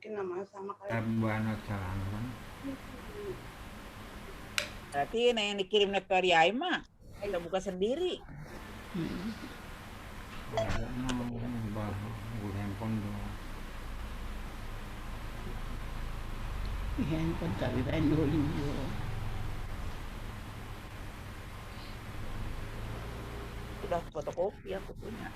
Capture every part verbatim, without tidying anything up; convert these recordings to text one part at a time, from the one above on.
Kan namanya sama kayak. Buana calon kan. Berarti ini yang dikirim ke Riai mah, kita buka sendiri. Ada mau bah, gue handphone doang. Handphone kami bandul. Udah fotokopi aku punya.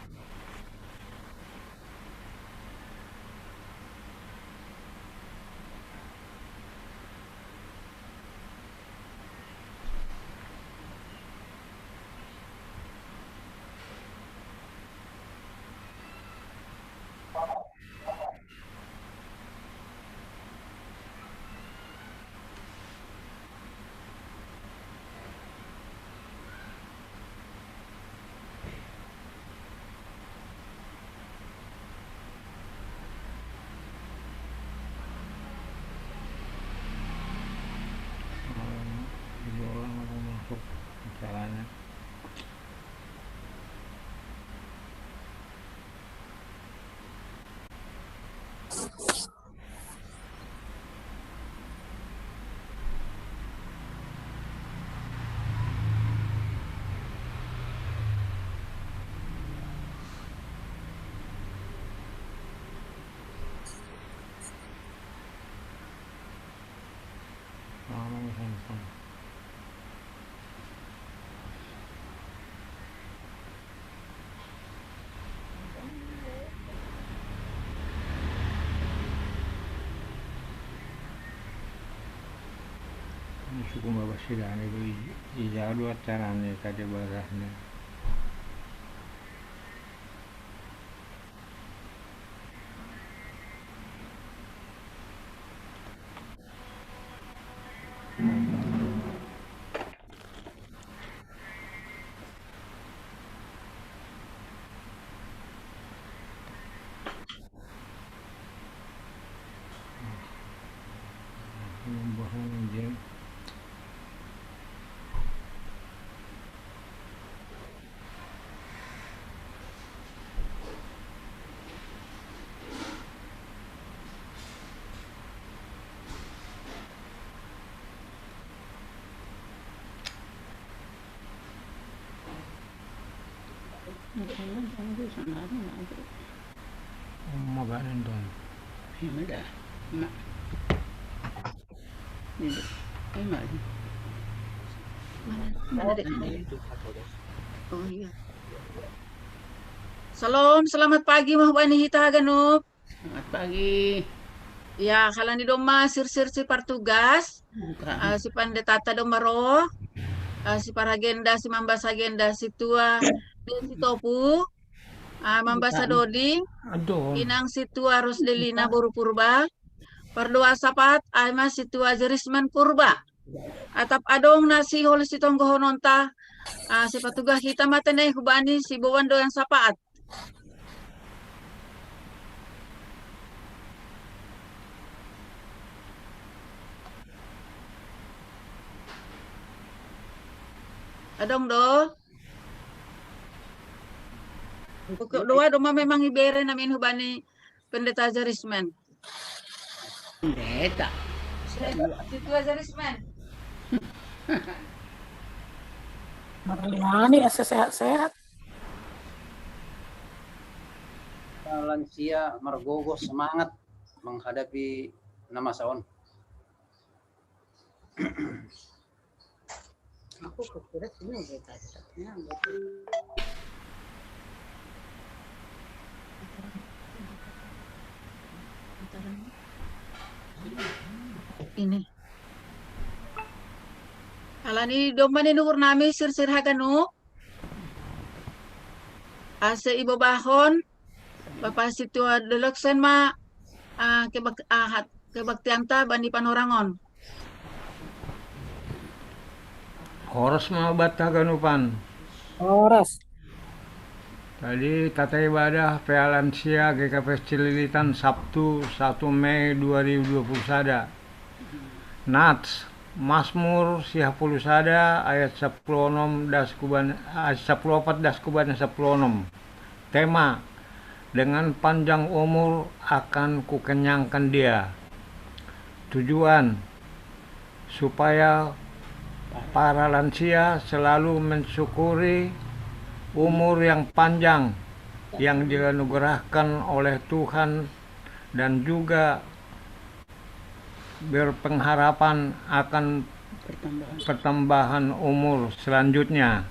Orang masuk acaranya. Ini suku Babasiran itu ijadwal acaranya kada barahnya. Maganin doon. Hindi. Ay, mali. Mana, mana dek? Oh, iya. Salam, selamat pagi, Mah Bani Hita Haganop. Selamat pagi. Ya, kalan di domba sir-sir si partugas. Ah, si pande tata domba ro. Ah, si paragenda, si mambas agenda, si tua, dan si topu. Ah, mambasa doding. Aduh. Inang si tua Rosdelina boru Purba. Pardoa sapat, ai ma si tua Jerisman Purba. Atap adong na si hol si tonggo hononta. Ah, si patugas kita mate nei hubani si bowan doyan sapat. Adong do. Pokok doa doma memang ibere namin hubani pendeta Jerisman. Pendeta. Situ aja Risman. Mariani asa sehat-sehat. Lansia margogo semangat menghadapi nama saon. Aku kukira sini udah tadi. Ini. Alani domba ni nuhur nami sir-sir haganu. Ase ibobahon Bapa Situa Doloksen ma, ah, kebak-, ah, hat-, kebaktianta bani panorangon. Horas ma bata ganupan. Horas. Tadi tata ibadah P A lansia G K P S Cililitan Sabtu satu Mei dua ribu dua puluh sada. Nats, Mazmur siah puluh sada ayat sapuluh onom das kuban, ayat sapuluh opat das kuban sapuluh onom. Tema, dengan panjang umur akan kukenyangkan dia. Tujuan, supaya para lansia selalu mensyukuri umur yang panjang yang dianugerahkan oleh Tuhan dan juga berpengharapan akan pertambahan umur selanjutnya.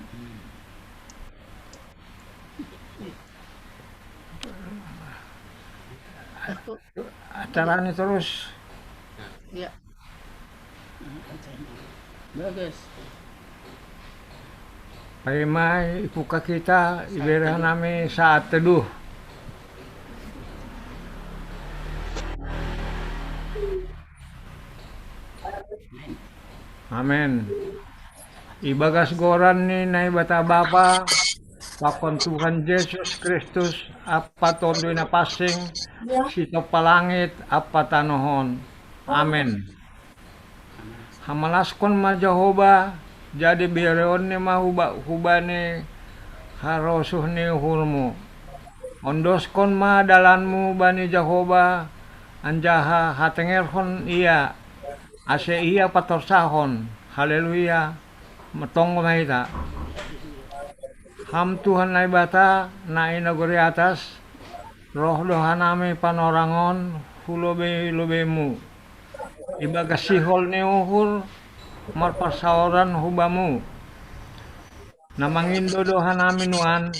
Acara ini terus. Ya. Bagus. Paimai ipuka kita, ibere nami saat teduh. Amin. Ibagas goran ni Naibata Bapa, pakon Tuhan Yesus Kristus, Apa Tonduy Napansing, sitoppa langit, Apa tanohon. Amin. Hamalaskon ma Jahowa, jadi bereonni ma huba-, hubani harosuh ni uhurmu. Ondoskon ma dalanmu bani Jahowa, anjaha hatengerhon ia, ase ia patorsahon. Haleluya. Metonggo ma ita. Ham Tuhan Naibata, na i nagori atas, roh do hanami panorangon hu lobei-lobeimu. Ibagas sihol ni uhur marparsaoran hu Bamu. Na mangindo do hanami nuan,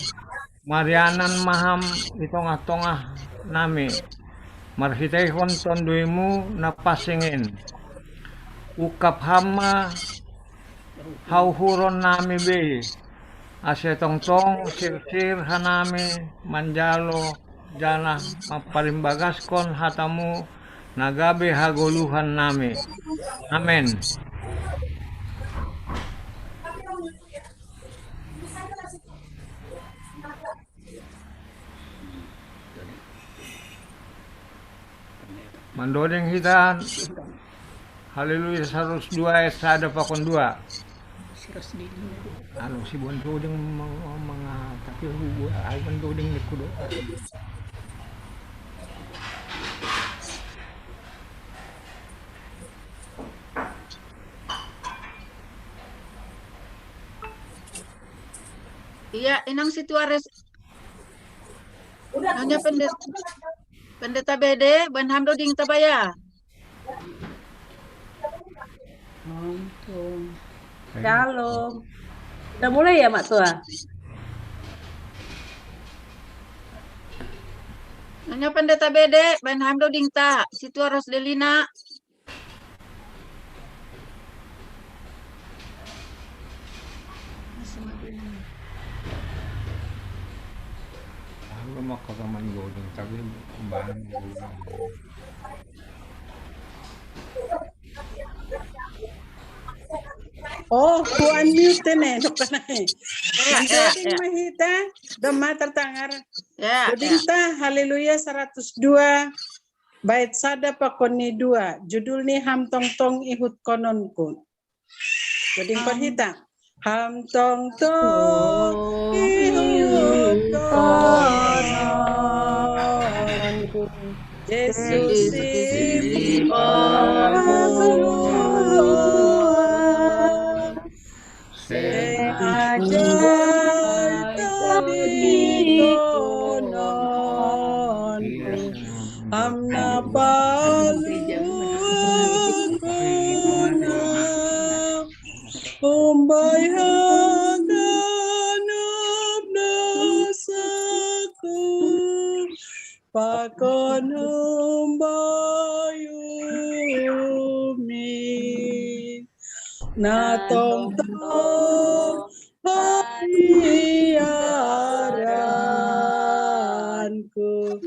marianan ma Ham i tongah-tongah nami, marhiteihon TonduyMu na pansing in. Ungkap Ham ma hauhuron nami bei, ase tongtong sirsir hanami manjalo janah mamparimbagaskon hataMu na gabe hagoluhan nami. Amen. Mandoding hita, Haleluya, seratus dua ayat sada pakon dua. Anu, si Bon Doding meng-, mengatakan, ai Bon Doding ni kudo. Iya, inang si Tuares. Nyonya Pendeta, Pendeta Bede, bain Ham doding tabaya. Shalom. Udah mulai ya, Mak Tua? Nyonya Pendeta Bede, bain Ham doding ta, si Tuares Delina. Aku mau ke kamar doding, tapi kembali. Oh, ku unmute ne, dok na e. Ya, ya, doding ya. Mahita, dema tertangar. Ya, doding ya. Ta, Haleluya seratus dua, bait sada pakon ni dua. Judul ni Ham Tongtong Ihutkononku. Jadi, Ham. Hita. Ham tongtong ihutkononku. Yesus i Paduan. Seng ajai tadingkonon. Ham na paluhutku na umbai hangganap dosaku, pakon umbai umi. Na tongtong pariaranku,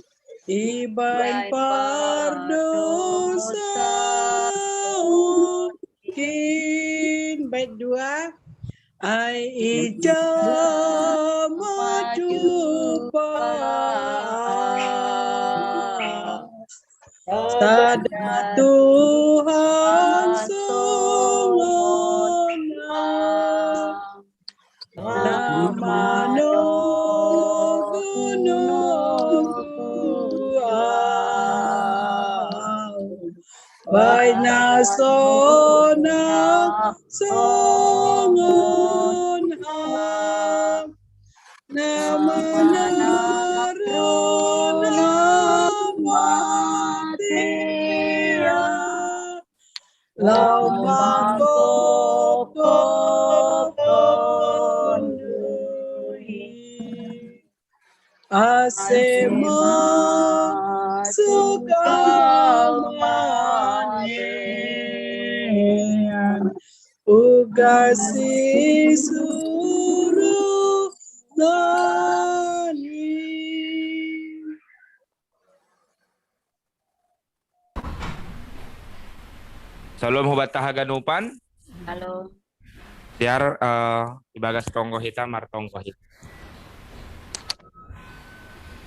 ibaen pardosaonkin. Bait dua. Ai ija majupa sada Tuhan songonan. Na manogunogu Baina sona songon ham. Nama naron amatia. Lau mangkokon dui. Ase masuk amane. Uga si suruh nani. Salam hubat haganupan. Halo. Tiar uh, ibagas tonggo hita martonggo hita.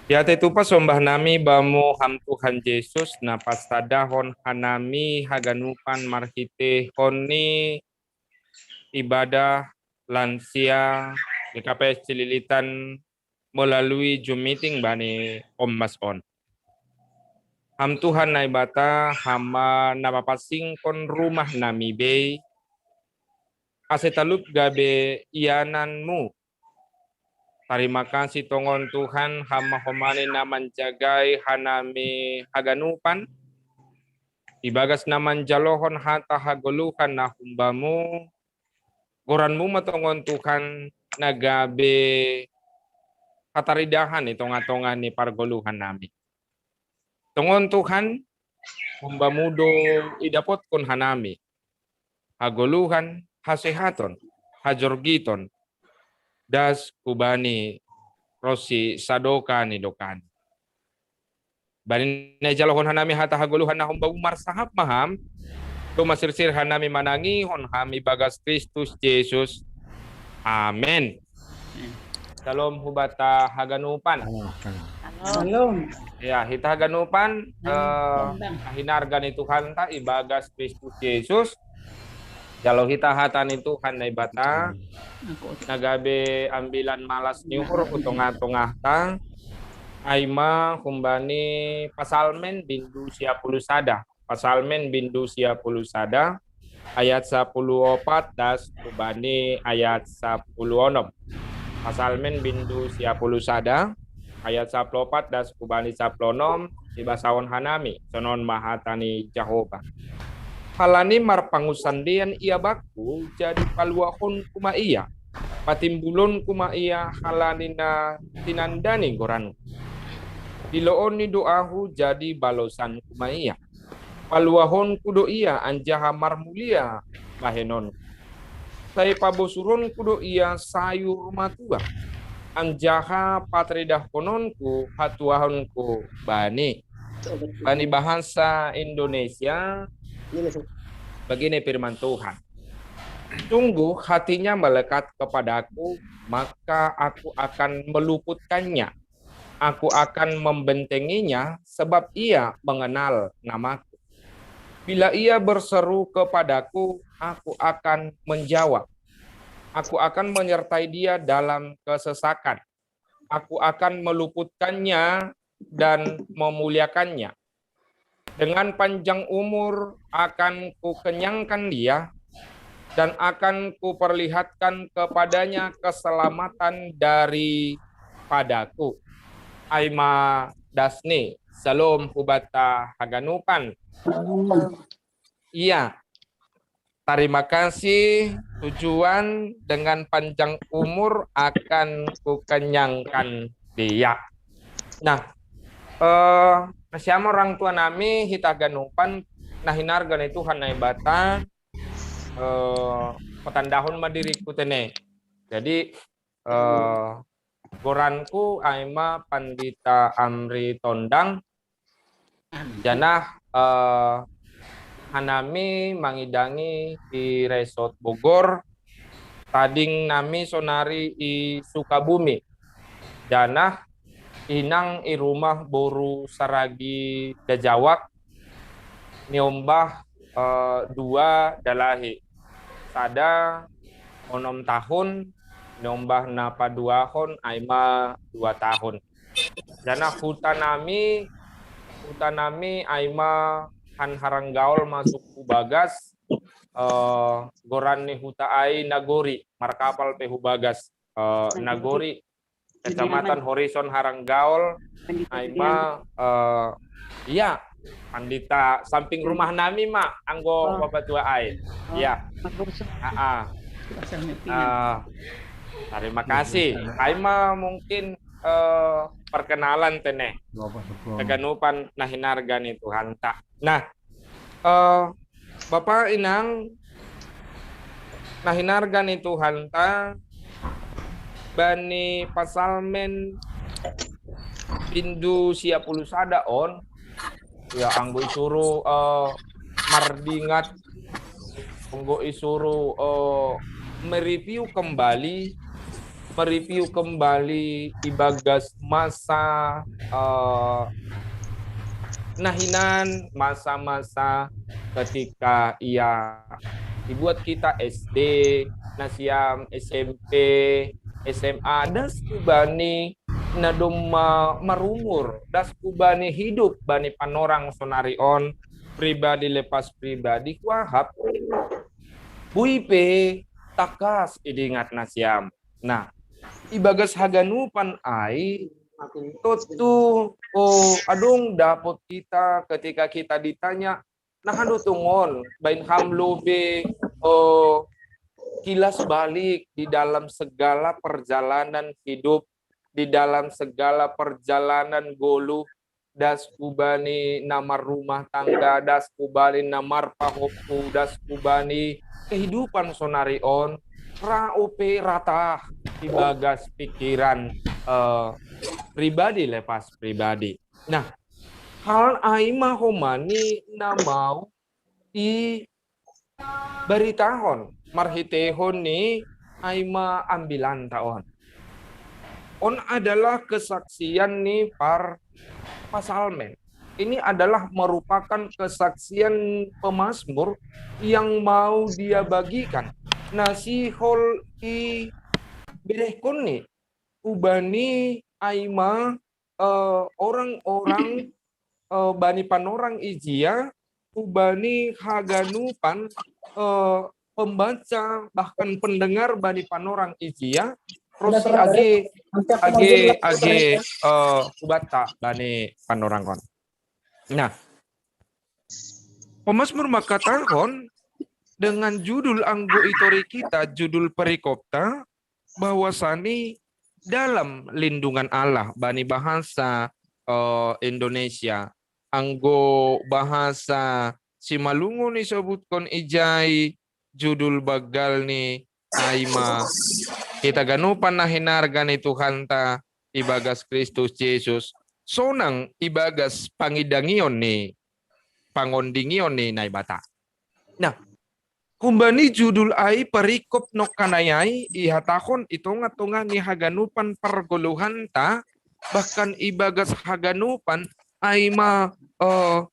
Ya te tupa sombah nami bamu ham Tuhan Yesus na pasadahon hanami haganupan marhitehon ni ibadah lansia di K P S Cililitan melalui Zoom meeting bani Om Mas on. Ham Tuhan Naibata hama na mapasingkon rumah nami bei, ase talup gabe iananmu. Tarima kasih tongon Tuhan hama homani na manjagai hanami haganupan. Ibagas na manjalohon hata hagoluhan na humbamu, goranmu ma tongon Tuhan na gabe hataridahan i tongah-tongah ni pargoluhan nami. Tongon Tuhan, humbamu do idapotkon hanami hagoluhan, hasehaton, hajorgiton, das hubani ronsi sadokah ni dokahni. Bani na ijalohon hanami hata hagoluhan na humbamu marsahap ma ham, tu masirsir hanami manangihon ham ibagas Kristus Jesus. Amen. Salam hubata haganupan. Salam. Ya, hita haganupan eh, hinarga ni Tuhanta ibagas Kristus Jesus. Jalo hita hata ni Tuhan Naibata na gabe ambilan malas ni uhur hu tongah-tongahta. Ai ma humbani Pasalmen bindu sia puluh sada. Pasalmen bindu sia puluh sada ayat sapuluh opat das hubani ayat sapuluh onom. Pasalmen bindu sia puluh sada ayat sapuluh opat das hubani sapuluh onom. Dibasaon hanami, sonon ma hata ni Jahowa. Halani marpangusandean ia bakku, jadi paluahonku ma ia. Patimbulonku ma ia halani na tinandani goranku. Diloonni do ahu, jadi balosanku ma ia. Paluahonku do ia anjaha marmulia bahenonku. Sai pabosuronku do ia sayur matua, anjaha patridahkononku hatuahonku bani. Bani bahasa Indonesia, begini firman Tuhan. Sungguh hatinya melekat kepadaku, maka aku akan meluputkannya. Aku akan membentenginya, sebab ia mengenal namaku. Bila ia berseru kepadaku, aku akan menjawab. Aku akan menyertai dia dalam kesesakan. Aku akan meluputkannya dan memuliakannya. Dengan panjang umur akan kukenyangkan dia, dan akan kuperlihatkan kepadanya keselamatan daripadaku. Ai ma dasni, salam hubata haganupan. Iya, terima kasih Tuhan, dengan panjang umur akan kukenyangkan dia. Nah, eh, na siam orang tua nami hita haganupan, na hinarga ni Tuhan Naibata, eh, patandahon ma diriku tene. Jadi eh, goranku ai ma Pandita Amri Tondang. Janah eh, hanami mangidangi di Resort Bogor, tading nami sonari i Sukabumi. Janah inang i rumah boru Saragi Dajawak, niombah eh, dua dalahi. Sada onom tahun, niombah na paduahon ai ma dua tahun. Janah huta nami, huta nami ai ma han harang gaol masuk hu bagas, eh, goran ni huta ai Nagori, markapal pe hu bagas, eh, Nagori, Kecamatan Horison harang gaol, ai ma, eh, iya, pandita samping rumah nami ma, anggo papatua ai. Iya. Ah, terima kasih. Ai ma mungkin, eh, perkenalan tene. Haganupan na hinarga ni Tuhanta. Nah, eh, Bapa, Inang, na hinarga ni Tuhanta, bani Pasalmen bindu sia pulu sada on, ya, anggo isuru, eh, mardingat, anggo isuru, eh, mereview kembali, mereview kembali ibagas masa, eh, na hinan, masa-masa ketika ia dibuat kita S D, na siam S M P, S M A, das hu bani na domma marumur, das hu bani hidup bani panorang sonari on, pribadi lepas pribadi, kuahap bui pe takas idingat nasiam. Nah, ibagas haganupan ai, tontu, oh, adong dapot kita ketika kita ditanya, na hanu tongon, baen ham lobe, oh, kilas balik di dalam segala perjalanan hidup, di dalam segala perjalanan goluh, das hu bani na marrumah tangga, das hu bani na marpahompu, das hu bani kehidupan sonari on, ra ope rata ibagas pikiran, eh, pribadi lepas pribadi. Nah, hal ai ma homani na mau i baritahon marhiteihon ni ai ma ambilanta on. On adalah kesaksian ni par pasalmen. Ini adalah merupakan kesaksian pemazmur yang mau dia bagikan. Na sihol i berehkon ni hu bani ai ma, eh, orang-orang, eh, bani panorang ijia, hu bani haganupan, eh, pembaca, bahkan pendengar bani panorang ijia, ros i age, age, age, eh, hubanta bani panorang on. Nah, pemazmur mangkatahon dengan judul anggo i toru kita, judul perikopta, bahwasani dalam lindungan Allah, bani bahasa, eh, Indonesia. Anggo bahasa Simalungun isobutkon ijai, judul banggal ni ai ma hita ganupan na hinarga ni Tuhanta ibagas Kristus Jesus, sonang ibagas pangidangion ni, pangondingion ni Naibata. Nah, humbani judul ai, perikop nongkanai ai, ihatahon i tonga-tonga ni haganupan pargoluhanta, bahkan ibagas haganupan ai ma, eh,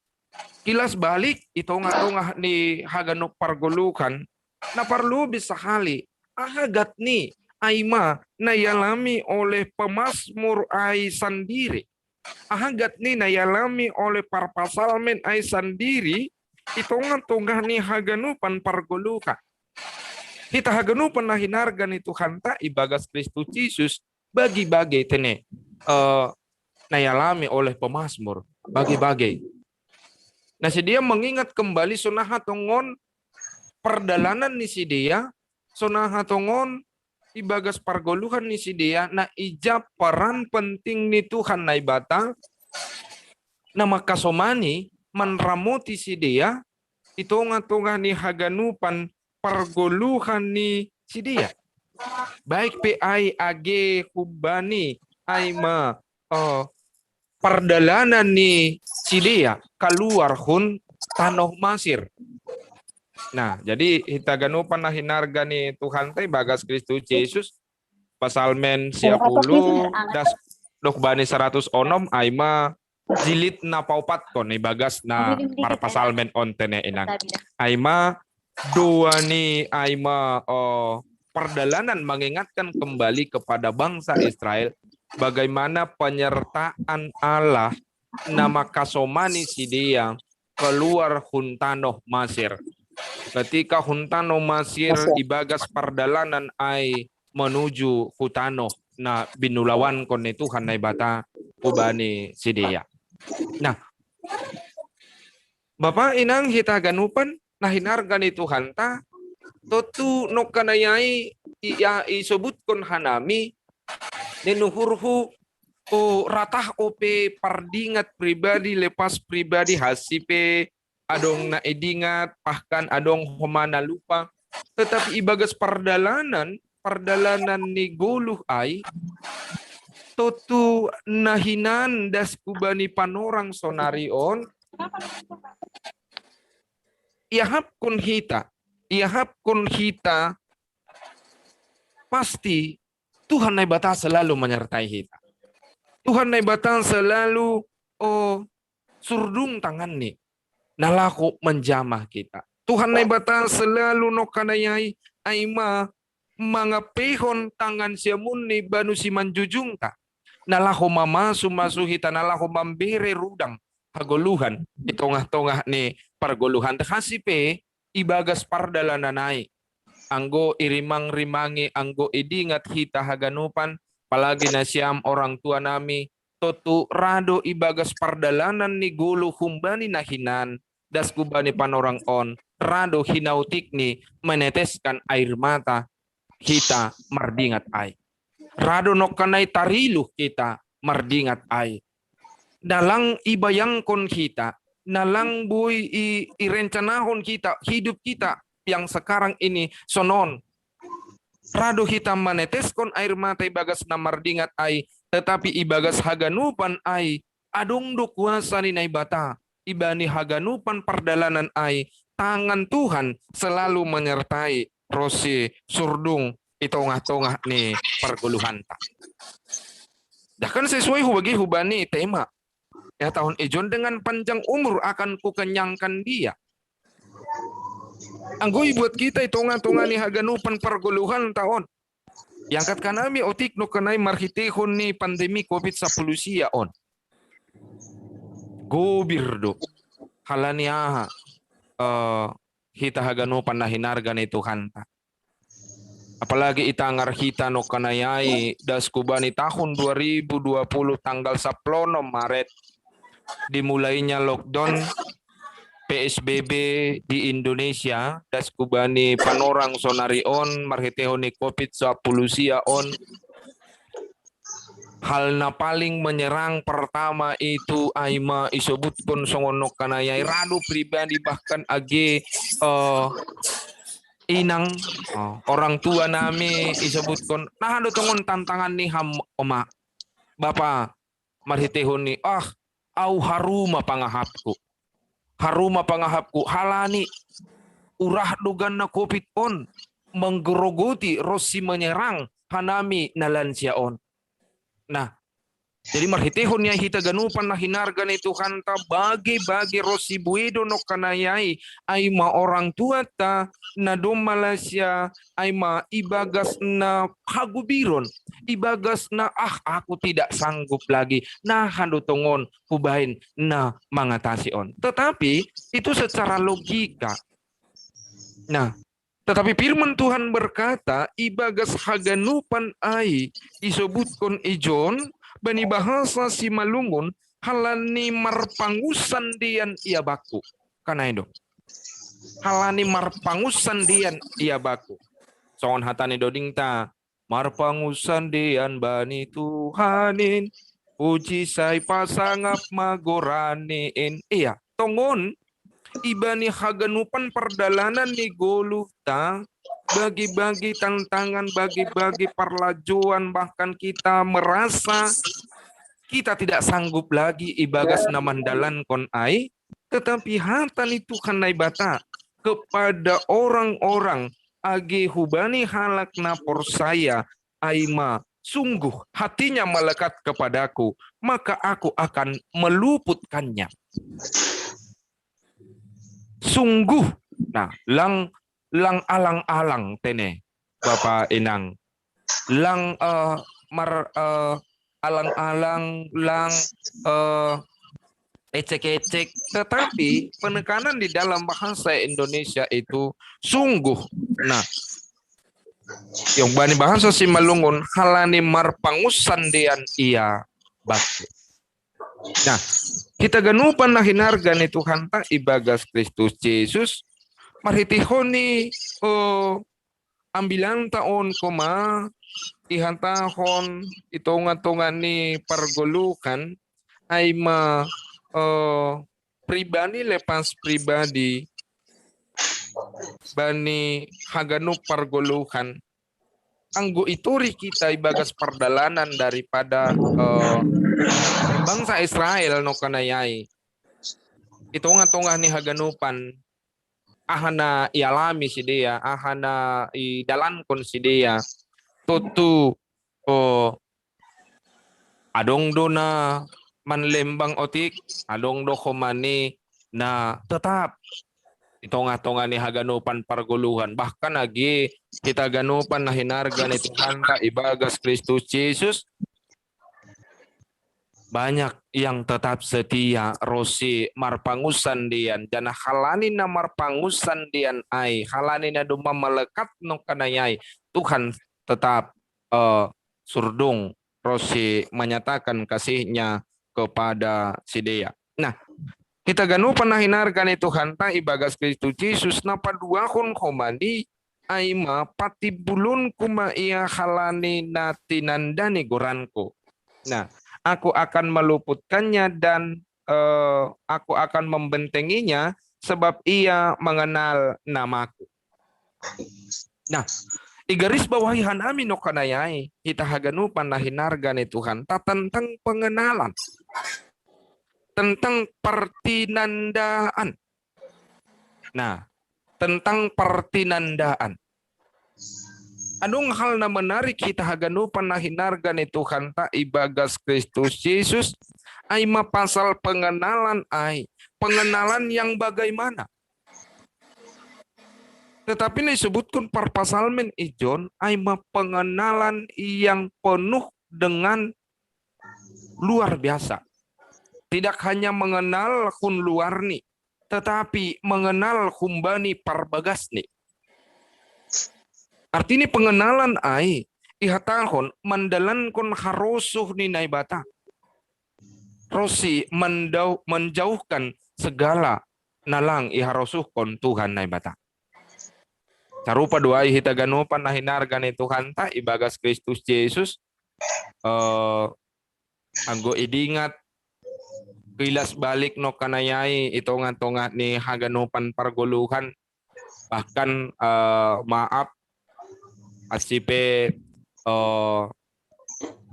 kilas balik i tonga-tonga ni haganup pargoluhan, na parlu bisahali, aha gatni ai ma na ialami oleh pemazmur ai sandiri. Aha gatni na ialami oleh parpasalmen ai sandiri i tonga-tonga ni haganupan pargoluhan. Hita haganupan na hinarga ni Tuhanta ibagas Kristus Jesus, bagi-bagi tene, eh, na ialami oleh pemazmur, bagi-bagi. Na sidea mengingat kembali sonaha tongon pardalanan ni sidea, sonaha tongon ibagas pargoluhan ni sidea, na ija peran penting ni Tuhan Naibata, na mangkasomani manramoti sidea i tonga-tonga ni haganupan pargoluhan ni sidea. Baik pe ai age humbani ai ma, eh, pardalanan ni sidea kaluar hun tanoh Masir. Nah, jadi hita ganupan na hinarga ni Tuhanta ibagas Kristus Jesus, Pasalmen sia pulu, das dohot bani saratus onom, ai ma jilid na paopatkon ibagas na parpasalmen on tene, Inang. Ai ma dua ni ai ma, oh, pardalanan mengingatkan kembali kepada bangsa Israel bagaimana penyertaan Allah na mangkasomani sidea keluar hun tanoh Masir. Ketika hun tanoh Masir, ibagas pardalanan ai menuju hu tanoh na binulawankon ni Tuhan Naibata hubani sidea. Nah, Bapa, Inang, hita haganupan na hinarga ni Tuhanta, tontu nongkanaya i, ia isobutkon hanami, ninuhurhu, o ratah ope pardingat pribadi, lepas pribadi, hasi pe adong na idingat, bahkan adong homa na lupa. Tetapi ibagas pardalanan, pardalanan ni goluh ai, tontu na hinan das hubani panorang sonari on, iahapkon hita, iahapkon hita, pasti Tuhan Naibata selalu menyertai hita. Tuhan Naibata selalu, oh, surdung tanganni, na laho manjamah hita. Tuhan Naibata selalu nongkanaya i, ai ma mangapehon tangan siamunni banu simanjujungta, na laho mamasu-masu hita, na laho mambere rudang hagoluhan i tongah-tongah ni pargoluhanta, hasi pe ibagas pardalanan ai. Anggo irimang-rimangi, anggo idingat hita haganupan, apalagi nasiam orang tua nami, tontu ra do ibagas pardalanan ni goluh humbani na hinan das hubani panorang on, ra do hinautikni meneteskan air mata hita mardingat ai. Ra do nongkanai tariluh hita mardingat ai. Na lang ibayangkon hita, na lang boi i, irencanahon hita hidup hita yang sekarang ini sonon. Ra do hita maneteskon air mata ibagas na mardingat ai, tetapi ibagas haganupan ai, adong do kuasa ni Naibata. Ibani haganupan pardalanan ai, tangan Tuhan selalu menyertai ro si surdung i tongah-tongah ni pargoluhanta. Bahkan sesuai hubagi hubani tema, ya, tahun ijon, dengan panjang umur akan kukenyangkan dia. Anggo ibuat hita i tongah-tongah ni haganupan pargoluhanta on, iangkat hanami otik nongkanai marhiteihon ni pandemi covid sapuluh sia on. Gobir do. Halani aha? Eh, hita haganupan na hinarga ni Tuhanta. Apalagi itangar hita nongkanai i das hubani tahun dua ribu dua puluh tanggal saplonom Maret dimulainya lockdown P S B B di Indonesia, das hubani panorang sonari on marhiteihon ni covid sapuluh sia on. Hal na paling menyerang pertama itu ai ma isobutkon songon nongkanai i, ra do pribadi, bahkan age, eh, Inang, oh, orang tua nami isobutkon, na aha do tongon tantangan ni ham, Oma, Bapa, marhiteihon ni, ah, au haru ma pangahapku. Haru ma pangahapku, halani urah do ganna covid on manggerogoti ronsi menyerang hanami na lansia on. Nah, jadi marhiteihon ni ai hita ganupan na hinarga ni Tuhanta, bage-bage ronsi buei do nongkanai i, ai ma orang tuanta na domma lansia, ai ma ibagas na hagobiron, ibagas na, ah, aku tidak sanggup lagi, na aha do tongon hubaen na mangatasi on. Tetapi itu secara logika. Nah, tetapi firman Tuhan berkata, ibagas haganupan ai isobutkon ijon, bani bahasa Simalungun, halani marpangusan dean ia bakku. Kan ai do. Halani marpangusan dean ia bakku. Songon hata ni dodingta, marpangusan dean bani Tuhan in, puji sai pasangap ma goran ni in. Ia, tongon, ibani haganupan pardalanan ni goluhta, bagi-bagi tantangan, bagi-bagi parlajoan, bahkan kita merasa kita tidak sanggup lagi ibagas na mandalankon ai, tetapi hata ni Tuhan Naibata kepada orang-orang age hubani halak na porsaya ai ma, sungguh hatinya melekat kepadaku, maka aku akan meluputkannya. Sungguh, nah, lang, lang alang-alang tene, Bapa Inang. Lang, eh, mar, eh, alang-alang, lang, eh, ecek-ecek, tetapi penekanan di dalam bahasa Indonesia itu sungguh. Nah, yang bani bahasa Simalungun, halani marpangusan dian ia batu. Nah, kita ganupan na hinarga ni Tuhan ta ibagas Kristus Jesus, marhitihon ni, oh, ambilan taon koma ihatahon i tonga-tonga ni pargoluhan ai ma, eh, pribadi lepas pribadi bani haganup pargoluhan. Anggo itori kita ibagas pardalanan daripada, eh, bangsa Israel no kanayai. I tonga-tonga ni haganupan, aha na ialami sidea, aha na idalankon sidea. Tutu, oh, adong do na manlembang otik, adong do homani na tetap i tonga-tonga ni haganupan pargoluhan. Bahkan agi kita ganupan na hinarga ni Tuhan ta ibagas Kristus Jesus, banyak yang tetap setia ro si marpangusan dian, janah halani na marpangusan dian ai, halani na domma malekat no kanayai, Tuhan tetap, eh, surdung ro si menyatakan kasihnya kepada sidea. Nah, kita ganupan na hinarga ni Tuhan ta ibagas Kristus Jesus, na paduahon homani ai ma patimbulonku ma ia halani na tinanda ni goranku. Nah, aku akan meluputkannya dan, eh, aku akan membentenginya sebab ia mengenal namaku. Nah, igaris bawahi hanami no kanayai, hita haganupan na hinarga ni Tuhan ta tentang pengenalan, tentang pertinandaan. Nah, tentang pertinandaan. Adong hal na menarik hita haganupan na hinarga ni Tuhan ta ibagas Kristus Jesus, ai ma pasal pengenalan ai, pengenalan yang bagaimana? Tetapi na isebutkon parpasalmen i John ai ma pengenalan yang penuh dengan luar biasa. Tidak hanya mengenal hun luarni, tetapi mengenal humbani parbagasni. Artini pengenalan ai ihatahon mandalankon harosuh ni Naibata ro si mandau-, menjauhkan segala na lang iharosuhkon Tuhan Naibata. Sarupa do ai hita ganupan na hinarga ni Tuhan ta ibagas Kristus Jesus, eh, anggo idingat kilas balik no kanayai i tonga-tonga ni haganupan pargoluhan, bahkan, eh, maaf, asi pe, eh,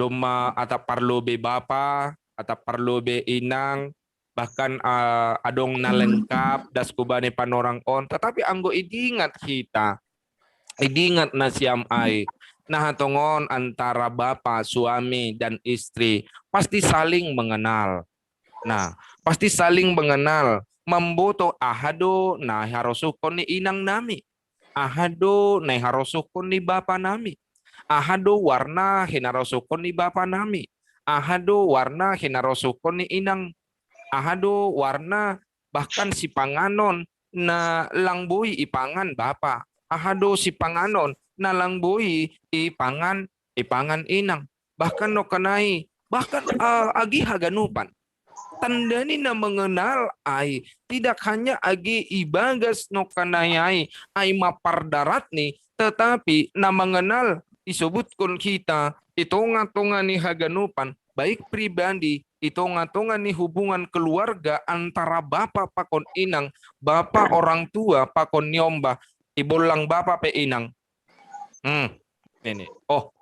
domma atap parlobei bapa, atap parlobei inang, bahkan, eh, adong na lengkap das hubani panorang on, tetapi anggo idingat hita, idingat nasiam ai, na hatongon antara bapa, suami, dan istri pasti saling mengenal. Nah, pasti saling mengenal, mamboto aha do na harosuhkon ni inang nami, aha do na harosuhkon ni bapa nami, aha do warna hinarosuhkon ni bapa nami, aha do warna hinarosuhkon ni inang, aha do warna bahkan sipanganon na lang boi ipangan bapa, aha do sipanganon na lang boi ipangan, ipangan inang. Bahkan no kanai, bahkan, eh, agi haganupan. Tandani na mengenal ai, tidak hanya agi ibagas no kanayai ai ma pardaratni, tetapi na mengenal isebutkon hita i tonga-tonga ni haganupan, baik pribadi, i tonga-tonga ni hubungan keluarga antara bapa pakon inang, bapa orang tua pakon niombah, ibollang bapa pe inang. Hmm, ini. Oh,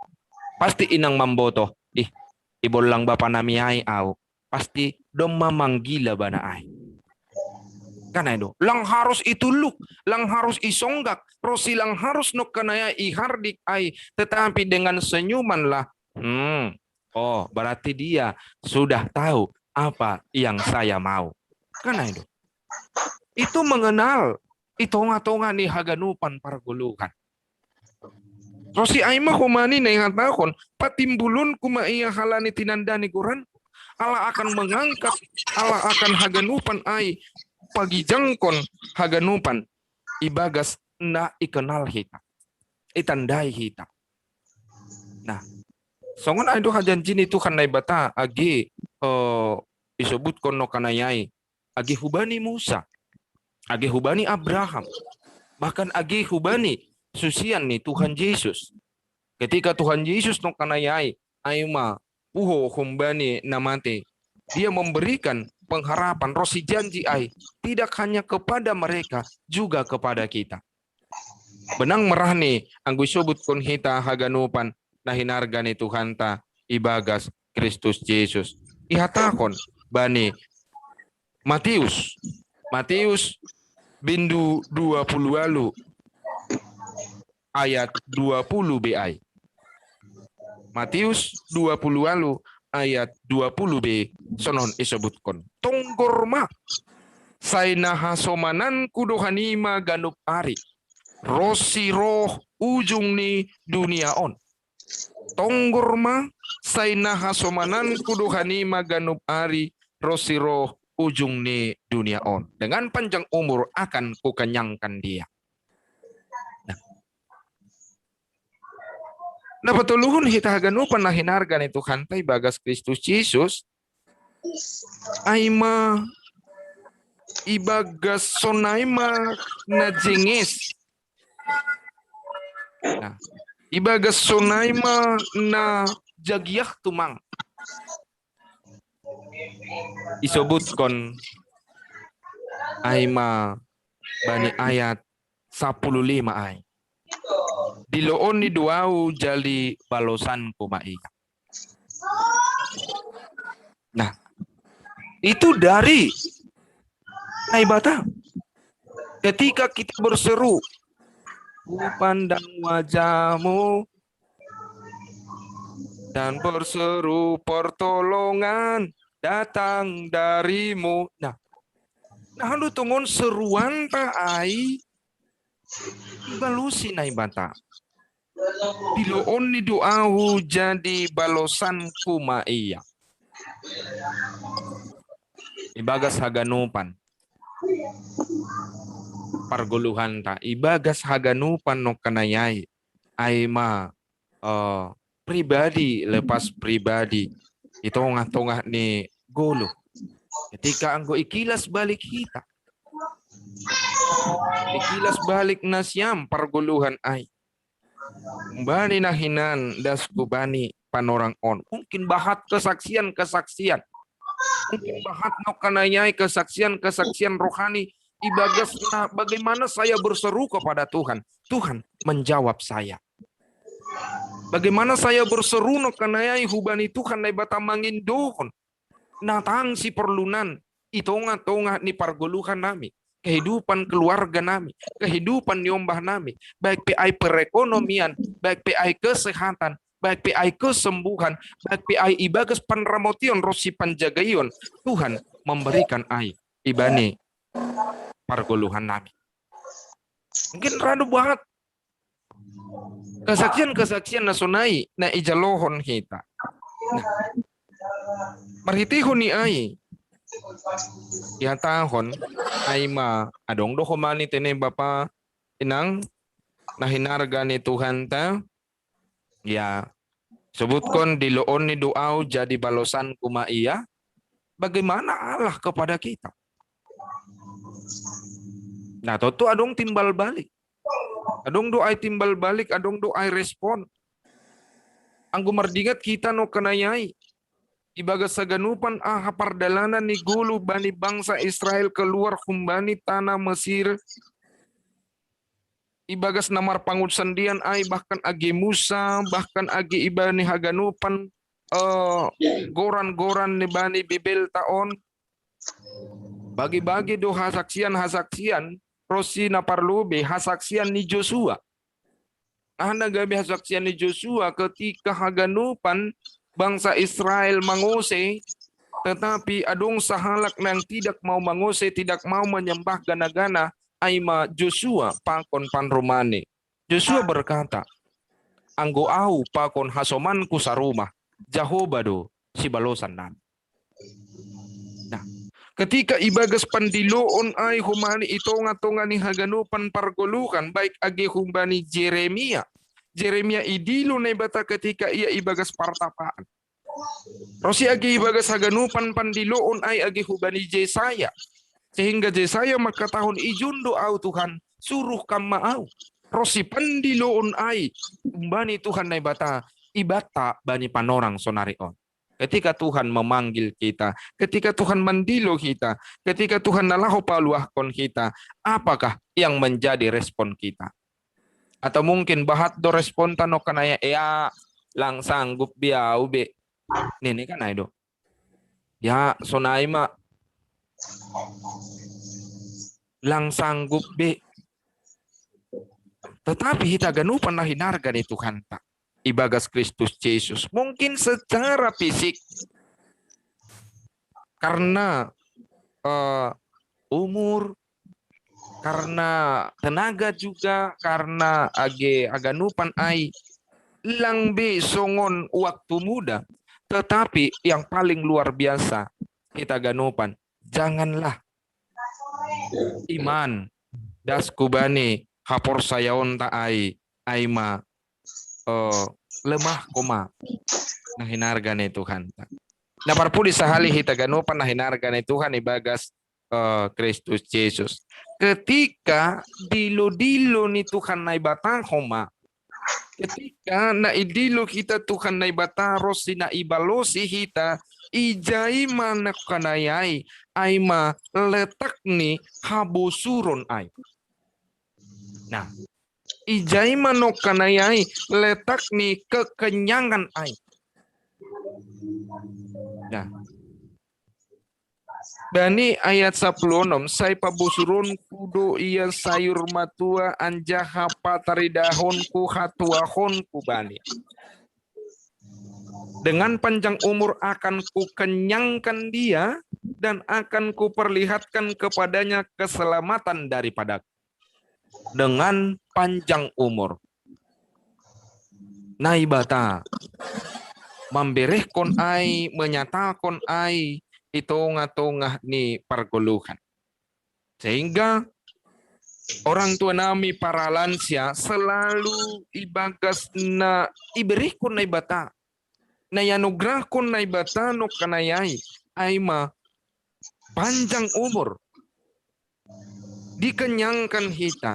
pasti inang mamboto. Ih, ibollang bapa nami ai au. Pasti domma manggila bana ai. Kan ai do. Lang harus itulluk, lang harus isonggak, ro si lang harus no kanaya ihardik ai, tetapi dengan senyumanlah. Hmm. Oh, berarti dia sudah tahu apa yang saya mau. Kan ai do. Itu mengenal i tonga-tonga ni haganupan pargoluhan. Ro si ai ma homa ni na ihatahon, patimbulonku ma ia halani tinandani goranku. Allah akan mengangkat, Allah akan haganupan ai, pagijangkon haganupan ibagas na ikenal hita, itandai hita. Nah, songon ai do hajanji ni Tuhan Naibata age, eh, isobutkon no kanayai, age hubani Musa, age hubani Abraham, bahkan age hubani susian ni Tuhan Yesus. Ketika Tuhan Yesus no kanayai, ai ma puho humbani na mate, dia memberikan pengharapan ro sijanji ai, tidak hanya kepada mereka, juga kepada kita. Benang merah ni anggo isobutkon hita haganupan na hinarga ni Tuhanta ibagas Kristus Yesus. Ihatahon bani Matius, Matius bindu dua puluh walu ayat dua puluh B I. Matius dua puluh walu ayat dua puluh B sonon isobutkon. Tonggor ma, sai na hasomananku do hanima ganup ari, ro si roh ujung ni dunia on. Tonggor ma, sai na hasomananku do hanima ganup ari, ro si roh ujung ni dunia on. Dengan panjang umur akan kukenyangkan dia. Nah, na patoluhon hita haganupan na hinarga ni Tuhanta ibagas Kristus Yesus, ai ma ibagas sonai ma na jenges. Nah, ibagas sonai ma na jagiah tumang. Isobutkon ai ma bani ayat sapuluh lima ai. Diloon ni do au, jadi balosanku ma ia. Nah, itu dari Naibata. Ketika kita berseru, ku pandang wajahmu dan berseru pertolongan datang darimu. Nah, nah, anu tongon seruanta ai ibalusi Naibata. Diloon ni do au, jadi balosanku ma ia. Ibagas haganupan pargoluhanta, ibagas haganupan nongkanayai, ai ma, eh, pribadi lepas pribadi, i tongah-tongah ni goluh. Ketika anggo ikilas balik hita, ikilas balik nasiam pargoluhan ai, bani na hinan das hubani panorang on. Mungkin bahat kesaksian-kesaksian. Mungkin bahat nongkanayai kesaksian-kesaksian rohani ibagas na bagaimana saya berseru kepada Tuhan. Tuhan menjawab saya. Bagaimana saya berseru nongkanayai hubani Tuhan Naibata mangindohon na tangsi porlunan i tongah-tongah ni pargoluhan nami, kehidupan keluarga nami, kehidupan niombah nami, baik pe ai perekonomian, baik pe ai kesehatan, baik pe ai kesembuhan, baik pe ai ibagas panramotion ro sipanjagaion, Tuhan memberikan ai ibani pargoluhan nami. Mungkin radu bahat kesaksian-kesaksian na sonai na ijalohon hita. Nah, marhitehon ni ai ihatahon ai ma adong do homa ni tene bapa inang na hinarga ni Tuhanta, ya, sobutkon diloon ni do au jadi balosanku ma ia. Bagaimana Allah kepada kita? Nah, tontu adong timbal balik. Adong do ai timbal balik, adong do ai respon. Anggo mardingat hita nongkanayai ibagas haganupan aha pardalanan ni goluh bani bangsa Israel keluar humbani tanah Mesir, ibagas na marpangunsandean ai, bahkan age Musa, bahkan age ibani haganupan, eh, goran-goran ni bani Bibelta on. Bagi-bagi do hasaksian-hasaksian, ro si na parlobei hasaksian ni Josua. Aha na gabe hasaksian ni Josua ketika haganupan bangsa Israel mangose, tetapi adong sahalak nang tidak mau mangose, tidak mau menyembah gana-gana, ai ma Josua pakon panrumani. Josua berkata, "Anggo au pakon hasomanku sarumah, Jahowa do sibalosan nami." Ketika ibagas pandiloon ai humani i tonga-tonga ni haganupan pargoluhan, baik age humbani Jeremia. Jeremia idilo Naibata ketika ia ibagas partapaan. Ro si age ibagas haganupan pandiloon ai age humbani Jesaya. Sehingga Jesaya mangkatahon, "Ijon do au Tuhan, suruh kam ma au." Ro si pandiloon ai humbani Tuhan Naibata ibanta bani panorang sonari on. Ketika Tuhan memanggil kita, ketika Tuhan mandilo kita, ketika Tuhan na laho paluahkon kita, apakah yang menjadi respon kita? Atau mungkin bahat do responta nongkanaya, "Ea, lang sanggup be au be." Nini kan ai do. Ya, sonai ma. Lang sanggup be. Tetapi hita ganupan na hinarga ni Tuhanta ibagas Kristus Jesus. Mungkin secara fisik, karena eh, umur, karena tenaga juga, karena age haganupan ai, lang be songon waktu muda. Tetapi yang paling luar biasa, hita ganupan, janganlah iman das hubani haporsayaonta ai, ai ma eh, lemah koma na hinarga ni Tuhanta. Na parpudi sahali hita ganupan na hinarga ni Tuhan ibagas eh, Kristus Jesus. Ketika dilo-dilo ni Tuhan Naibata homa, ketika na idilo hita Tuhan Naibata ro si na ibalosi hita, ijai ma nongkanai ai, ai ma letak ni habosuron ai. Nah, ijai ma nongkanai ai letak ni kekenyangan ai. Nah, bani ayat sapuluh onom, "Sai pabosuronku do ia sayur matua, anjaha pataridahonku hatuahonku bani. Dengan panjang umur akan kukenyangkan dia, dan akan kuperlihatkan kepadanya keselamatan daripadaku." Dengan panjang umur. Naibata mamberehkon ai, menyatakan ai i tongah-tongah ni pargoluhan. Sehingga orang tua nami paralansia selalu ibagas na iberehkon Naibata, na ianugerahkon Naibata nongkanai ai, ai ma panjang umur, dikenyangkan hita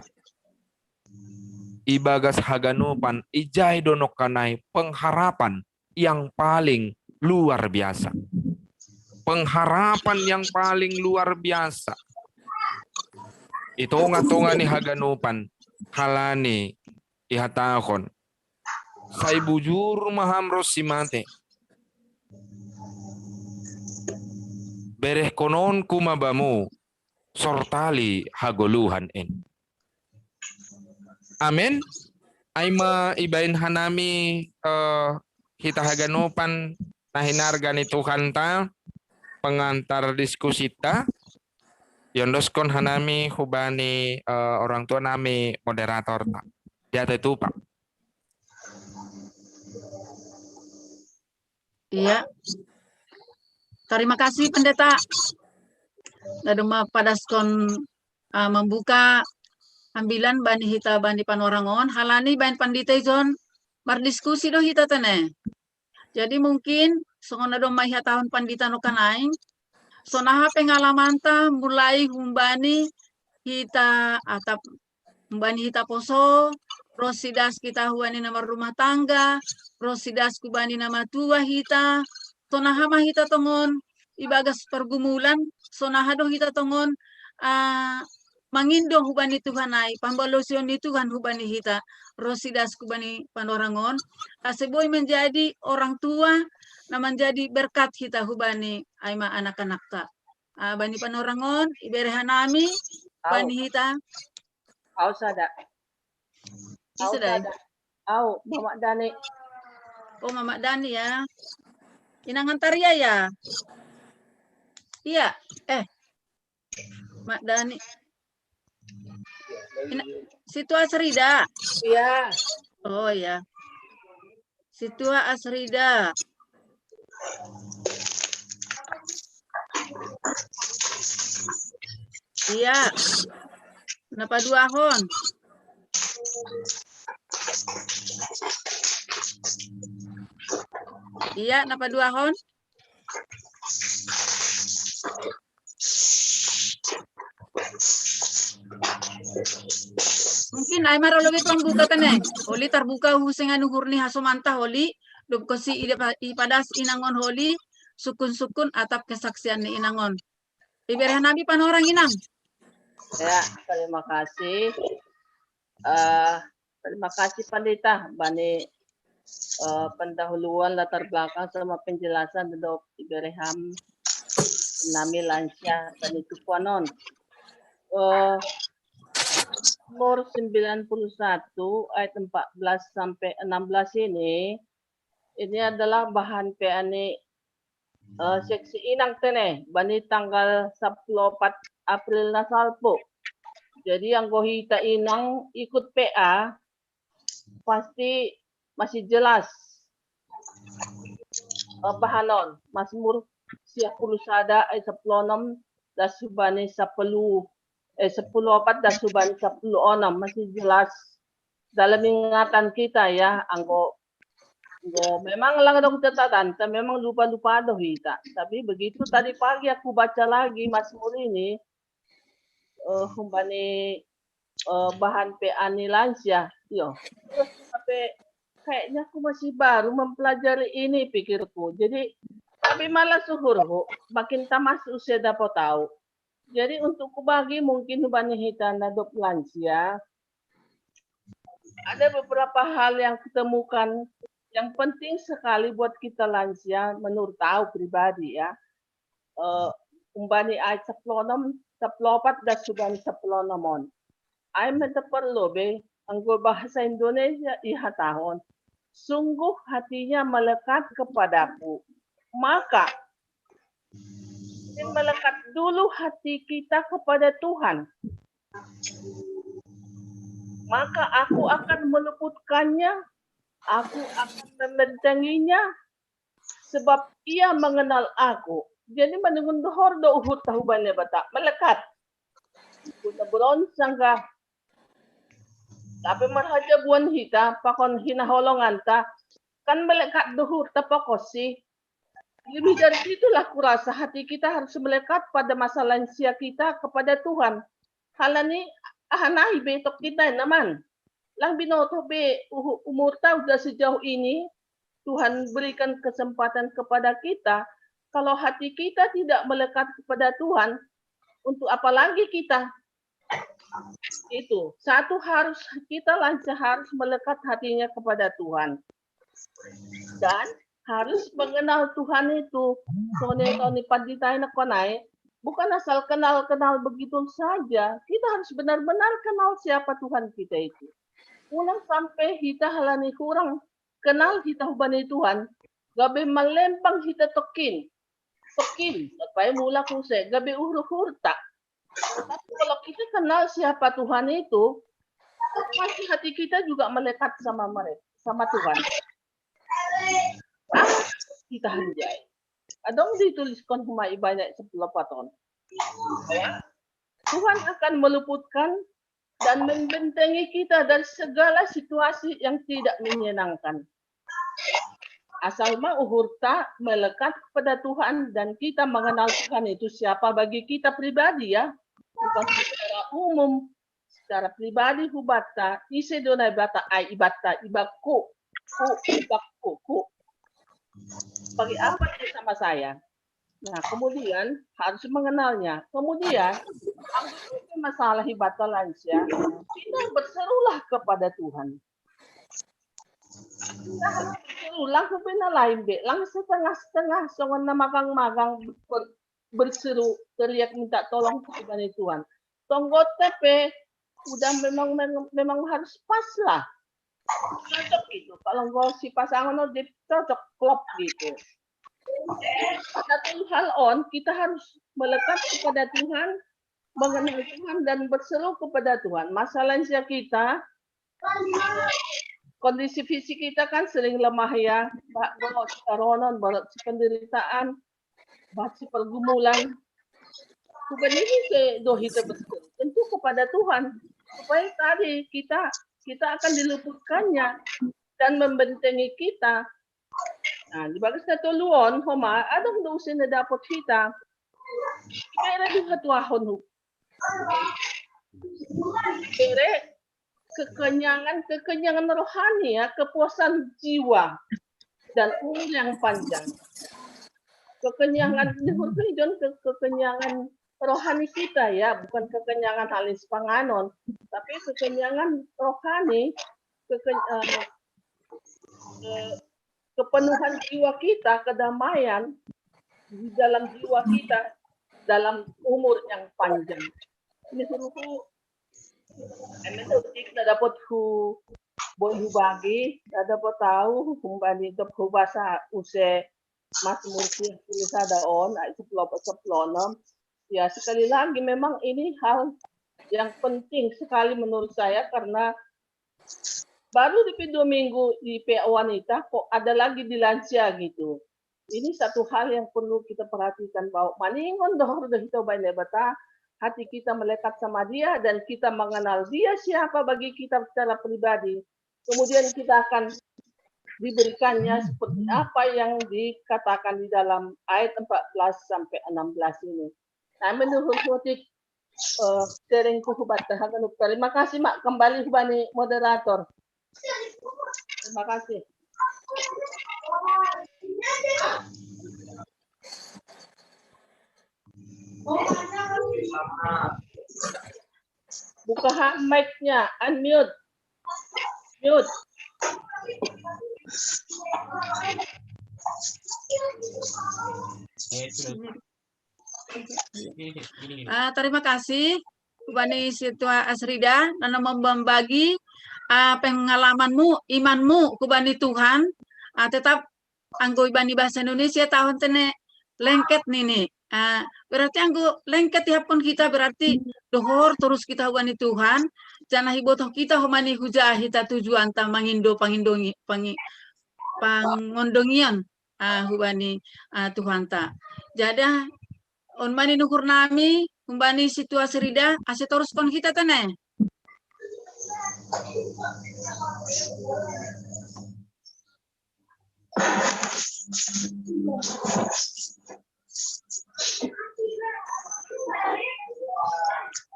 ibagas haganupan, ijai do nongkanai pengharapan yang paling luar biasa. Pengharapan yang paling luar biasa. I tongah-tongah ni haganupan, halani ihatahon, "Sai bujur ma ham ronsi mate. Berehkononku ma bamu sortali hagoluhan en." Amen. Ai ma ibaen hanami eh, hita haganupan na hinarga ni Tuhanta, pengantar diskusinta, iondoskon hanami hubani eh, orang tua nami moderatorta. Diatoi tupa. Iya. Terima kasih Pendeta. Na domma padaskon uh, membuka ambilan bani hita bani panorang on, halani baen pandita ijon mardiskusi do hita tene. Jadi mungkin songon na domma ihatahon pandita nongkanai, sonaha pengalamanta mulai humbani hita atap humbani hita poso, ro sidas hita humbani na marrumah tangga, ro sidas humbani na matua hita, sonaha ma hita tongon ibagas pergumulan, sonaha do hita tongon uh, mangindo humbani Tuhan ai, pambalosion ni Tuhan humbani hita, ro sidas humbani panorang on, ase boi menjadi orang tua na menjadi berkat hita humbani ai ma anak-anakta. Uh, bani panorang on, ibere hanami, bani hita. Au sada. Au sada. Au, Mamak Dani. Oh, Mamak Dani ya. Inang Antaria ya? Iya. Eh. Mak Dani. Ina, Situa Asrida. Iya. Oh ya. Situa Asrida. Iya. Napa duahon? Iya, napa duahon? Mungkin ai maro lobi pambuka tene. Holi tarbuka husengan uhur ni hasomanta holi. Dop kosi ida pa-, ipadas inangon holi. Sukun-sukun atap kesaksian ni inangon. Iberehan abi panorang inang. Ya, terima kasih. Eh, terima kasih Pandita bani eh, pendahuluan latar belakang sama penjelasan dok ibereham nami lansia bani tukuanon. Eh, Mazmur sembilan puluh satu ayat empat belas sampai enam belas ini, ini adalah bahan P A ni eh, seksi inang tene bani tanggal sepuluh empat April nasalpo. Jadi anggo hita inang ikut P A pasti masih jelas eh, bahanon. Mazmur sia puluh sada ayat sepuluh enam das subani sepuluh eh sepuluh empat das subani sepuluh enam masih jelas dalam ingatan kita ya anggo Bo, memang lang dong catatan, ta memang lupa-lupa do hita. Tapi begitu tadi pagi aku baca lagi Mazmur ini, eh humbani eh, bahan P A ni lansia, yo. Terus sampai kayaknya aku masih baru mempelajari ini pikirku. Jadi tapi malah suhurhu, makin tamas usia dapat tahu. Jadi untuk kubagi mungkin humbani hita na dop lansia, ada beberapa hal yang kutemukan yang penting sekali buat kita lansia menurut tahu pribadi ya. Eh, umbani ayat sepuluh enam, sepuluh empat dan sudah sepuluh enam on. Ayat mete perlu be, anggo bahasa Indonesia iha tahun. Sungguh hatinya melekat kepadaku. Maka melekat dulu hati kita kepada Tuhan. Maka aku akan meluputkannya, aku akan membentenginya, sebab ia mengenal aku. Jadi menunggu dohor do uhur tahu bane bata melekat. Guna beron sangga. Tapi merhaja buan hita pakon hina holonganta kan melekat dohur tapakosi. Lebih dari itulah kurasa hati kita harus melekat pada masa lansia kita kepada Tuhan. Halani ahanahi betok kita naman. Lang binoto be umur tahu sejauh ini Tuhan berikan kesempatan kepada kita. Kalau hati kita tidak melekat kepada Tuhan, untuk apalagi kita itu satu harus kita lansia harus melekat hatinya kepada Tuhan dan harus mengenal Tuhan itu. Sone toni pandita na konai bukan asal kenal-kenal begitu saja. Kita harus benar-benar kenal siapa Tuhan kita itu. Ulang sampai kita halani kurang kenal kita hubani Tuhan. Gabe malembang kita tokin. Tokin, supaya mula kuse gabe uhur-uhurta. Tapi kalau kita kenal siapa Tuhan itu, pasti hati kita juga melekat sama mereka, sama Tuhan. Ah, kita hanjai. Adong dituliskan humai banyak sepuluh paton. Ya. Tuhan akan meluputkan dan membentengi kita dari segala situasi yang tidak menyenangkan. Asal ma uhurta melekat kepada Tuhan dan kita mengenal Tuhan itu siapa bagi kita pribadi ya. Bukan secara umum, secara pribadi hubatta, ise do na ibatta ai ibatta ibakku, ku ibakku, ku. Bagi apa dia sama saya? Nah, kemudian harus mengenalnya. Kemudian masalah ibatta lansia, kita berserulah kepada Tuhan. Kita harus berseru, langsung pina lain be, langsung setengah-setengah, songon na magang-magang ber, berseru, teriak minta tolong kepada Tuhan. Tonggotta pe udah memang memang, memang harus pas lah. Cocok gitu. Kalau gol si pasangan udah cocok klop gitu. Satu hal on, kita harus melekat kepada Tuhan, mengenal Tuhan dan berseru kepada Tuhan. Masalahnya kita kondisi fisik kita kan sering lemah ya, Pak. Bawa si karonon, bawa si penderitaan, bawa si pergumulan. Bukan ini ke dohi tebetul. Tentu kepada Tuhan. Supaya tadi kita kita akan diluputkannya dan membentengi kita. Nah, di bagas na tuluon, homa, adong dosen na dapat kita. Pero di hatuahon ho. Pero kekenyangan, kekenyangan rohani ya, kepuasan jiwa dan umur yang panjang. Kekenyangan ini ke, kekenyangan rohani kita ya, bukan kekenyangan halis panganon, tapi kekenyangan rohani, keke, eh, eh, kepenuhan jiwa kita, kedamaian di dalam jiwa kita dalam umur yang panjang. Ini suruhku, emen utik na dapat ku boy hubagi, na dapat tahu, humbani dapat hubasa use Mazmur tiga puluh sada on, ayat sepuluh, sepuluh enam. Ya, sekali lagi memang ini hal yang penting sekali menurut saya karena baru di dua minggu di P A wanita kok ada lagi di lansia gitu. Ini satu hal yang perlu kita perhatikan bahwa maningon dohor do hito baine bata, hati kita melekat sama dia dan kita mengenal dia siapa bagi kita secara pribadi. Kemudian kita akan diberikannya seperti apa yang dikatakan di dalam ayat empat belas sampai enam belas ini. Nah, menurut Hotik, eh, sharing ku hubat tahakan. Terima kasih, Mak. Kembali hubani moderator. Terima kasih. Buka ha mic-nya, unmute. Mute. Ah, terima kasih, hubani Situa Asrida, nano membagi ah, pengalamanmu, imanmu, hubani Tuhan. Ah, tetap anggo ibani bahasa Indonesia tahun tene lengket nini. Ah, berarti anggo lengket ihapon kita berarti dohor terus kita hubani Tuhan. Janah ibotoh kita homani huja hita tujuan ta mangindo pangindongi pangi, pangondongion ah, hubani ah, Tuhan ta. Jadi ah, on mani nukur nami, humbani Situa Sirida, ase toruskon hita tene.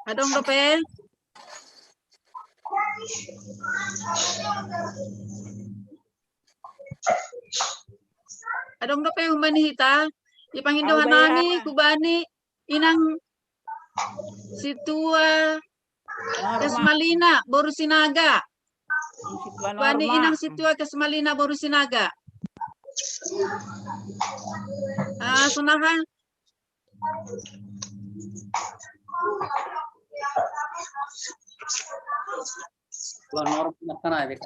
Adong dope? Adong dope humbani hita? Ipangindo hanami hubani inang Situa Kesmalina boru Sinaga. Hubani inang Situa Kesmalina boru Sinaga. Ah, sonaha. Situa Norma na kana bek.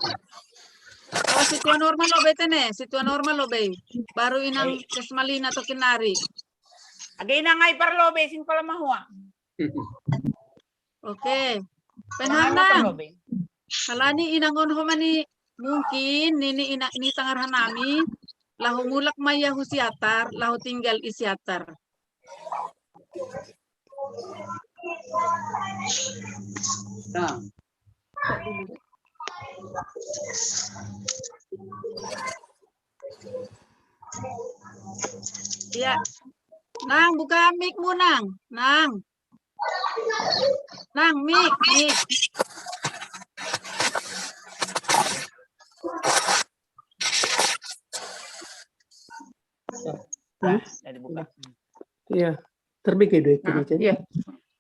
Oh, Situa Norma lobe tene, Situa Norma lobe. Baru inang Kesmalina tokin nari. Age inang ai parlobe sing pala mahua. Oke. Penhana. Halani inang on homani mungkin nini ina ni tangar hanami lahu mulak maya husiatar, lahu tinggal isiatar. Nah. Ya. Nang, buka mic-mu, Nang. Nang. Nang, mic, mic. Nah, jadi buka. Iya. Terbigedo itu nah, iya.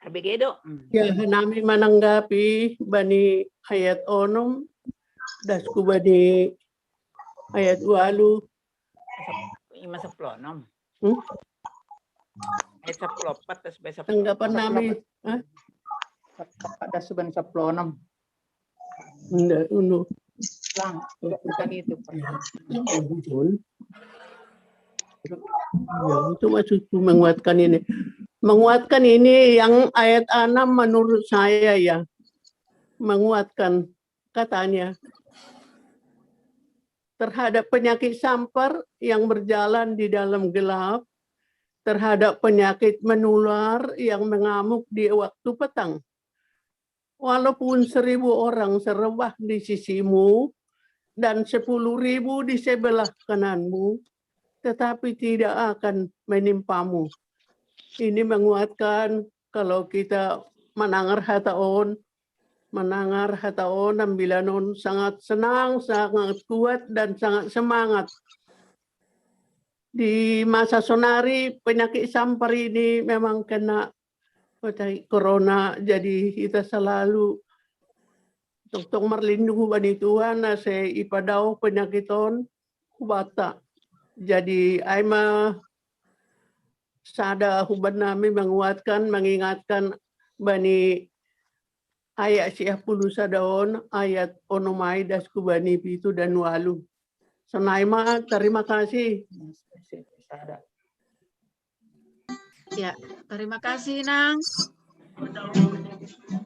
Terbigedo. Hmm. Ya, nami mananggapi bani ayat onom, dasku bani ayat walu. Ima sepuluh enam. Hmm? Ayat sepuluh empat, terus besok tanggapan nami. Hah? Ada sebenarnya sepuluh enam. Enggak, unu. Lang, bukan itu. Betul. Ya, itu maksudku menguatkan ini. Menguatkan ini yang ayat enam menurut saya ya. Menguatkan katanya. Terhadap penyakit sampar yang berjalan di dalam gelap, terhadap penyakit menular yang mengamuk di waktu petang. Walaupun seribu orang serebah di sisimu dan sepuluh ribu di sebelah kananmu, tetapi tidak akan menimpamu. Ini menguatkan kalau kita manangar hata on, manangar hata on, ambilan on sangat senang, sangat kuat, dan sangat semangat. Di masa sonari, penyakit sampar ini memang kena penyakit corona, jadi kita selalu tong-tong marlindung hubani Tuhan, ase ipadao penyakit on hubata. Jadi ai ma sada huban nami menguatkan, mengingatkan bani ayat siah puluh sada on, ayat onom ai das hubani pitu dan walu. Sonai ma, terima kasih. Ya, terima kasih, Nang.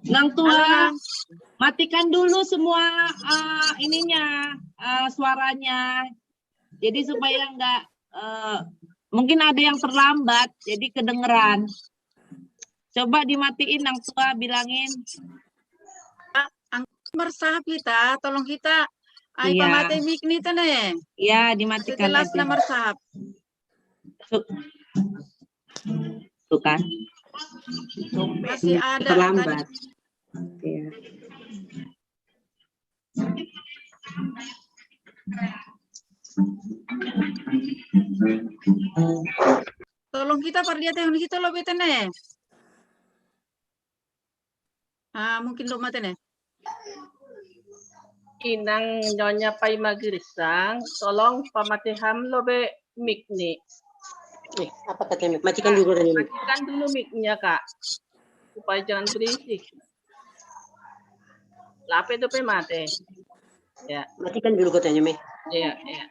Nang Tua, Halo, Nang. Matikan dulu semua uh, ininya, uh, suaranya. Jadi supaya enggak, uh, mungkin ada yang terlambat, jadi kedengeran. Coba dimatiin, Nang Tua, bilangin. Mersahap kita, tolong kita. Ai Iya. Pamate mic ni tene. Ya, dimatikan Jelas aja. Mersahap. Tuh. Tuh kan. Masih ada Terlambat. Tadi. Iya. Tolong kita pardia tehun kita lo betene. Ah, mungkin lo matene. Inang Nyonya Pai Magirisang, tolong pamateham lo be mic ni. Eh, apa katanya? Matikan dulu katanya. Matikan dulu mic-nya, Kak. Supaya jangan berisik. Lape tu pe mate. Ya. Matikan dulu katanya, Mi. Iya, iya.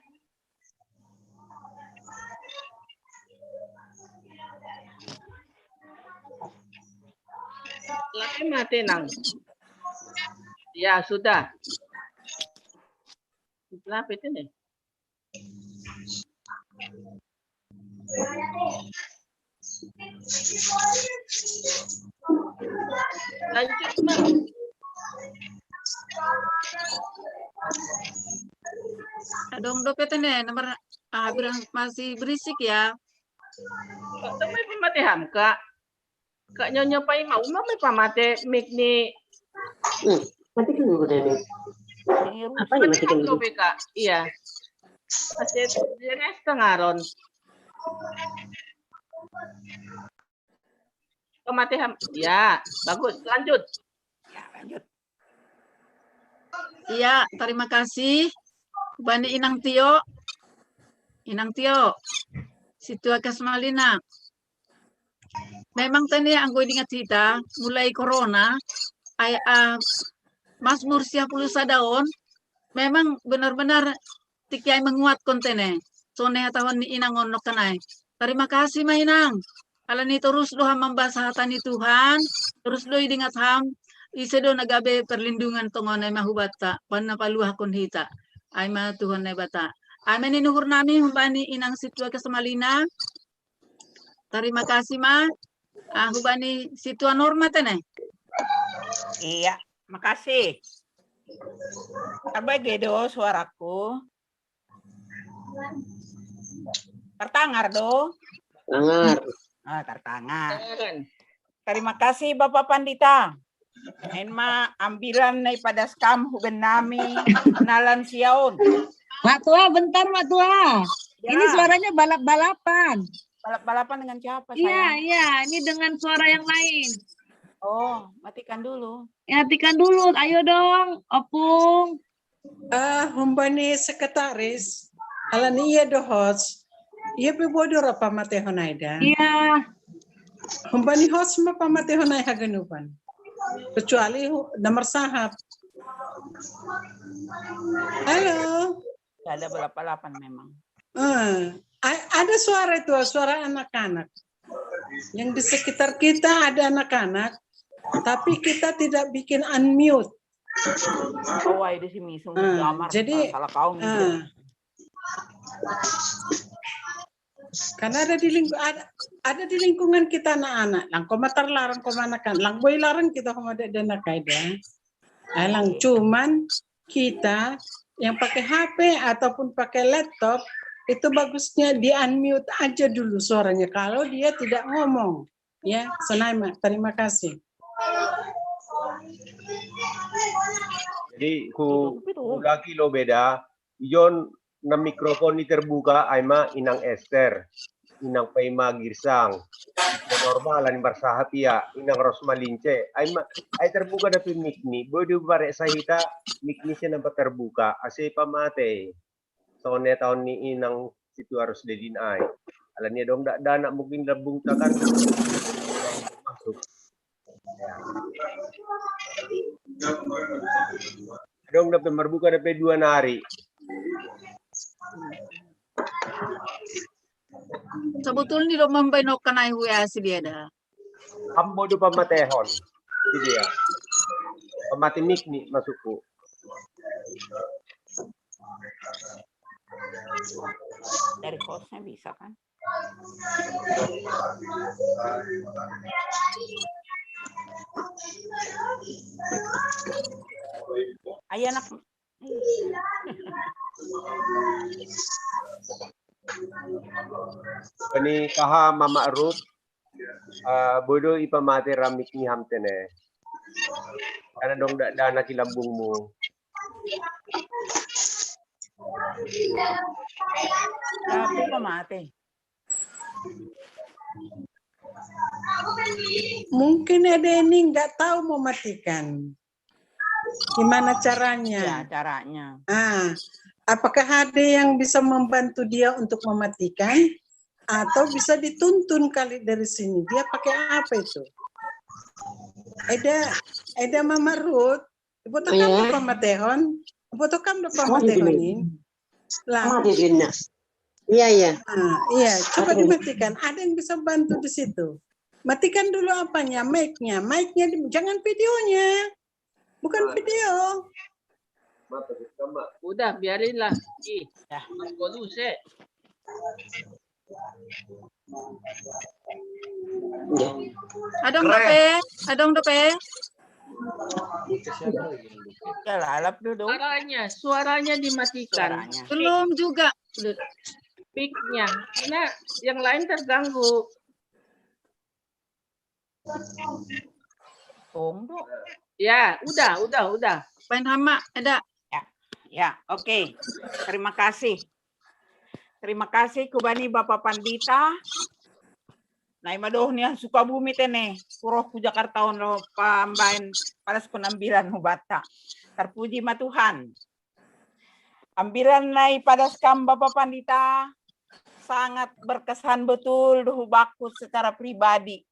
Lape mate nang. Ya, sudah. Lape tu ni. Lanjut, Mak. Adong dope tene nomor ah, bilang masih berisik ya. Kak, tu mai pamate ham, Kak. Kak Nyonya Pai mau, mau mai pamate mic ni. Hmm, matikan dulu katanya, Mi. Apa yang matikan Matikan dulu? dulu, Kak. Iya. Masih jelas tengaron. Pamate ham. Ya, bagus. Lanjut. Iya, terima kasih. Bani Inang Tio. Inang Tio. Situa Kasmalina. Memang tadi anggo ingat kita, mulai corona, ay, ah, Mazmur siah puluh sada on, memang benar-benar tiki ai menguatkan tene. Sone tahun ni Inang on nokanai. Terima kasih ma Inang. Alani terus doha mambasa hata ni Tuhan, terus do idingat ham, ise do na gabe perlindungan tongon ai ma hubata, panna paluahkon hita. Ai ma Tuhan Naibata. Ai ma ni nuhur nami humbani Inang Situa Kasmalina. Terima kasih ma. Ah, humbani Situa Norma tene. Iya, makasih. Terbaik do suaraku. Tertangar do? Tangar. Ah, tertangar. Terima kasih Bapak Pandita. Ain ma ambilan nai padas kam huben nami nalan siaon. Mak Tua, bentar Mak Tua. Ini Ya. Suaranya balap-balapan. Balap-balapan dengan siapa, Iya, sayang? Iya, ini dengan suara yang lain. Oh, matikan dulu. Ya, matikan dulu. Ayo dong, Opung. Ah, humbani sekretaris, alani ia do host, ia pe bodo ra pamatehon ai da. Iya. Humbani host ma pamatehon ai haganupan. Kecuali hu- nomor sahab. Halo. Ya, ada balap-balapan memang. Eh, a- ada suara itu, suara anak-anak. Yang di sekitar kita ada anak-anak, tapi kita tidak bikin unmute. Oh, ai di sini semua Ah, gambar. jadi, Salah kau Ah. Karena ada di lingku ada, ada di lingkungan kita anak-anak. Lang ko matarlarang ko manakan, lang boy larang kita ko mada dana kaida. Alang cuman kita yang pakai H P ataupun pakai laptop itu bagusnya di unmute aja dulu suaranya kalau dia tidak ngomong. Ya, Sonaima, terima kasih. Jadi ku lagi lo beda. Ijon na mikrofon ni terbuka, aima inang Esther, inang Paima Girsang, normal ani barsahap ia, inang Rosma Lince, aima ai terbuka dapi mic ni, bodo bare sahita mic ni sia nampa terbuka, ase pamate. Sone taon ni inang situ harus dedin ai. Alani adong dak dana mungkin labung takan masuk. Adong dape marbuka dape dua nari. Sebetulnya do mambai no kanai huya si dia da. Ambo do pamatehon. Jadi ya. Pamati mic ni masukku. Dari hostnya bisa kan? Ayo anak. Pani kaha Mama Ruth, uh, bodo ipamate ra mic ni ham tene. Karena dong dak dana ki lambungmu. Tapi pamate. Mungkin ada ini nggak tahu mematikan. Gimana caranya? Ya, caranya. Ah, apakah ada yang bisa membantu dia untuk mematikan? Atau bisa dituntun kali dari sini. Dia pakai apa itu? Ada, ada Mama Ruth. Ibu tokam Iya. Pamatehon. Ibu tokam Mati Pamatehon dulu. ini. Lah, Mati dulu, Nak. Iya, iya. ah, iya, coba Apa? Dimatikan. Ada yang bisa bantu di situ. Matikan dulu apanya? Mic-nya. Mic-nya di- jangan videonya. Bukan video. Mata sama. Udah, biarinlah. Ih, Dah. Mas Bodu, se. Iya. Adong dope, adong dope. Ya lah, alap dulu. Suaranya, suaranya dimatikan. Suaranya. Belum juga. Mic-nya. Karena yang lain terganggu. Tunggu. Ya, udah, udah, udah. Pain hama, ada. Ya, oke. Terima kasih. Terima kasih kubani Bapak Pandita. Nai madoh nia Sukabumi tene, kuroh ku Jakarta on lo pambaen padas ku nambilan hubata. Terpuji ma Tuhan. Ambilan nai padas kam Bapak Pandita sangat berkesan betul do hubaku secara pribadi.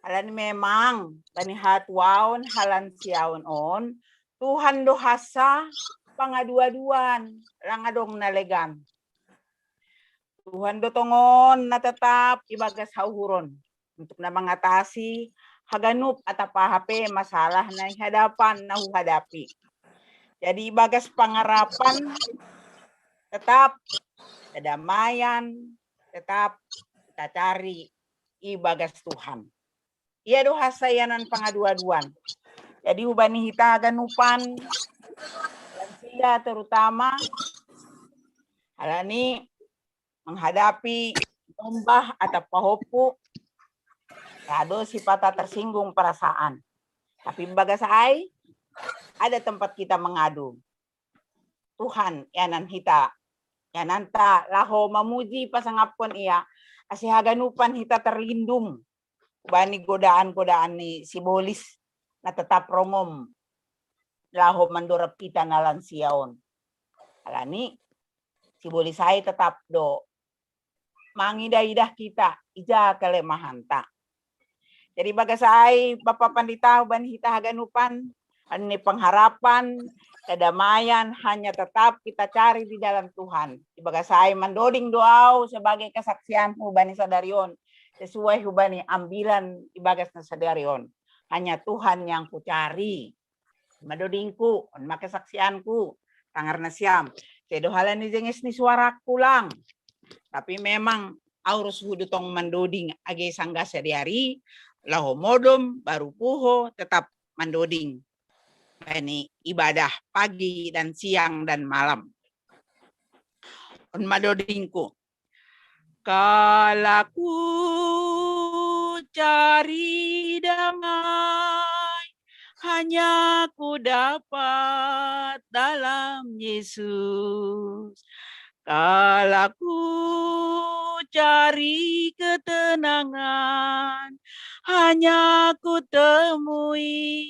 Alani memang bani hatuaon halan siaon on Tuhan do hasa pangaduaduan lang adong na legan. Tuhan do tongon na tetap ibagas hauhuron untuk na mangatasi haganup atap aha pe masalah na ihadapan na huhadapi. Jadi ibagas pangarapan tetap kedamaian tetap kita cari ibagas Tuhan. Ia do hasa ianan pangaduaduan. Jadi hubani hita haganupan lansia terutama alani menghadapi tombah atau pahopuk, rado sipata tersinggung perasaan. Tapi bagas ai ada tempat kita mengadu. Tuhan ianan hita, ianan ta laho mamuji pasangapkon ia, ase haganupan hita terlindung bani godaan-godaan ni sibolis na tetap rongom laho mandorab hita na lansia on. Alani sibolis ai tetap do mangidah-idah kita ija kelemahanta. Jadi bagas ai Bapak Pandita bani hita haganupan, ni pengharapan, kedamaian hanya tetap kita cari di dalam Tuhan. Ibagas ai mandoding do au sebagai kesaksianku bani sadari on sesuai hubani ambilan ibagas na sadari on. Hanya Tuhan yang kucari. Madodingku, on ma kesaksianku. Tangar na siam. Sedo halan ni jenges ni suaraku lang. Tapi memang au ros hudu tong mandoding age sangga sadiari, laho modom baru puho tetap mandoding. Bani ibadah pagi dan siang dan malam. On ma dodingku. Kalaku cari damai, hanya ku dapat dalam Yesus. Kalaku cari ketenangan, hanya ku temui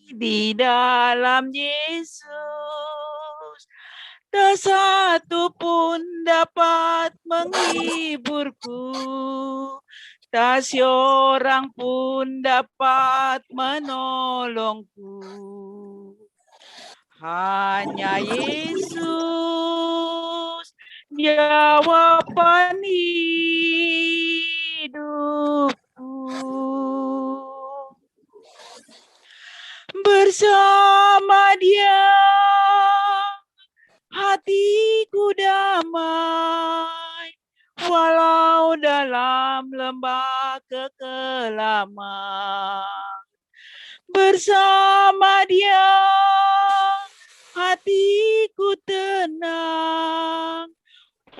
di dalam Yesus. Tak satu pun dapat menghiburku, tak seorang pun dapat menolongku. Hanya Yesus jawaban hidupku. Bersama Dia hatiku damai, walau dalam lembah kekelaman. Bersama Dia hatiku tenang,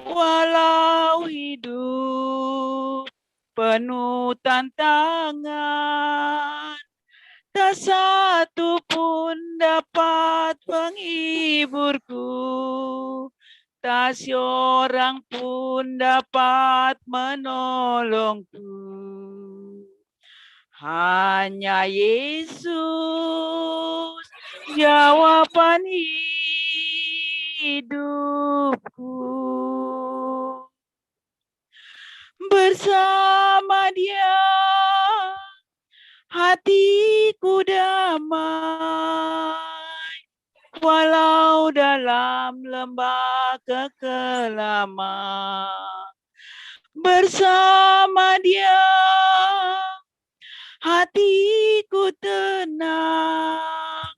walau hidup penuh tantangan. Tak satu pun dapat menghiburku, tak seorang pun dapat menolongku. Hanya Yesus jawaban hidupku. Bersama Dia hatiku damai, walau dalam lembah kekelaman. Bersama Dia hatiku tenang,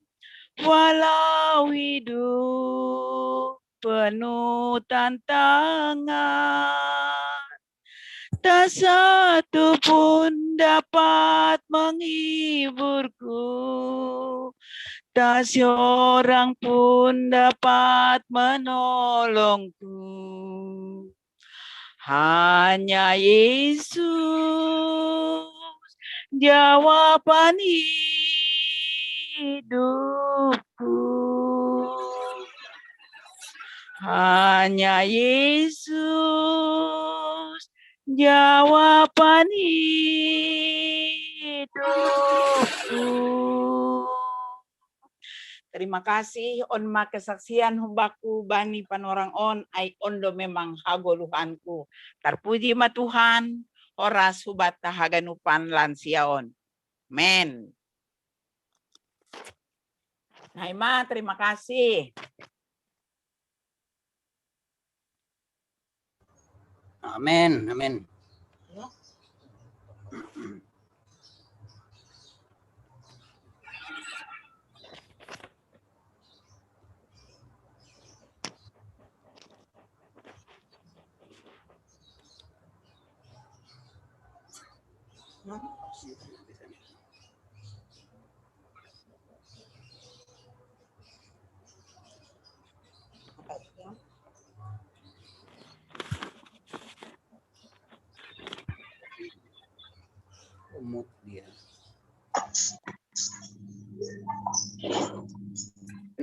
walau hidup penuh tantangan. Tak satu pun dapat menghiburku, tak seorang pun dapat menolongku. Hanya Yesus jawaban hidupku. Hanya Yesus jawaban hidupku. Terima kasih, on ma kesaksian hubaku bani panorang on, ai on do memang hagoluhanku. Terpuji ma Tuhan, horas hubat haganupan lansia on. Amen. Hai ma, terima kasih. Amin, amin. Umut dia.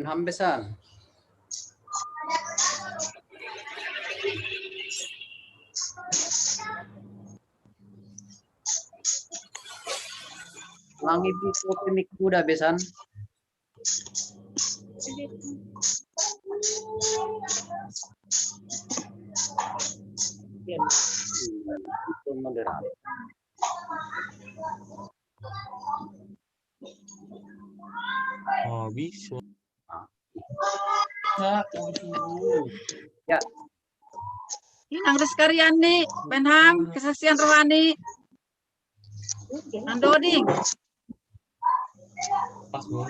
Hambesan. Langi piko pemik kuda besan. Oh, bisa. Ya. Inang Rizkaryani, Benham, kesaksian rohani. Andoding. Pas, Bu.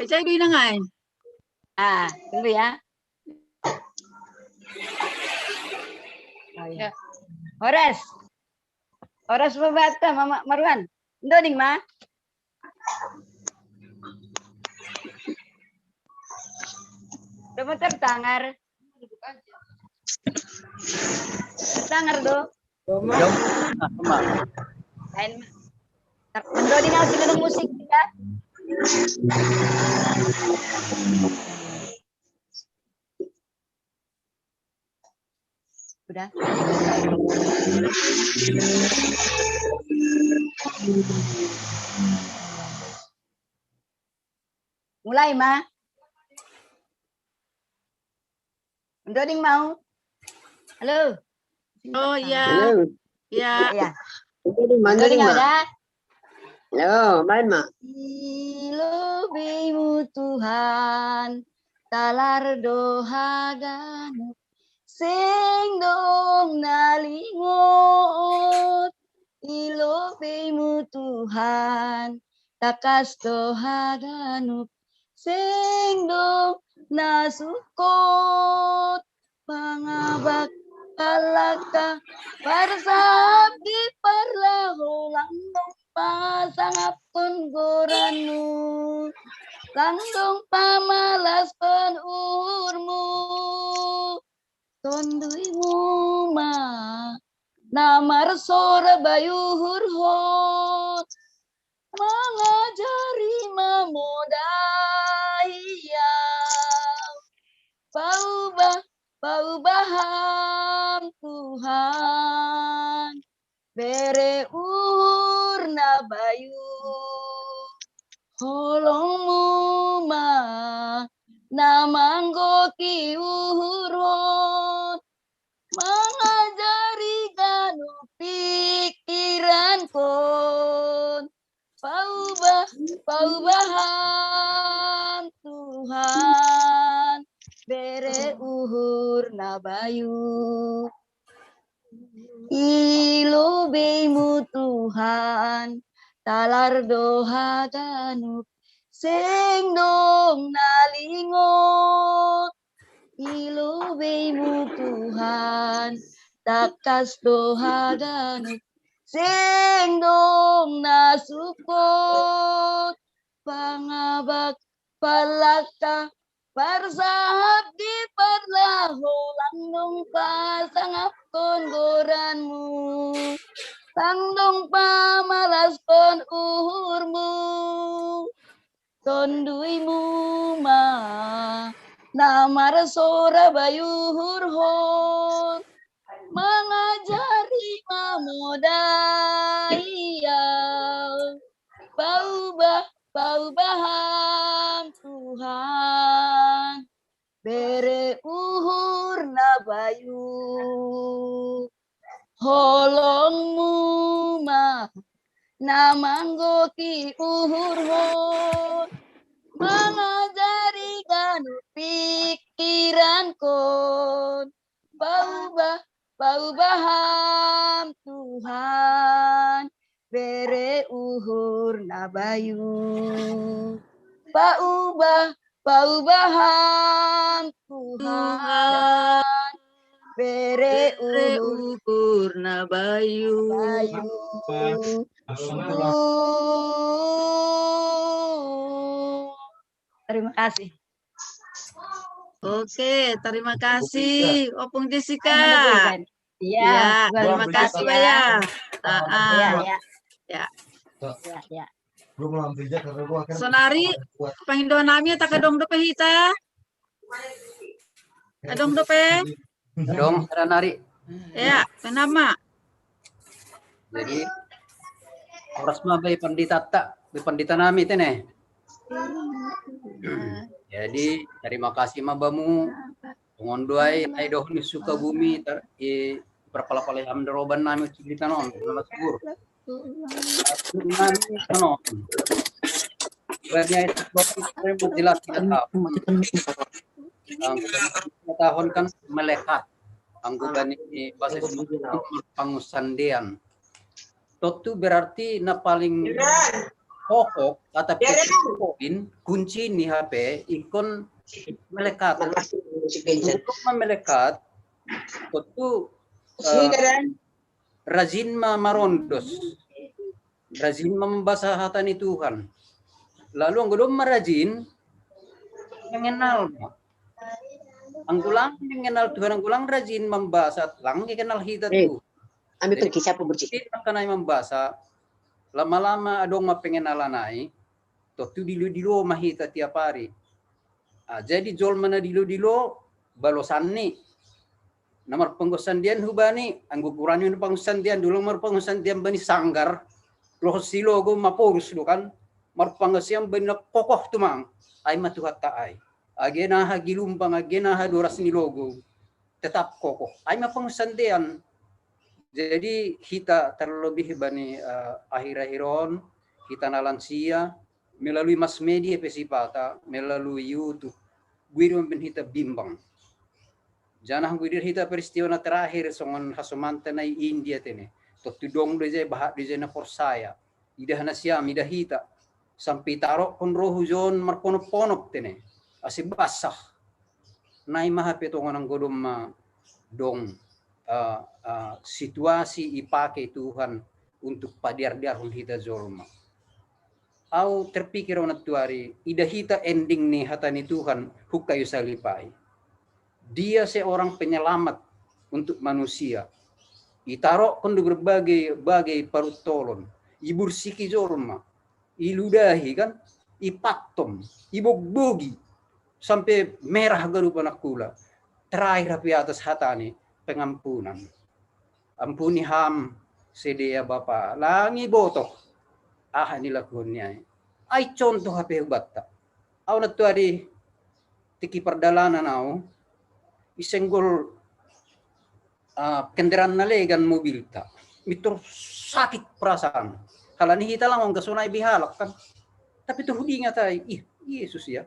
Saya dulu nangai. Ah, tunggu ya. Oh, iya. Ya. Horas. Horas Mabata, Mama Marwan. Ndo ding, Ma. Udah muter tangar. Tangar do. Dong. Nah, sama. Lain, Ma. Ndo ding, harus dengar musik ya. Udah. Mulai, Ma. Ndo ding mau. Halo. Oh, iya. Halo. Iya. Iya. Ndo ding, Ma. Ndo ding, Ma. Ada. Yo, main, Ma. Ilobeimu Tuhan, talar do haganup, seng dong na lingot. Ilobeimu Tuhan, takas do haganup, seng dong na sukot. Pangabak palaka, parsahap di parlaho, lang dong pasangapkon goranmu, lang dong pamalaskon uhurmu. Tonduimu ma na marsora bayuhurhon, mangajari mamodai au. Paubah, paubah Ham Tuhan, bere uhur na bayu. Holongmu ma na manggohi uhurhon, mangajari ganup pikirankon. Paubah, paubah Ham Tuhan, bere uhur na bayu. Ilobeimu Tuhan, talar do haganup, seng dong na lingot. Ilobeimu Tuhan, takas do haganup, seng dong na sukot. Pangabak palaka, parsahap di parlaho, lang dong pasangapkon goranmu, lang dong pamalaskon uhurmu. Tonduimu ma na marsora bayuhurhon, mangajari mamodai au. Paubah, paubah Ham Tuhan, bere uhur na bayu. Holongmu ma na manggohi uhurhon, mangajari ganup pikirankon. Paubah, paubah Ham Tuhan, bere uhur na bayu. Paubah, paubah Ham Tuhan, bere uhur na bayu. Terima kasih. Oke, terima kasih, Opung Jessica. Iya, terima kasih, Baya. Iya, iya. Ya. Sonari, pangindo nami, ta kadong dope hita? Kadong dope? Kadong, sonari. Ya, kenapa? Jadi, horas ma bai pandita ta, bai pandita nami tene. Jadi, terima kasih ma bamu. Tongon duai, ai dohon ni Sukabumi, tar, i, parpala-pala ham doroban nami cigita non, nala subur. Nami non. Bani ai, jelas kita tahu. Tahun kan melekat. Anggo bani bahasa Sunda pangusandean. Totu berarti na paling Pokok, atau poin, kunci ni H P, ikon melekat. Untuk memelekat, itu rajin ma marondos. Rajin ma mambasa hata ni Tuhan. Lalu anggo dong ma rajin, mengenal ma. Anggo lang mengenal Tuhan, anggo lang rajin mambasa, lang dikenal hita Tuhan. Ami pergi siapa berarti? Makana mambasa, lama-lama adong ma pengenalan ai, tontu dilo-dilo ma hita tiap hari. Ah, jadi jolma na dilo-dilo, balosanni. Na marpangusan dian hubani, anggo kurani na pangusan dian, dulu marpangusan dian bani sanggar, lohot si logo maporus do kan, marpangusan bani na kokoh tumang, ai ma Tuhanta ai. Age naha gilumbang, age naha doras ni logo, tetap kokoh. Ai ma pangusan dian. Jadi hita terlebih bani uh, akhir-akhir on, hita na lansia, melalui mass media pe sipata, melalui YouTube, guido ben hita bimbang. Janah guido hita peristiwa na terakhir songon hasomanta na i India tene. Tontu dong do ijai, bahat do ijai na porsaya. Idah nasiam, idah hita. Sampe tarokkon rohu jon marponop-ponop tene. Ase basah. Nai maha pe tongon anggo domma dong uh, uh, situasi ipake Tuhan untuk padiar-diarhon hita jolma. Au terpikir ona tuari, idah hita ending ni hata ni Tuhan hukayu salipai. Dia seorang penyelamat untuk manusia. Itarokkon do berbagai bagai paruttolon. Ibursiki jolma. Iludahi kan, ipattom, ibogbogi, sampai merah garu panakula. Terakhir api atas hatani pengampunan. Ampuni ham, sedea Bapa, langi botoh. Ah, ini lakuannya. Ai contoh api hubatta. Au na tuari tiki pardalanan au, isenggol uh, kendaraan na legan mobilta. Mitur sakit perasaan. Halani hita lang ongga sonai bihalak kan. Tapi tuh diingat ai, ih, Yesus ya.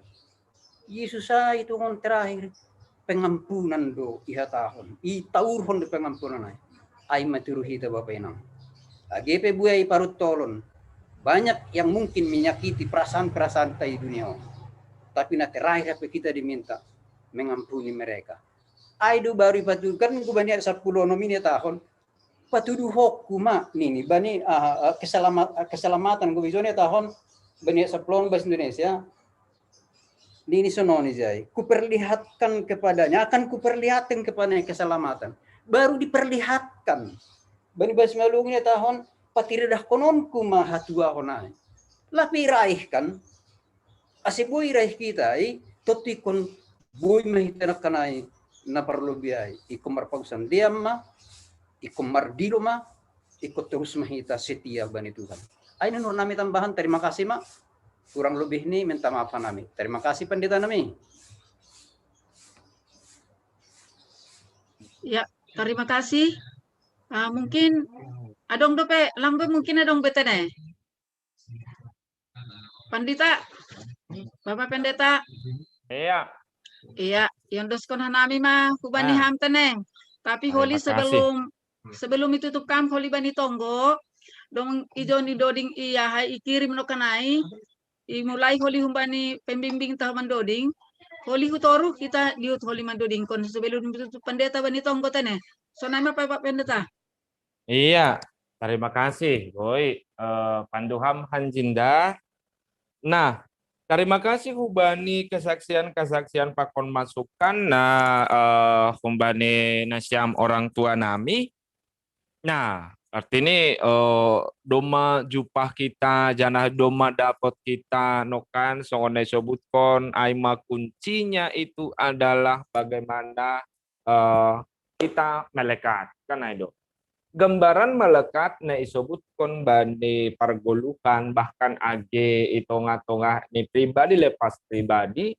Yesus ai itu ngon terakhir pengampunan do iha tahun. I taurhon do pengampunan ai. Ai maturu hita Bapak Inang. Age pe buai parut tolon. Banyak yang mungkin menyakiti perasaan-perasaan tai dunia. Tapi na terakhir apa kita diminta mengampuni mereka. Ai do baru ipatukan ku bani ayat sepuluh nomine tahun. Patuduhokku ma nini bani uh, keselamat, keselamatan ku bijone tahun bani ayat sepuluh bahasa Indonesia. Nini sononi jai. Kuperlihatkan kepadanya, akan kuperlihatkan kepadanya keselamatan. Baru diperlihatkan. Bani bahasa Malungnya tahun patiridahkononku ma hatua honai. Lapi raih kan. Ase boi raih kita i, totikon boi ma hita nakkanai na parlobi ai. Ikon marpagusan diam ma, ikon mardilo ma, ikon terus ma hita setia bani Tuhan. Ai nunur nami tambahan, terima kasih ma. Kurang lebih ni minta maaf nami. Terima kasih pendeta nami. Ya, terima kasih. Uh, mungkin adong dope, langgo mungkin adong betene. Pandita, Bapak Pendeta. Iya. Iya, yang doskon hanami mah kubani ah. Ham teneng. Tapi holi sebelum sebelum itu tukam holi bani tonggo dong ijo ni doding iya hai ikirim no kanai imulai holi humbani pembimbing tahu mandoding holi hutoru kita diut holi mandoding kon sebelum itu pendeta bani tonggo tene. Sonai mah Bapak Pendeta. Iya, terima kasih, Boy. Uh, Panduham Hanjinda. Nah, terima kasih hubani kesaksian-kesaksian pakon masukan na uh, humbani nasiam orang tua nami. Nah, artinya uh, doma jupah kita, janah doma dapot kita, nokan songon na isobutkon, aima kuncinya itu adalah bagaimana uh, kita melekat kan aido. Gambaran melekat na isobutkon bani pargoluhan bahkan age i tongah-tongah ni pribadi lepas pribadi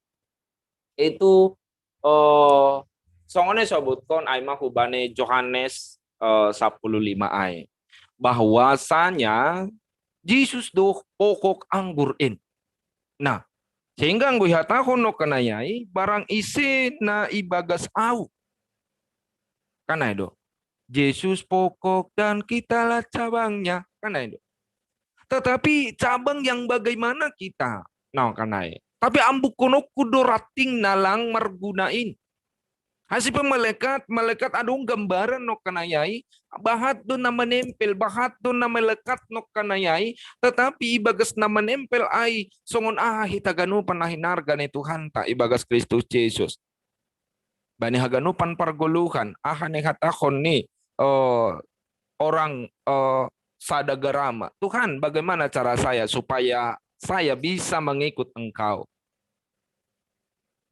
itu uh, songon isobutkon aima hubani Johannes uh, sepuluh lima ai bahwasanya Jesus do pokok anggur in. Nah, sehingga anggo ihatahon no kanayai barang ise na ibagas au. Kanai do. Jesus pokok dan kitalah cabangnya. Kanai do. Tetapi cabang yang bagaimana kita? Nah, kanai. Tapi ambuk konokku do ratting nalang margunain. Hasi pe malekat, malekat adong gambaran no kanayai, bahat do na manempel, bahat do na malekat no kanayai, tetapi ibagas na manempel ai, songon aha hita ganupan na hinarga ni Tuhanta ibagas Kristus Jesus. Bani haganupan pargoluhan, aha ni hatahon ni uh, orang uh, sada garama. Tuhan, bagaimana cara saya supaya saya bisa mengikut Engkau?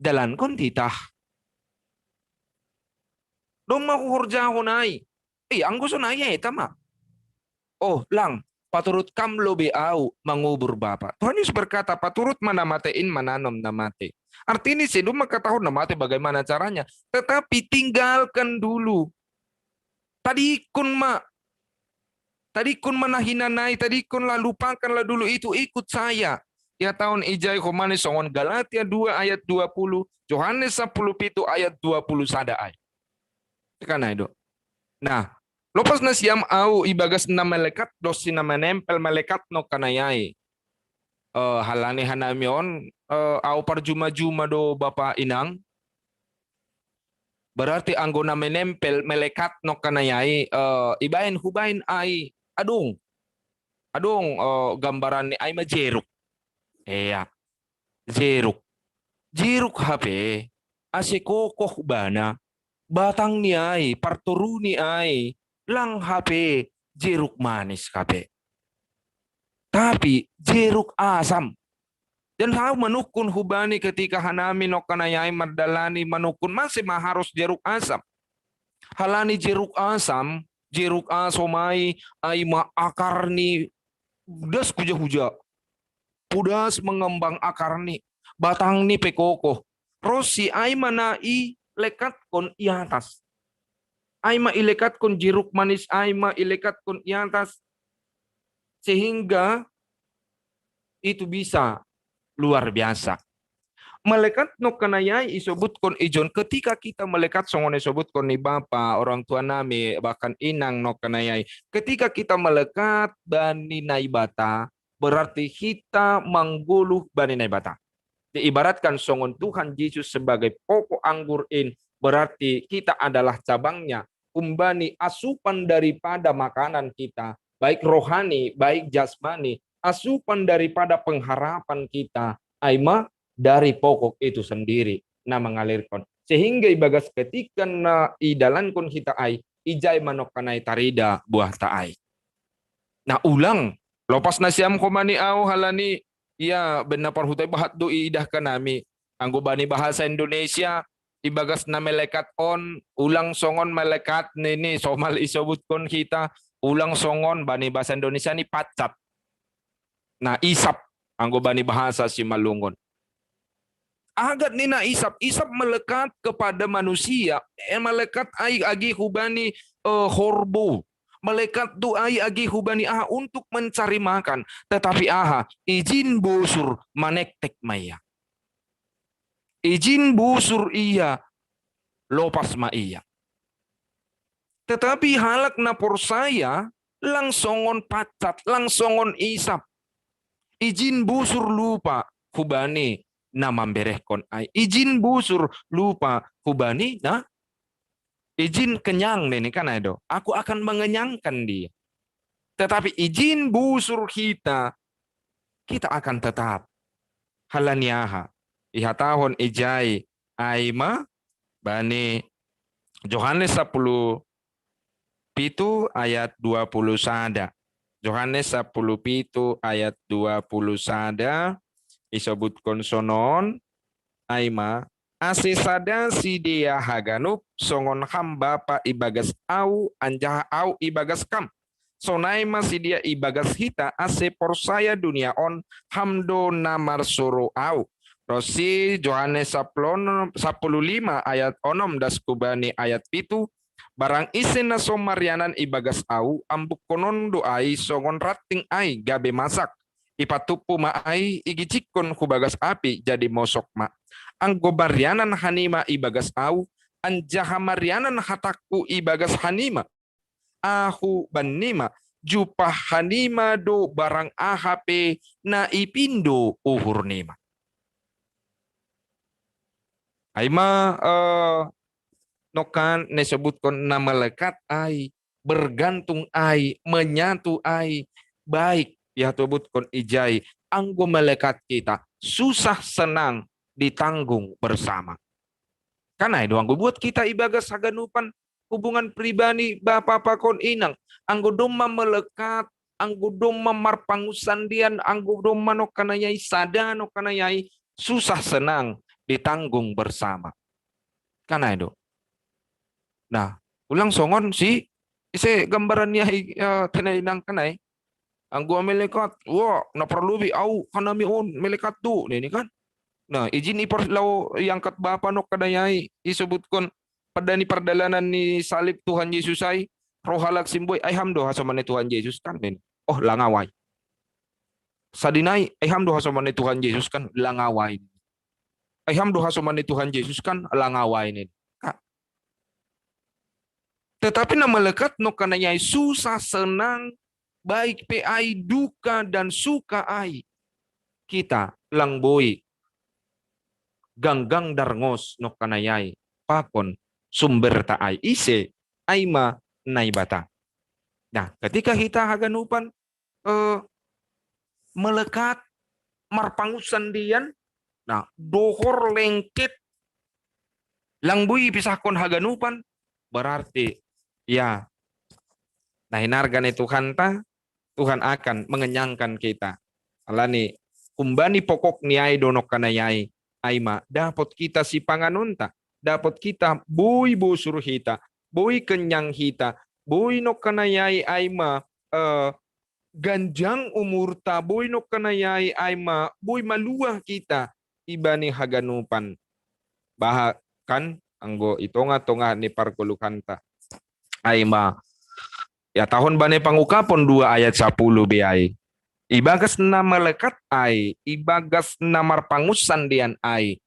Jalankon titah. Domma huhorjahon ai. Eh, anggo sonai ai tama. Oh, lang, paturut kam lobe au mangubur bapa. Tuhan Yesus berkata, paturut mana mate in mananom na mate. Artinya sih, domma katahon na mate bagaimana caranya. Tetapi tinggalkan dulu. Tadikon ma. Tadikon ma na hinanai, tadikon lah, lupakanlah dulu itu, ikut saya. Ya tahun ijai homani songon Galatia dua ayat dua puluh, Yohanes sepuluh pitu ayat dua puluh sada ai. Tekan ai do. Nah, lopas na siam au ibagas na malekat dosi na menempel malekat no kanayai. Uh, halani hanami on uh, au parjuma-juma do bapa inang. Berarti anggo na menempel melekat no kanayai uh, ibaen hubaen ai adung adung uh, gambaran ni ai ma jeruk. Iya, jeruk. Jeruk hape ase kokoh bana, batang ni ai, partoru ni ai, lang hape jeruk manis hape. Tapi jeruk asam. Dan hau manungkun hubani ketika hanami nongkanayai mardalani manungkun masih ma harus jeruk asam. Halani jeruk asam, jeruk asam ai, ai ma akar ni das huja-huja. Pudas mengembang akar ni, batang ni pe kokoh. Rosi ai ma na i lekatkon i atas. Ai ma ilekatkon jeruk manis, ai ma ilekatkon i atas. Sehingga itu bisa luar biasa. Melekat nongkanayai isobutkon ijon ketika kita melekat songon isobutkon ni bapa, orang tua nami, bahkan inang nongkanayai. Ketika kita melekat bani Naibata, berarti kita manggoluh bani Naibata. Diibaratkan songon Tuhan Yesus sebagai pokok anggur in, berarti kita adalah cabangnya. Umbani asupan daripada makanan kita, baik rohani, baik jasmani, asupan daripada pengharapan kita, ai ma dari pokok itu sendiri na mengalirkan. Sehingga ibagas ketika na idalankon hita ai, ijai manongkanai tarida buah ta ai. Nah, ulang lopas na siam homani au halani ia benna parhutai bahat do iidahkan nami. Anggo bani bahasa Indonesia, ibagas na melekat on, ulang songon melekat nini somal isobutkon hita, ulang songon bani bahasa Indonesia ni pacat. Nah, isap, anggo bani bahasa Simalungun. Agat ni na isap, isap melekat kepada manusia, eh, melekat ai agi hubani eh, horbo. Melekat do ai agi hubani aha untuk mencari makan. Tetapi aha, ijin busur manektek ma ia. Ijin busur ia, lopas ma ia. Tetapi halak na porsaya lang songon pacat, lang songon isap. Ijin busur lupa hubani na mamberehkon ai. Ijin busur lupa hubani na ijin kenyang nini kan ai do. Aku akan mengenyangkan dia. Tetapi ijin busur hita, kita akan tetap. Halani aha? Ihatahon ijai ai ma bani Yohanes sepuluh pitu ayat dua puluh sada. Yohanes sepuluh pitu ayat dua puluh sada isobutkon sonon, ai ma, ase sada sidea haganup songon ham Bapa ibagas au anjaha au ibagas kam. Sonai ma sidea ibagas hita ase porsaya dunia on ham do na marsuru au. Ronsi Johannes sapuluh lima ayat onom das kubani ayat pitu, barang ise na so marianan ibagas au, ambukkonon do ai songon ranting ai gabe masak. Ipatumpu ma ai igijikkon hu bagas api jadi mosok ma. Anggo marianan hanima ibagas au, anjaha marianan hatangku ibagas hanima, ahu bannima, jupah hanima do barang aha pe na ipindo uhurnima. Ai ma, eh, nongkan na isobutkon na melekat ai, bergantung ai, menyatu ai, baik, ya, tobutkon ijai, anggo melekat kita, susah senang ditanggung bersama. Kan ai do anggo buat kita ibagas haganupan hubungan pribadi bapa pakon inang, anggo domma melekat, anggo domma marpangusandian, anggo domma nongkan ai sada nongkan ai, susah senang ditanggung bersama. Kan ai do. Nah, ulang songon si ise gambaran ni ai, eh, tena inang kan ai. Anggo melekat, wah, na parlobi au hanami on melekat tu, nini kan. Nah, ijin i par-, lao iangkat bapa nongkan ai, isobutkon pardalanan ni salib Tuhan Yesus ai, ro halak simboi, ai ham do hasoman ni Tuhan Yesus kan, nini. Oh, lang au ai. Sadinai, ai ham do hasoman ni Tuhan Yesus kan, lang au ai. Ai ham do hasoman ni Tuhan Yesus kan, lang au ai, nini. Ka. Tetapi na melekat nongkan ai, susah senang, baik pe ai, duka dan suka ai, kita lang boi ganggang darngos nongkan ai pakon sumberta ai, ise? Ai ma Naibata. Nah, ketika hita haganupan, eh, melekat, marpangusandian, nah, dohor lengket, lang boi pisahkon haganupan, berarti, ya, na hinarga ni Tuhanta, Tuhan akan mengenyangkan kita. Alani humbani pokok ni ai do nongkan ai, ai ma dapot kita sipanganonta, dapot kita boi bosur hita, boi kenyang hita, boi nongkan ai, ai ma, eh, ganjang umurta, boi nongkan ai, ai ma boi maluah kita ibani haganupan. Bahkan anggo i tongah-tongah ni pargoluhanta, ai ma, ya, taon bani Pangungkapon dua ayat sapuluh be ai. Ibagas na melekat ai, ibagas na marpangusandian ai,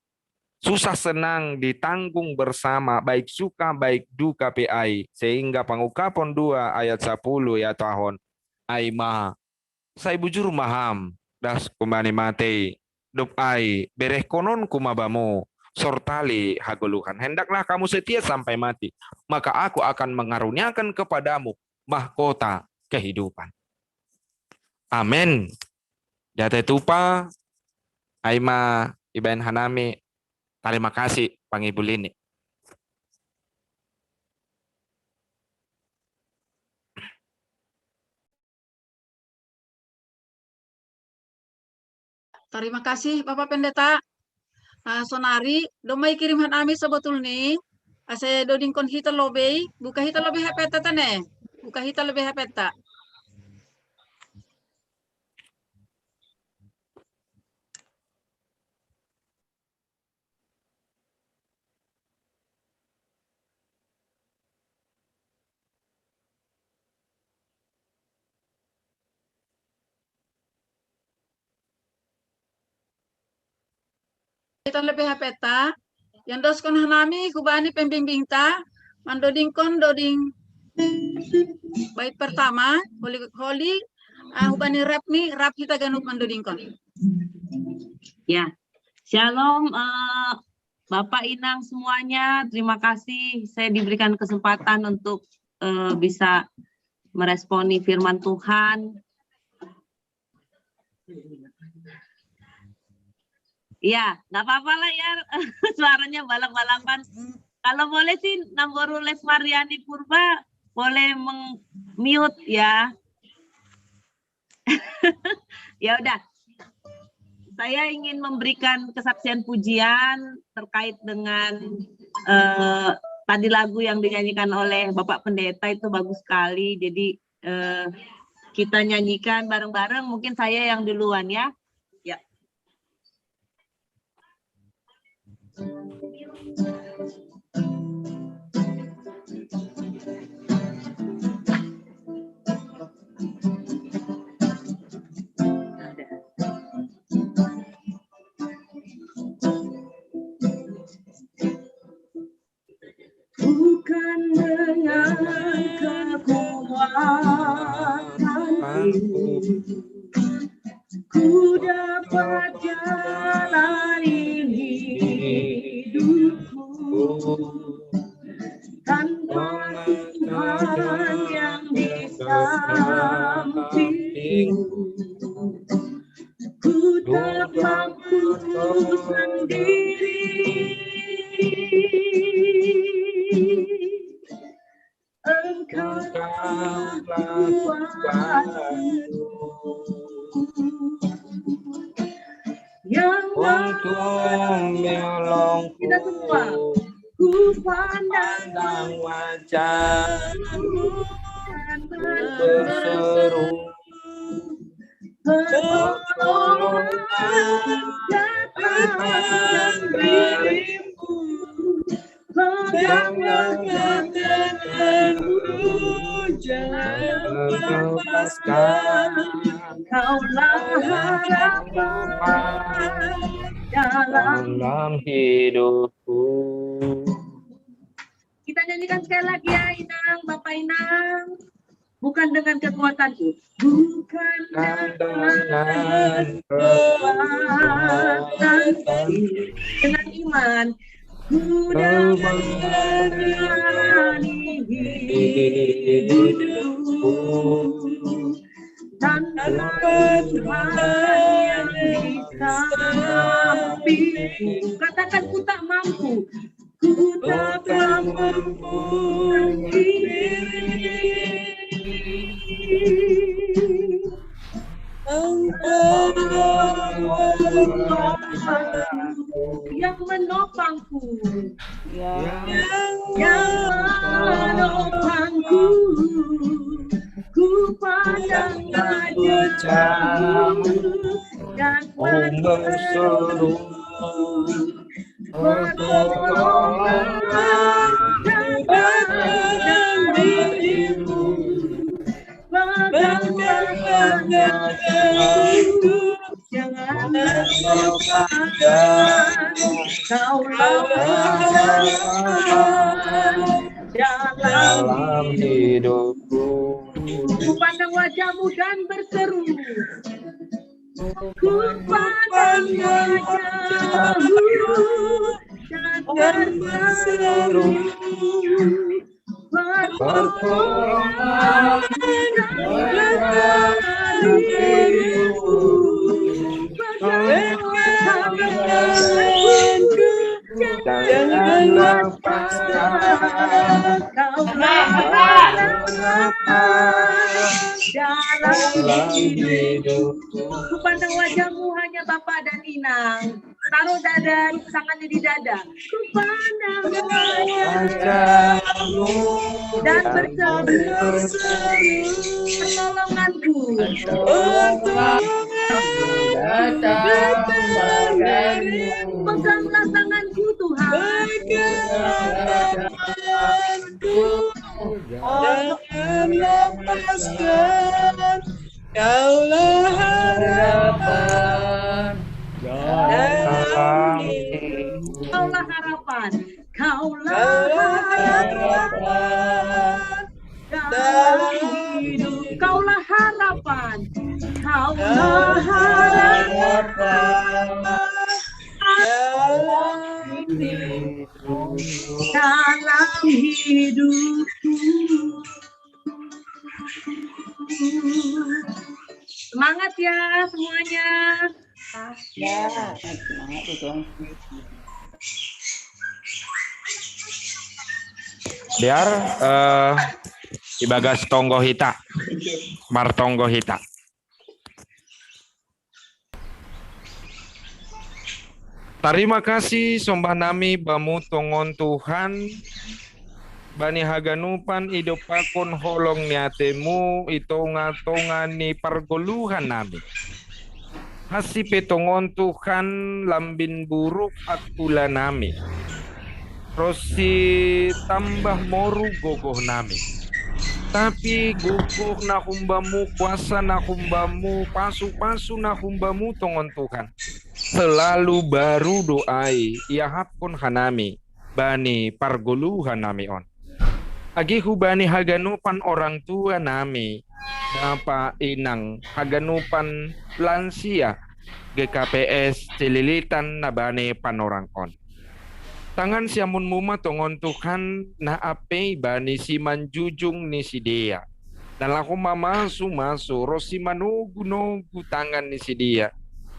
susah senang ditanggung bersama, baik suka, baik duka pe ai. Sehingga Pangungkapon dua ayat sapuluh, ya, taon, ai ma, sai bujur ma ham das humbani mate i, dob ai berehkononku ma bamu sortali hagoluhan. Hendaklah kamu setia sampai mati, maka aku akan mengaruniakan kepadamu mahkota kehidupan. Amen. Diatei tupa, ai ma ibaen hanami, tarima kasih pangibulini. Tarima kasih Bapak Pendeta. Ah, sonari domma ikirim hanami sebetulni, ase dodingkon hita lobei, buka hita lobei H P-ta tene. Buka hita lobei H P-ta. Hita lobei H P-ta, iandoskon hanami hubani pembimbingta, mandodingkon doding bait pertama, holi, holi, ah, hubani rap ni, rap hita ganup mandodingkon. Ya, shalom, eh, Bapak Inang semuanya, terima kasih saya diberikan kesempatan untuk, eh, bisa meresponi firman Tuhan. Iya, nggak apa-apa lah ya, suaranya balap-balapan. Kalau boleh sih, Namboru Lesmariani Purba boleh meng-mute ya. Ya udah, saya ingin memberikan kesaksian pujian terkait dengan, eh, tadi lagu yang dinyanyikan oleh Bapak Pendeta, itu bagus sekali. Jadi, eh, kita nyanyikan bareng-bareng. Mungkin saya yang duluan ya. Ya. Bukan dengan kekuatan Ku dapat jalani hidupku tanpa Tuhan yang di sampingku. Ku tak mampu sendiri. Engkau kekuatanku yang untuk menolongku. Kita semua. Ku pandang wajahmu dan berseru, pertolongan datang darimu. Peganglah tanganku, jangan lepaskan. Kaulah harapan dalam hidupku. Kita nyanyikan sekali lagi ya, Inang, Bapak Inang. Bukan dengan kekuatanku, bukan dengan kekuatan, dengan iman. Ku dapat jalani hidupku tanpa Tuhan yang di sampingku. Katakan, ku tak mampu. Ku tak mampu sendiri. Engkau yang menopangku. Yang menopangku. Ku pandang wajahmu dan berseru. Pertolongan datang darimu. Peganglah tanganku, jangan lepaskan. Kaulah harapan dalam hidupku. Ku pandang wajahmu dan berseru. Ku pandang wajahmu dan berseru. Pertolongan darimu. Peganglah tanganku, jangan lepaskan. Kaulah harapan dalam hidupku. Ku pandang wajahmu, hanya Bapak dan Inang. Taruh dada, tangannya di dada. Ku pandang wajahmu dan berseru, pertolonganku. Pertolonganku datang darimu. Peganglah tanganku, Tuhan. Peganglah tanganku. Jangan lepaskan. Kaulah harapan. Kaulah harapan. Kaulah harapan. Kaulah harapan. Kaulah harapan. Dalam hidupku. Semangat ya semuanya. Ya, semangat ya, Dong. Biar eh, ibagas tonggo hita, martonggo hita. Tarima kasih sombah nami bamu tongon Tuhan, bani haganupan idopakon holong ni atemu i tonga-tonga ni pargoluhan nami. Hasi pe tongon Tuhan lambin buruk akula nami. Ro si tambah moru gogoh nami. Tapi gogoh na humbamu, kuasa na humbamu, pasu-pasu na humbamu tongon Tuhan. Selalu baru do ai iahapkon hanami bani pargoluhan nami on. Agi hubani haganupan orang tua nami, bapa inang, haganupan lansia, G K P S Cililitan na bani panorang on. Tangan siamunmu ma tongon Tuhan na apei bani simanjujung ni sidea. Na laho mamasu-masu ro simanogu-nogu tangan ni sidea.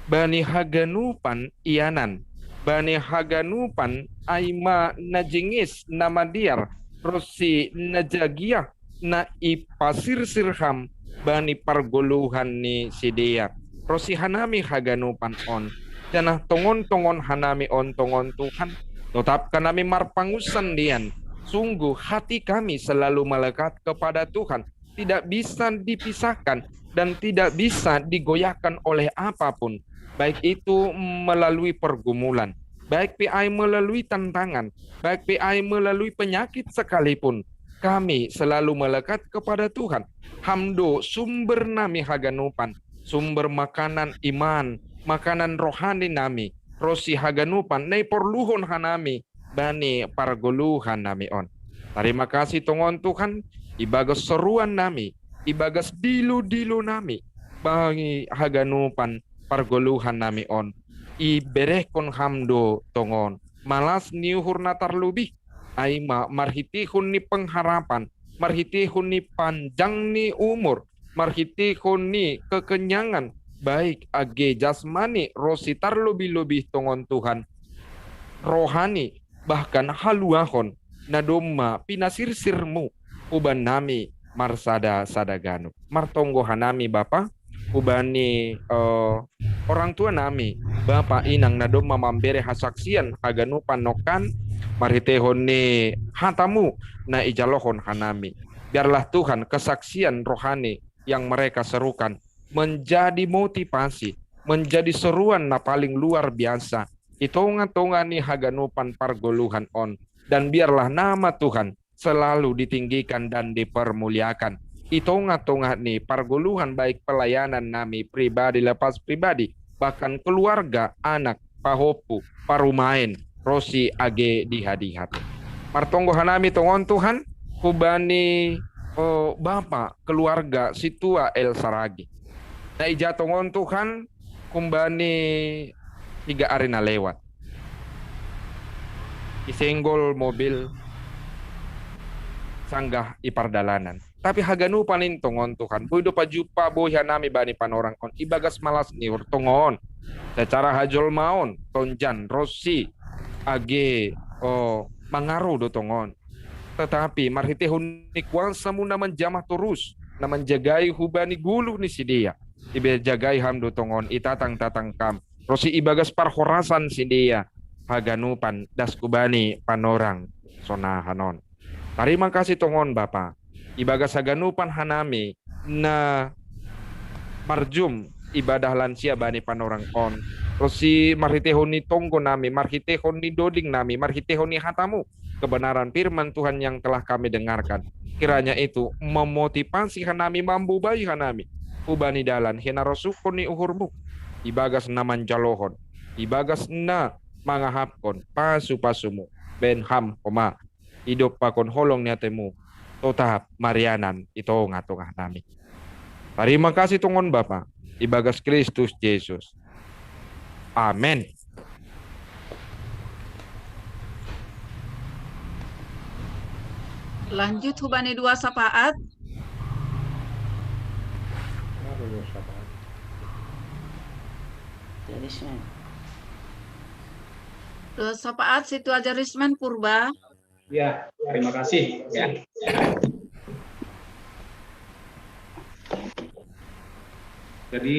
Bani haganupan ianan, bani haganupan ai ma na jengges na madiar, ro si na jagia na ipasirsir Ham bani pargoluhan ni sidea. Ro si hanami haganupan on, janah tongon-tongon hanami on tongon Tuhan, totap hanami marpangusan dian. Sungguh hati kami selalu melekat kepada Tuhan, tidak bisa dipisahkan dan tidak bisa digoyahkan oleh apapun, baik itu melalui pergumulan, baik pe ai melalui tantangan, baik pe ai melalui penyakit sekalipun, kami selalu melekat kepada Tuhan. Ham do sumber nami haganupan, sumber makanan iman, makanan rohani nami, ro si haganupan na iporluhon hanami bani pargoluhan nami on. Tarima kasih tongon Tuhan, ibagas seruan nami, ibagas dilo-dilo nami, bani haganupan pargoluhan nami on, iberehkon Ham do tongon malas ni uhur na tarlobih, ai ma marhiteihon ni pengharapan, marhiteihon ni panjang ni umur, marhiteihon ni kekenyangan, baik age jasmani ro si tarlobih-lobih tongon Tuhan, rohani, bahkan haluahon na domma pinasirsir-Mu hubannami marsada-sada ganup. Martonggo hanami Bapa, hubani eh, orang tua nami, bapa inang na domma mambere hasaksian haganupan nongkan, marhiteihon ni hata-Mu na ijalohon hanami. Biarlah Tuhan kesaksian rohani yang mereka serukan menjadi motivasi, menjadi seruan na paling luar biasa i tongah-tongah ni haganupan pargoluhan on. Dan biarlah nama Tuhan selalu ditinggikan dan dipermuliakan i tongah-tongah ni pargoluhan, baik pelayanan nami pribadi lepas pribadi, bahkan keluarga, anak, pahompu, parumaen, ro si age dihat-dihat. Martonggo hanami tongon Tuhan, hubani oh, bapa keluarga sintua El Saragi. Na ija tongon Tuhan, humbani tiga ari na lewat, isenggol mobil sanggah i pardalanan. Tapi haganupan in tongon Tuhan, boi do pajumpa boi hanami bani panorang on ibagas malas ni uhur tongon. Secara hajolmaon, tonjan, ro si age oh, mangaru do tongon. Tetapi marhiteihon ni kuasa-Mu na manjamah torus, na manjagai hubani goluh ni sidea, ijagai Ham do tongon i tatang-tatang Kam, ro si ibagas parhorasan sidea haganupan das hubani panorang sonahan on. Tarima kasih tongon Bapa, ibagas haganupan hanami na marjum ibadah lansia bani panorang on, ro si marhiteihon ni tonggo nami, marhiteihon ni doding nami, marhiteihon ni hata-Mu, kebenaran firman Tuhan yang telah kami dengarkan, kiranya itu memotivasi hanami, mambobai hanami hubani dalan hinarosuhon ni uhur-Mu, ibagas na manjalohon, ibagas na mangahapkon pasu-pasu-Mu. Bahen Ham homa, idop pakon holong ni atei-Mu, totap marianan i tongah-tongah nami. Tarima kasih tongon Bapa, ibagas Kristus Jesus. Amen. Lanjut hubani dua sapaat. Dua sapaat sintua Jarisman Purba. Ya, terima kasih. Ya. Jadi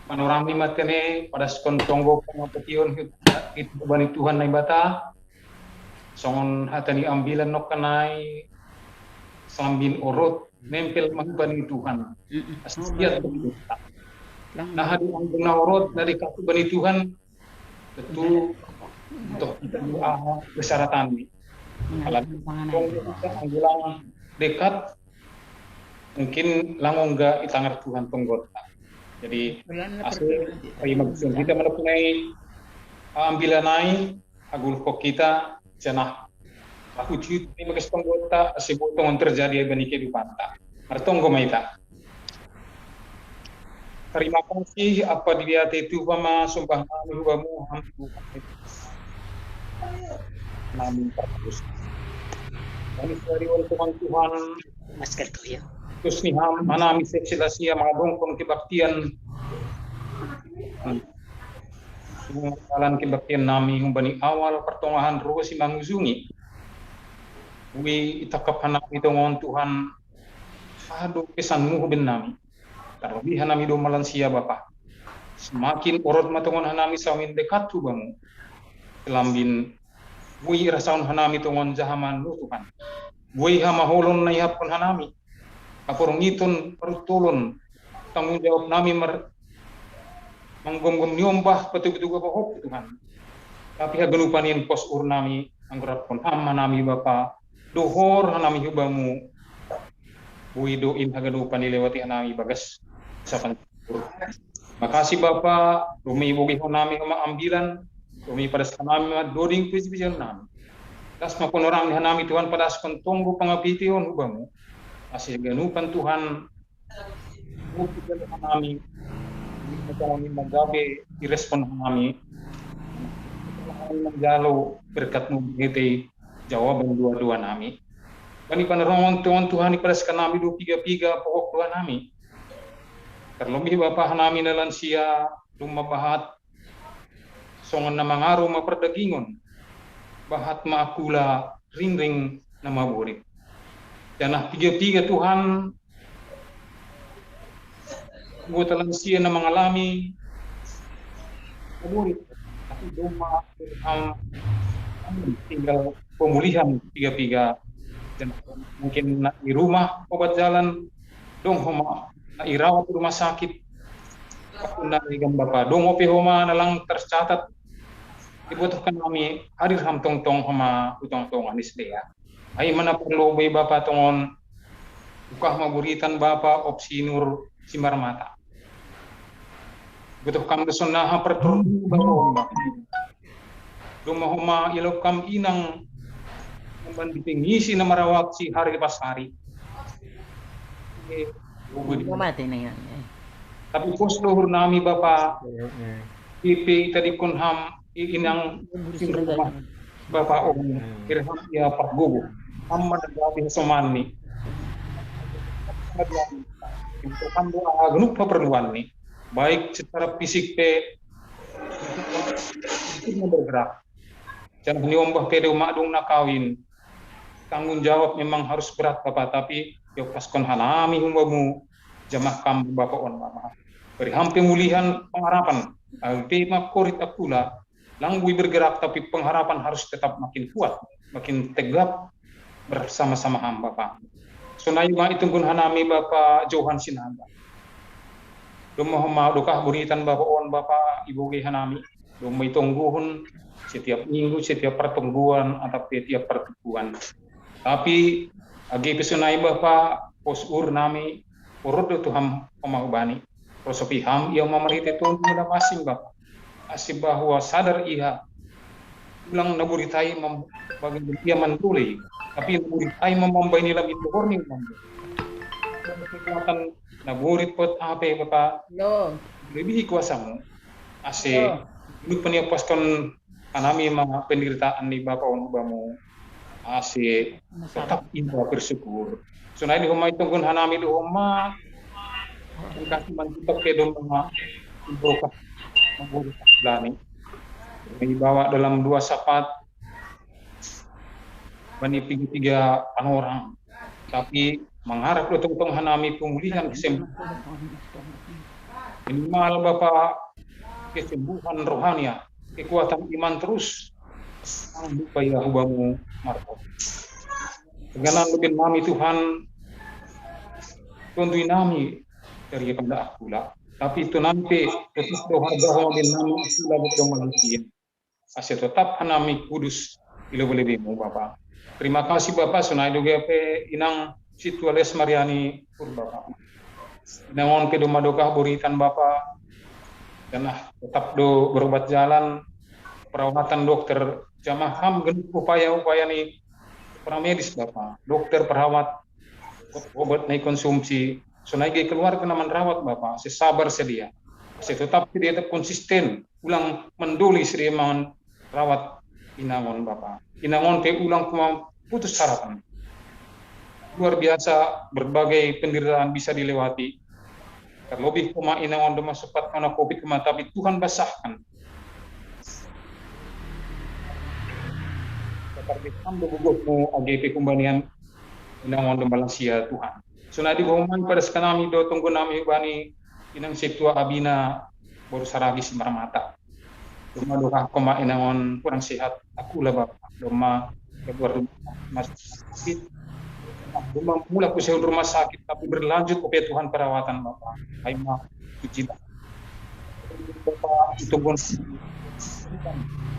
panorami matene pada sekon tonggo pangapation itu bani Tuhan Naibata. Songon hata ni ambilan nongkan nai sambin orot nempel mangubani Tuhan. Astiat. Nah, hadi anggo na orot dari kaku bani Tuhan tentu untuk kita doa persyaratan ni. Kalau anggo lang dekat mungkin lang ongga itangar Tuhan tonggot. Jadi ase terima kasih kita manapunai ambilan nai agul kok kita janah Aku ciut ni bagas panggota, ase botong terjadi bani kehidupanta. Martonggo ma hita. Tarima kasih, Bapa di hatiha, pasombah nami hu Bamu, Ham Tuhan. Nami terus. Kami sehari Tuhan, Tuhan. Masker tuh ya. Terus ni Ham, hanami seksi lasia mangadongkon kebaktian. Jalan kebaktian nami humbani awal partongahan roh si mangujungi. Boi itangkap hanami tongon Tuhan, aha do pesanMu hubaen nami. Tarlobi hanami do malansia Bapa. Semakin orot ma tongon hanami saomin dekat hu Bamu. Lambin boi irasahon hanami tongon jahaman-Mu Tuhan. Boi hamaolon na ihaphon hanami. Haporngiton, parutolon, tanggung jawab nami mar manggomgom ni ombah patugu-tugu apa hop Tuhan. Tapi haganupan in pos uhur nami, anggo rap hon Ham hanami Bapa, dohor hanami hu Bamu. Boi do in haganupan dilewati hanami bagas ucapan syukur. Makasih Bapa, do ma ibogei hanami homa ambilan, do ma ipadas hanami ma doding puji-pujion nami. Das ma panorang ni hanami Tuhan, padaskon tonggo pangapitihon hu Bamu. Ase haganupan Tuhan, bukti hanami, hanami manggabe irespon hanami. Hanami manjalo berkat-Mu hita jawaban doa-doa nami. Bani panarongon tongon Tuhan ipadas hanami do piga-piga pohok doa nami. Tarlobi Bapa hanami na lansia, domma bahat songon na mangaro ma pardagingon, bahat ma angkula ringring na maborit. Janah piga-piga Tuhan, anggota lansia na mangalami maborit, tapi domma tinggal pemulihan piga-piga. Dan mungkin na di rumah obat jalan, dong homa na irawat rumah sakit. Aku na igan Bapa, dong ope homa na lang tercatat. Ibutuhkan nami hadir Ham tongtong homa utong-tongan isdea. Ai mana perlu boi Bapa tongon, ukah maburitan Bapa Opsinur Simarmata. Butuh kam do sonnaha perlu Bapa. Domma homa ilok kam inang memban di pengisi na marawat si hari lepas hari. Mati na inan. Tapi pos dohur nami Bapa. Ipe itadingkon Ham inang sin rumah Bapa on, irham ia pargogo. Ham mananggapi hasomanni. Untuk ham doa ganup haperluanni. Baik secara fisik pe, untuk bergerak. Jangan niombah pe do madung na kawin. Tanggung jawab memang harus berat Bapa, tapi iopaskon hanami hu Bamu, jamah kam Bapa on Bapa. Beri Ham pemulihan pengharapan. Alti makorit akula, lang boi bergerak, tapi pengharapan harus tetap makin kuat, makin tegap bersama-sama Ham Bapa. Sonai ma itungkun hanami Bapa Johan Sinaga. Domma homa dokah buritan Bapa on Bapa ibogei hanami. Domma itongguhon setiap minggu, setiap pertemuan, atau setiap pertemuan. Tapi age pe sonai Bapa, pos uhur nami, orot do tu Ham homa hubani. Rosopi Ham ia ma marhite Tonduy Napansing Bapa. Ase bahwa sadar ia, ulang naborit ai mambahen ia mandolei, tapi naborit ai mambahen ia lambin dohor ni mambahen. Kekuatan naborit pot ape Bapa, lebihi kuasa-Mu. Ase ganup paniapaskon hanami ma penderitaan ni Bapa on hu Bamu. Ase tetap iba bersyukur. Sonai ni homa itongkun hanami do homa, kasih manjutak ke domma iboka lani. Ibawa dalam dua syafaat bani piga-piga panorang. Tapi mengharap do tongtong hanami pemulihan kesembuhan. Minimal Bapa kesembuhan rohania, kekuatan iman terus. Ang lupa ia hu Bamu marto. Ganan lobin nami Tuhan, Tonduy nami dari panda akula. Tapi tu nami pe, terus do harga ho lobin nami akula betul manusia. Ase tetap hanami kudus di lebe-lebe-Mu Bapa. Terima kasih Bapa, sonai do gabe pe inang Situales Mariani Purba Bapa. Inang on pe domma dokah buritan Bapa. Janah tetap do berobat jalan, perawatan dokter, jamah Ham ganup upaya-upaya ni paramedis Bapa, dokter, perawat, obat na konsumsi, sonai ge keluarga na manrawat Bapa, ase sabar sedia, ase tetap sedia, tetap konsisten, ulang mandoli sedia manrawat inang on Bapa. Inang on pe ulang kuma putus harapan. Luar biasa, berbagai penderitaan bisa dilewati. Terlebih kuma inang on doma sempat kena covid kuma, tapi Tuhan basahkan. Seperti hamba gugurmu age pe kumbanian inang on doma lansia Tuhan. Sonai di bohomai pada sekanami do tonggo nami bani inang setua abina boru saragi si marmata. Doma doha kuma inang on kurang sehat, aku lah Bapa. Doma keluar rumah sakit. Doma mulak ku sehat rumah sakit, tapi berlanjut ope Tuhan perawatan Bapa. Hai ma puji Bapa. Bapa itu pun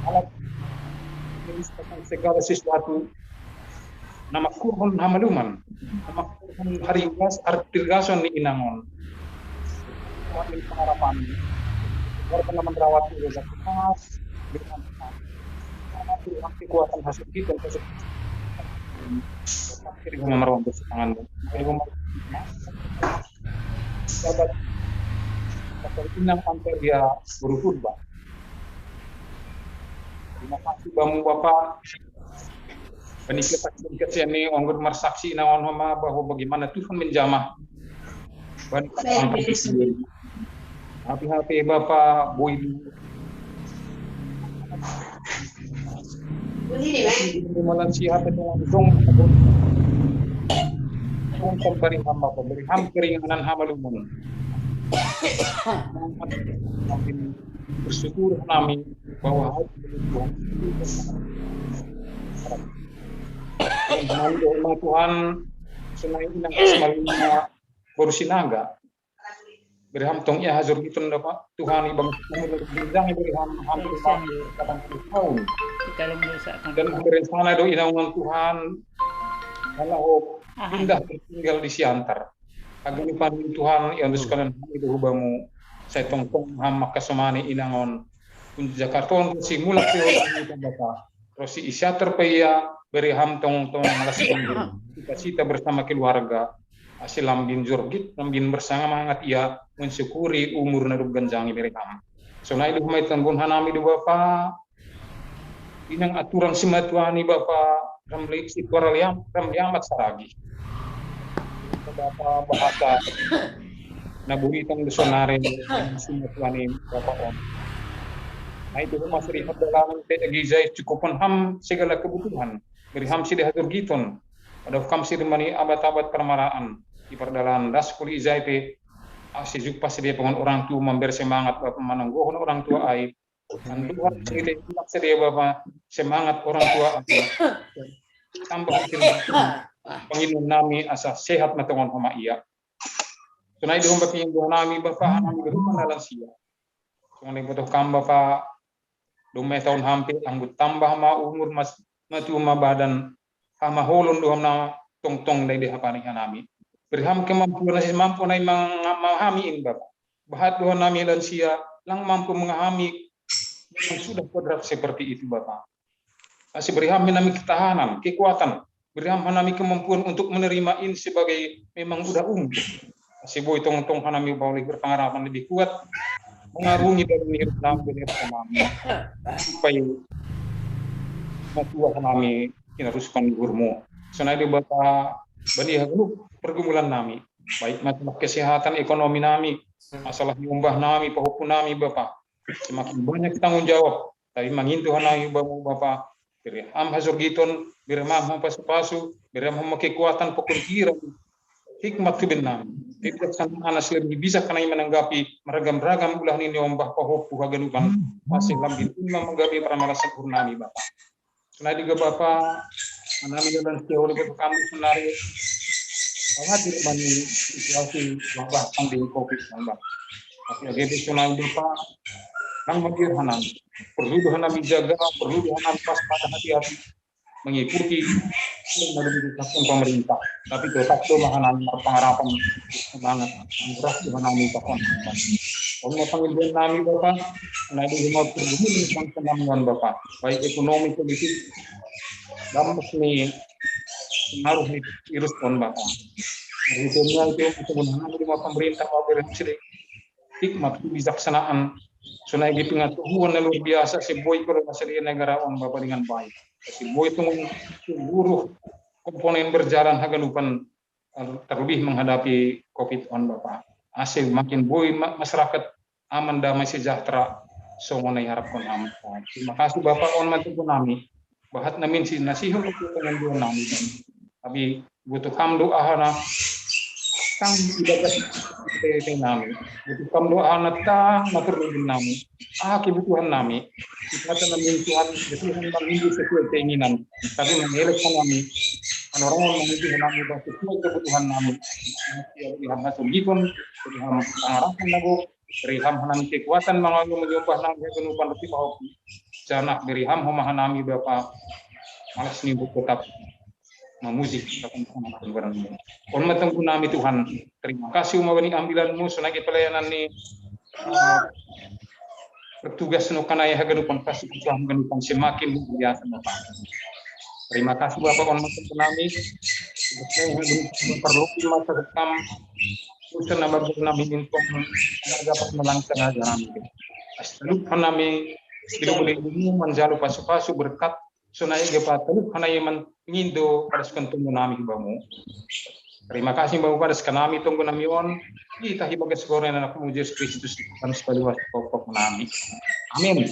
alat segala sesuatu nama kurhun hamaluman, nama kurhun hari gas artirgason ni inang on. Kami pengharapan. Warga nama merawat itu satu mas dengan kekuatan hasil kita untuk jadi memerompak tangan. Jadi memerompak dapat dapat inang sampai dia berubah. Terima kasih bamu Bapa. Panitia saksi dan kasihan ni onggur marsaksi inang on homa bahwa bagaimana Tuhan menjamah. Ban hape-hape Bapa boy malan si hape dong dong dong beri hamba beri ham keringanan hamba lumun. Bersyukur nami bahwa Tuhan Tuhan, Tuhan senai inang asmalina boru sinaga. Beri ham tong ia hajur gitun Bapa Tuhan ibang bintang beri ham hampir kadang tahun. Dan berencana do inang on Tuhan karena ho pindah tinggal di Siantar. Agar pan Tuhan yang sekalian itu hubamu saya tong tong ham makasomani inang on. Jakarta on si mulak si Bapa. Rosi i Siantar pe ia beri ham tong tong malas cita-cita bersama keluarga. Ase lambin jorgit, lambin bersemangat ia mensyukuri umur na duk ganjangi beri ham. Sonai du homa i tanggon hanami du Bapa. Inang aturan si matuani Bapa, ramli si tuara liam, ramli amat saragi. Bapa bahasa na buritan du sonare si matuani Bapa on. Nah itu homa seri perjalanan te agi jai cukupon ham segala kebutuhan. Beri ham si dehatur giton. Ada kam si demani abat-abat permaraan di perdalan das kuli jai pe. Asi jupa si dia pengon orang tua memberi semangat Bapa mananggohon orang tua ai. Tuhan sedia Bapa semangat orang tua. Tambah panginun nami asa sehat matongon homa ia. Sonai di homba pinginduan nami Bapa nami berupa dalam sia. Sonai butuh kam Bapa dome tahun hampir anggut tambah ma umur mas matu ma badan hama holon doham na tong tong dai di hapani hanami. Beri ham kemampuan nasi mampu nai mangahami in Bapa. Bahat doham nami lansia lang mampu mengahami yang sudah kodrat seperti itu Bapa. Asi beri ham nami ketahanan, kekuatan, beri ham nami kemampuan untuk menerima in sebagai memang udah umur. Asi boy tong tong hanami boleh berpengharapan lebih kuat mengarungi dalam hidup nami dan hidup kami supaya matua hanami kinaruskan gurmu. Sonai di Bapa bani hagenu pergumulan nami baik masalah kesehatan ekonomi nami masalah nyumbah nami pahupu nami Bapa semakin banyak tanggung jawab tapi mangintu hanami bamu Bapa beri ham hasurgiton beri ham pasu-pasu beri ham kekuatan pokon kiran hikmat kebenaran kebijaksanaan anas lebih bisa kanai menanggapi meragam-ragam ulah nini ombah pahupu haganupan masih lambin imam menggapi pramalasan nami Bapa. Sonai di ga Bapa anami dalam teori Bapa kami sonari hadir bani situasi wabah pandemi covid sembilan belas. Tapi age di sonai Bapa nang magir hanami perlu do hanami jaga perlu do hanami pas pada hati-hati mengikuti yang ada di pemerintah tapi tetap do hanami pengharapan semangat murah do hanami takon. Kalau panggil nami Bapa, nah di rumah pergumulan yang senang Bapa, baik ekonomi politik dan ni pengaruh virus on Bapa. Jadi itu itu penggunaan di pemerintah Bapa yang sudah hikmat kebijaksanaan. Sonai di pengetahuan yang luar biasa, si boy kalau masa di negara on Bapa dengan baik. Si boy itu seluruh komponen berjalan haganupan terlebih menghadapi covid on Bapa. Ase makin boy ma- masyarakat aman damai sejahtera. Songon na iharapkon hami. Terima kasih Bapa on mantu nami. Bahat namin si nasihon untuk pengunduan nami. Tapi butuh ham doa na tang ibadah nami. Butuh ham doa na tang na perlu nami. Ah kebutuhan nami. Kita namin Tuhan, Tuhan namin sesuai keinginan. Tapi mengelak nami. Kan orang menguji nami dan sesuai kebutuhan nami. Ya, Tuhan, Tuhan, Tuhan, pangarahan lagu. Beri ham hanami kekuatan mangayu menyembah nang haganupan roti pahop. Janah beri ham homa hanami Bapa malas nimbuk tetap memuji. On matenggu nami Tuhan. Terima kasih uma bani ambilanmu sonai pelayanan ni uh, petugas no kanaya haganupan pasti Tuhan haganupan semakin luar biasa Bapa. Terima kasih Bapa on matenggu nami. Perlu masa rekam Usan nama nami minta dapat melangkah jalan. Astalup nami tidak boleh ini menjalu pasu-pasu berkat sonai gepa telup hanai mengindo pada sekentung nami bamu. Terima kasih Bapa pada sekenami tunggu nami on. Kita hibagas goreng anak Yesus Kristus Tuhan sekali waktu pokok nami. Amin.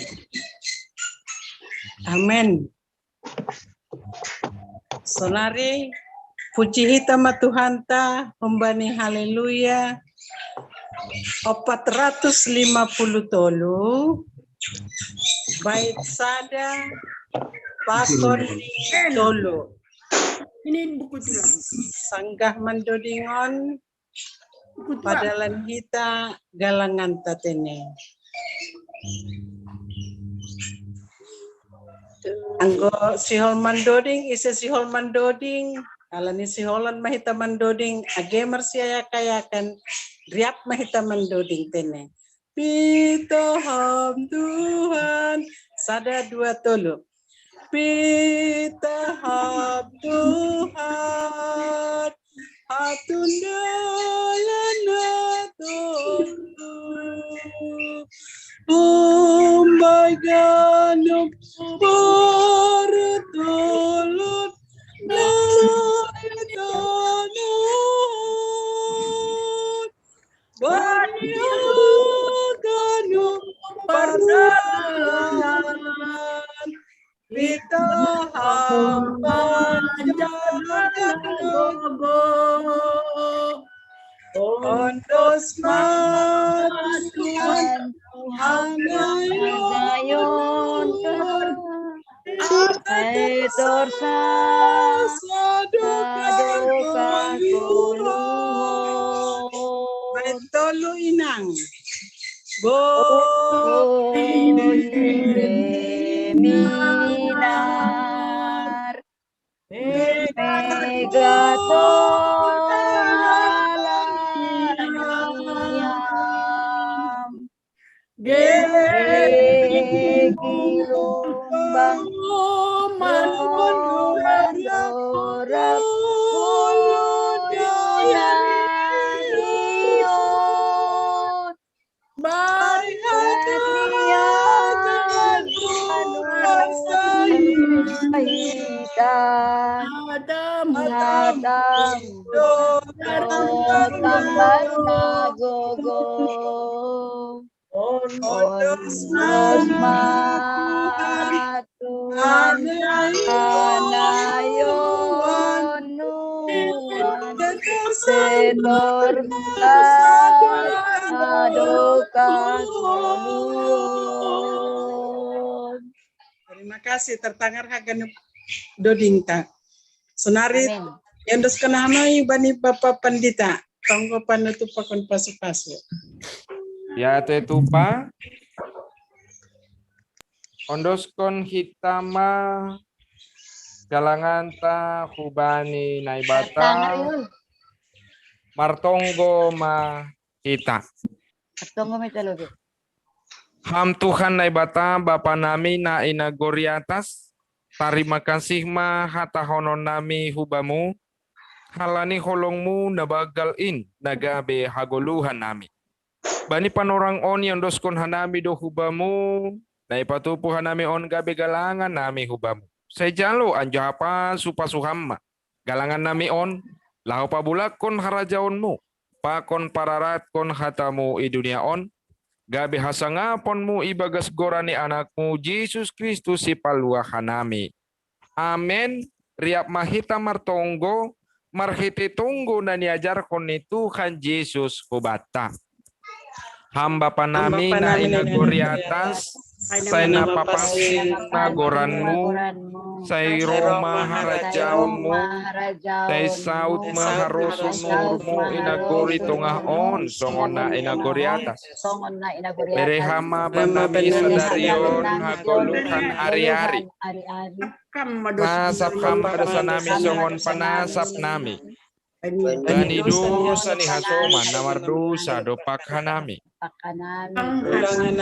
Amin. Sonari puji hita ma Tuhanta, hombani haleluya. Opat ratus lima puluh tolu bait sada pakon tolu. Ini buku tulang. Sanggah mandodingon padalan hita galangan tatene. Anggo sihol mandoding, ise sihol mandoding, alani siholan ma hita mandoding, age marsiayakayakan, riap ma hita mandoding tene. Pito ham Tuhan, sada dua tolu. Pito ham Tuhan, hatun dalan hatun. Umbagan bertolot naik tanah. Bani haganup pardalan. Pito ham panjalan gogo. Ondos ma Tuhan hangayon. Ai torsa sadoka koluhon. Bait tolu inang. Bohi minar. Mega tolaliam. Gegi lumbang. Mandorak. Mariana. Adam. Adam. Tambah gogo. Ondos ma Tuhan hangayon. Setor sadoka koluhon. Terima kasih, tertangar haganup dodingta. Sonari, ondoskon hami bani Bapa Pandita, tonggo panutup pakon pasu-pasu. Ya, te tupa. Ondoskon hita ma galanganta hubani Naibata. Martonggo ma hita. Martonggo ma hita lobi. Ham Tuhan Naibata, Bapa nami na i nagori atas, Tarima kasih ma hatahonon nami hu Bamu, halani holong-Mu na banggal in na gabe hagoluhan nami. Bani panorang on iondoskon hanami do hu Bamu, na ipatupu hanami on gabe galangan nami hu Bamu. Sai jalo anjaha pasu-pasu Ham ma galangan nami on, laho pabulakkon harajaon-Mu, pakon pararatkon hata-Mu i dunia on, gabe hasangapon-Mu ibagas goran ni Anak-Mu Jesus Kristus Sipalua hanami. Amen. Riap ma hita martonggo, marhite tonggo na niajarhon ni Tuhan Jesus hubanta. Ham Bapa nami na i nagori atas, sai na papansing ma goran-Mu, sai ro ma harajaon-Mu, sai saut ma harosuh ni uhur-Mu i nagori tongah on, songon na i nagori atas. Bere Ham ma bannami sadari on hagoluhan ari-ari. Pasap Ham ma dosanami songon panasap nami bani dosa ni hasoman na mardosa dompak hanami.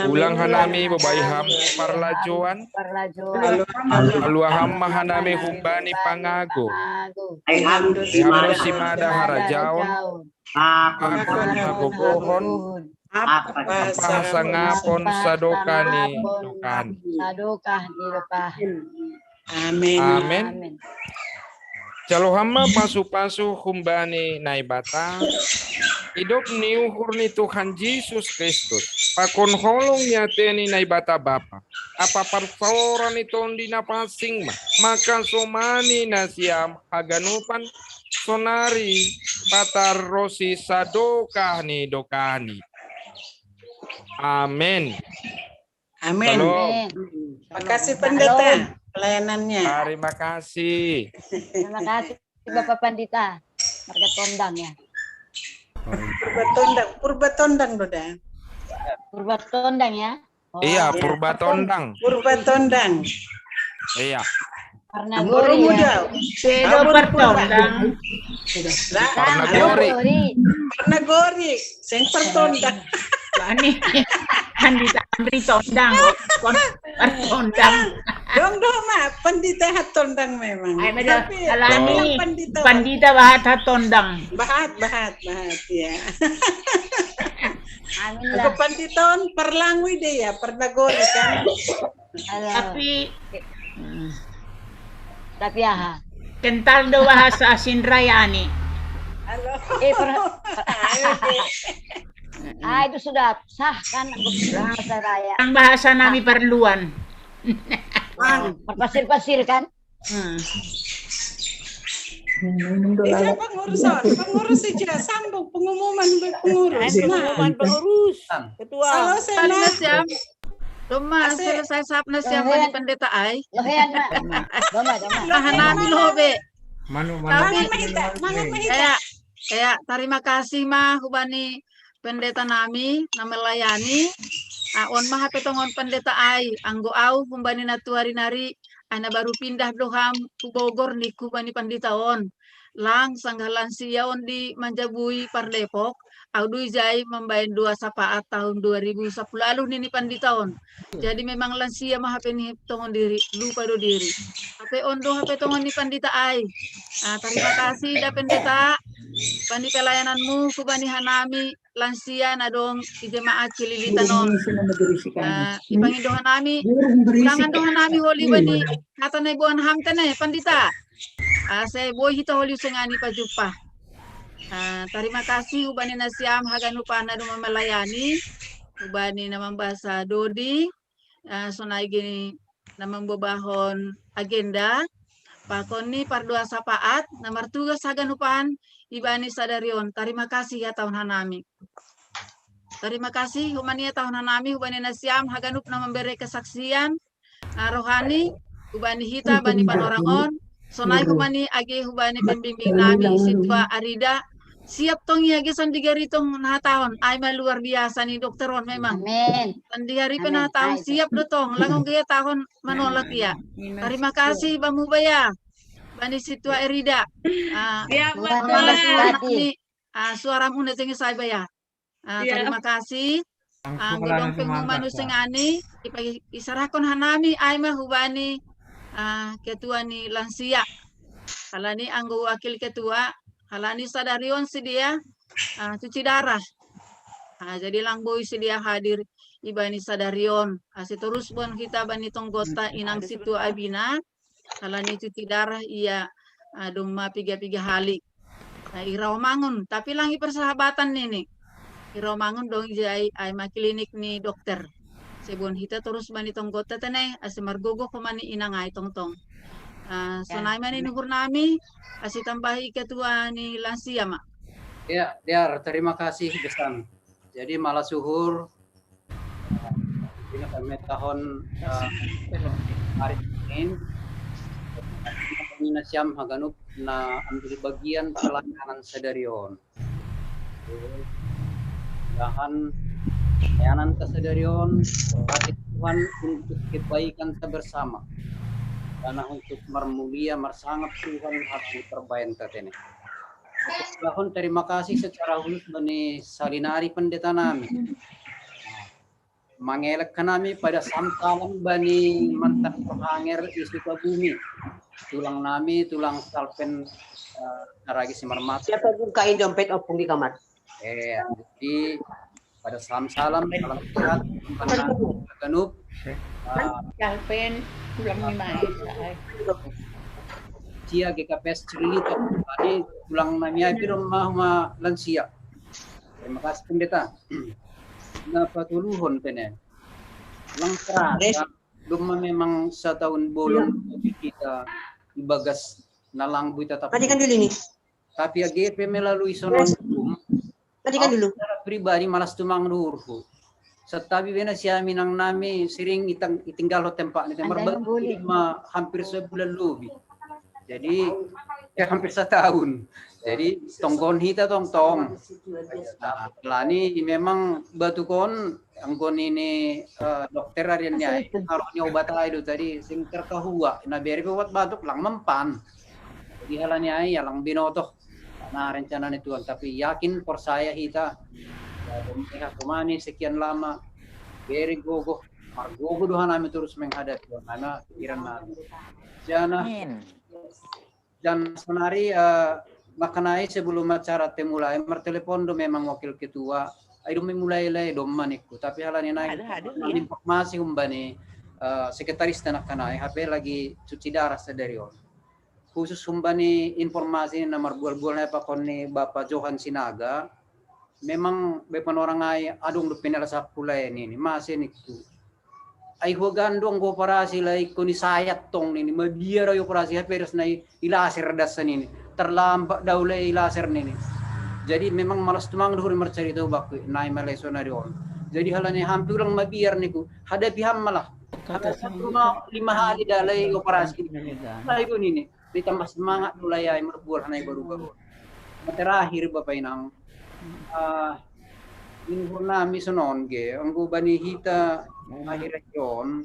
Ulang hanami bobai Ham parlajouan, palua Ham ma hanami humbani pangago. Ai Ham do simada harajaon, pakon, hagogohon, ampa hasangapon sadokah ni dokahni. Amen. Amen. Jalo Ham ma pasu-pasu humbani Naibata, idop ni uhur ni Tuhan Jesus Kristus, pakon holong ni ate ni Naibata Bapa, ampa parsaoran ni Tondi Napansing ma, mangkasomani nasiam haganupan sonari patar ro si sadokah ni dokahni. Amen. Amin. Shalom. Makasih Pendeta pelayanannya. Terima kasih. Terima kasih Bapak Pandita. Marga Tondang ya. Purba Tondang, Purba Tondang Doda. Purba Tondang ya. Oh, iya, Purba Tondang. Purba Tondang. Iya. Parnagori ya. Sedo Pertondang. Parnagori. Parnagori. Seng Pertondang. Bani. Andi Andri Tondang. Pertondang. Dong dong ma, Pendita hat Tondang memang. Tapi alami Pendita. Pendita bahat hat Tondang. Bahat, bahat, bahat ya. Amin lah. Pendita on parlangui deh ya, Parnagori kan. Tapi tapi aha? Kental do bahasa Sindrayani. Halo. Eh, per, per, ah, itu sudah sah kan bahasa raya. Yang bahasa nami perluan. Berpasir-pasir kan? Hmm. Itu pengurus, pengurus saja sambung pengumuman pengurus. Pengumuman pengurus. Ketua. Halo, Sena. Roma, selesai sab na siang bani Pendeta ai. Lohean ma. Doma, doma. Tahan nami loho be. Manu, manu. Tapi mangan mahita, mangan mahita. Kayak, kayak terima kasih ma hubani Pendeta nami na melayani. Aon ma hape tongon Pendeta ai, anggo au humbani na tuari nari, ai na baru pindah do ham tu Bogor ni hubani Pendeta on. Lang sanggah lansia on di manjabui pardepok, au do ijai mambaen doa sapaat tahun dua ribu sapuluh aluh nini Pandita on. Jadi memang lansia ma hape ni tongon diri, lupa do diri. Hape on do hape tongon ni Pandita ai. Ah, terima kasih da Pendeta, bani pelayananmu, hubani hanami lansia na dong di jemaat Cililitan on. Ah, ipangindo hanami, ulangan do hanami holi bani hata na iboan ham tene Pandita. Ase boi hita holi usengani pajumpa. Ah, terima kasih hubani nasiam haganupan na doma melayani, hubani na mambasa dodi, ah, sonai gini na mambobahon agenda, pakon ni pardoa sapaat, na martugas haganupan ibani sadari on. Terima kasih ya tahun hanami. Terima kasih hubani ya tahun hanami, hubani nasiam haganup na mambere kesaksian, ah, rohani, hubani hita, bani panorang on, sonai hubani age hubani pembimbing nami, Sintua Arida, siap tong ia ge songon di gari tong na hatahon, ai ma luar biasa ni dokter on memang. Amin. Di hari pe na hatahon siap do tong, langsung ge tahon manolak ia. Terima kasih Bamu Baya, bani Sintua Arida. Ah, siap, Bapak. Ah, suaramu na jenge sai Baya. Ah, terima kasih. Anggo dong pengumuman usengani, isarahkon hanami ai ma hubani ah, ketua ni lansia. Halani anggo wakil ketua, halani sadarion si dia, ah, cuci darah. Ah, jadi lang boi si dia hadir ibani sadarion. Ah, si terus bon hita bani tonggotta inang situ abina, halani cuci darah ia, ah, domma piga-piga hali. Nah, ira omangun, tapi langi persahabatan nini. Ira omangun dong jai ai ma klinik ni dokter. Sebon hita terus bani tonggotta tene, ase margogo komani inang ai tongtong. Ah, sonai mani nuhur nami, ase tambahi ketua ni lansia ma. Ya, Diar, terima kasih besan. Jadi malah suhur ini kami tahun uh, hari Senin ini siam haganup na ambil bagian pelayanan sadarion. Dahan pelayanan sadarion, kasih Tuhan untuk kebaikan kita bersama. Karena untuk mermulia, mersangap Tuhan harus terbayang tetene. Lahon terima kasih secara khusus bani salinari pendeta nami. Mangelek nami pada samtalan bani mantan rohanger di Sukabumi. Tulang nami, tulang salpen uh, Karagi Simarmata. Siapa bukain dompet opung di kamar? Eh, jadi pada salam-salam, salam sehat, ganup. Salpen, tulang ni mai. Cia G K P S Cililito. Tadi tulang nami ai piro ma lansia. Terima kasih pendeta. Nah, patuluhon pene. Lang terasa. Belum memang setahun bolong kita ibagas nalang bui tetap. Tadi kan dulu ini. Tapi A G P melalui sonon. Tadi kan dulu. Pribadi malas tumang durhu. Setabi bena si aminang nami sering itang itinggal ho tempat ni tempat ma hampir sebulan lebih. Jadi ya hampir setahun. Jadi tonggon hita tongtong. Nah, lani memang batukon anggon ini uh, dokter arian nyai harusnya obat aja tadi sing terkahua. Nah beri obat batuk lang mempan. Jadi halani ai lang binotoh. Nah rencana ni Tuhan tapi yakin percaya hita. Ya, kumani sekian lama beri gogoh margogo doha nami terus menghadapi karena pikiran nami. Jana dan sonari uh, makanai sebelum acara temulai mertelepon do memang wakil ketua. Ai do memulai lai do manikku tapi halani nai informasi umbani uh, sekretaris tanak kanai H P lagi cuci darah sadari on. Khusus umbani informasi na marbual-bual na pakon ni Bapak Johan Sinaga. Memang bepan orang ai adong do penela sapulai nini masih nikku. Ai huagan dong go operasi lai koni sayat tong nini mabiar ai operasi hape das nai ilaser das nini terlambat dau lai ilaser nini. Jadi memang malas tumang duhuri marcarita bakku nai malai sonari on. Jadi halani hampir ulang mabiar niku hadapi ham malah. Lima hari dalai operasi. Lai nini. Ditambah semangat mulai ai merbual hanai baru-baru. Terakhir Bapak Inang, uh, ini nami sonon ge, anggo bani hita akhir John,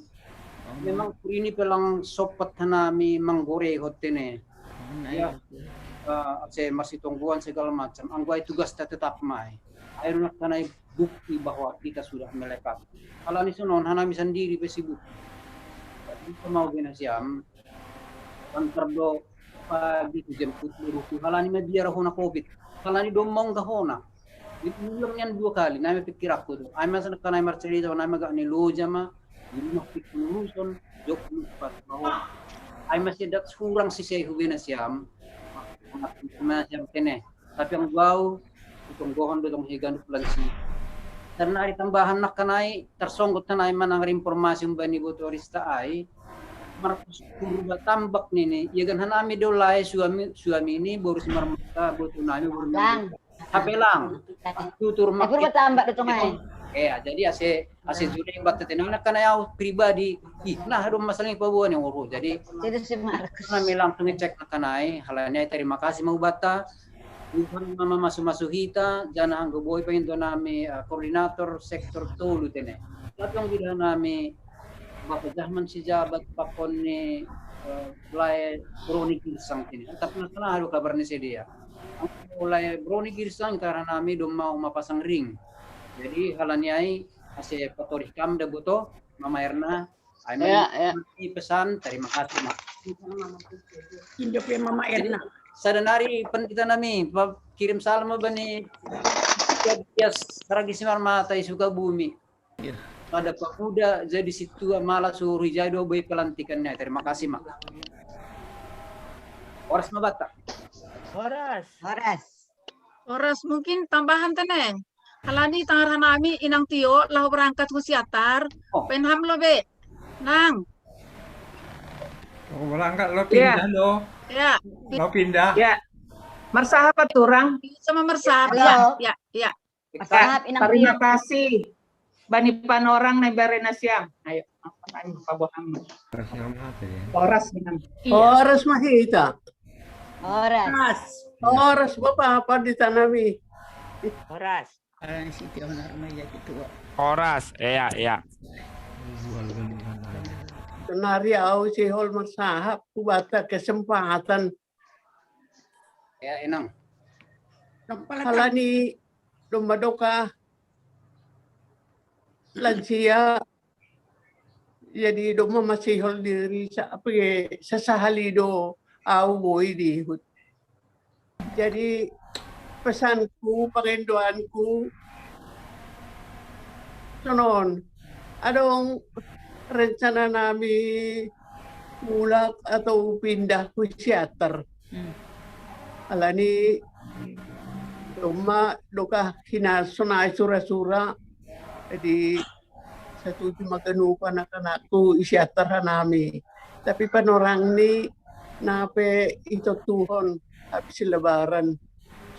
memang ini pelang sopat nami manggore hotene. Ya, uh, saya masih tongguan segala macam. Anggo ai tugas tetap mai. Ayo nak tanai bukti bahwa kita sudah melekat. Kalau ini sonon hanami sendiri pe sibuk. Kita mau gena siam, antar do pagi tu jemput ruku halani ma biar hona covid halani do mongga hona. Itu ulang yang dua kali nami pikir aku tu ai masa dekat nami marcerita nami gak ni loja ma di rumah pikir urusan jok lupa mau ai masih dak surang si saya hubena siam. Masih kene tapi yang bau itu gohon do tong higan do pelansi. Karena ari tambahan nak kanai tersonggot kanai manang informasi umbani botorista ai. Markus kurba tambak nini ia gan hanami do lai suami suami ini boru si marmata botu nami boru nami. Hape lang tutur kurba tambak do tongai. Ya jadi ase ase juri bat tetenan nak kanai au pribadi. Ih nah do masalah ni pabuan yang uru jadi Jadi si Markus. Nami langsung ngecek nak kanai halani terima kasih mau bata. Tuhan mama masu-masu hita jana anggo boi penginto nami uh, koordinator sektor tolu tene. Tapi yang bilang nami Bapak Jahman si jabat pakon ni uh, lai kroni girsang tene. Tapi nak sana haru kabar ni sedia. Mulai kroni girsang karena nami dom mau mapasang ring. Jadi halani ai ase patorih kam da boto mama Erna Ai, ya, ya. Pesan, terima kasih, Mak. Indo pe Mama Erna. Sadanari pendeta nami, kirim salam bani ya, saragi sinar mata isuka bumi. Ada pemuda jadi situa malah suruh jadi boy pelantikannya. Terima kasih, Mak. Horas ma bata. Horas. Horas. Horas, mungkin tambahan tene. Halani tangar hanami inang Tio lahu berangkat ku Siatar. Oh. Penham lo be. Nang. Oh, berangkat lo pindah lo. Ya. Lo pindah. Ya. Mersahap apa turang? Sama mersahap. Ya, ya, ya. Mersahap inang Tio. Terima kasih. Bani panorang na bare na siam. Ayo, apa pabohang. Horas Horas ma hita. Horas. Horas bapa apa di tanami. Horas. Orang si Tio Narma ya gitu. Horas, iya, iya. Nari au si hol mersahap ku bata kesempatan. Ya, inang. Halani domba doka lansia, jadi domba masih hol diri sa apa sasahali do au boy di hut. Jadi pesanku, pengendoanku sonon, adong rencana nami mulak atau pindah ku Siatar. Alani domba doka hina sonai sura-sura. Jadi satuju maganup anak-anakku i Siatar hanami. Tapi panorang ni nape ito tuhon habis lebaran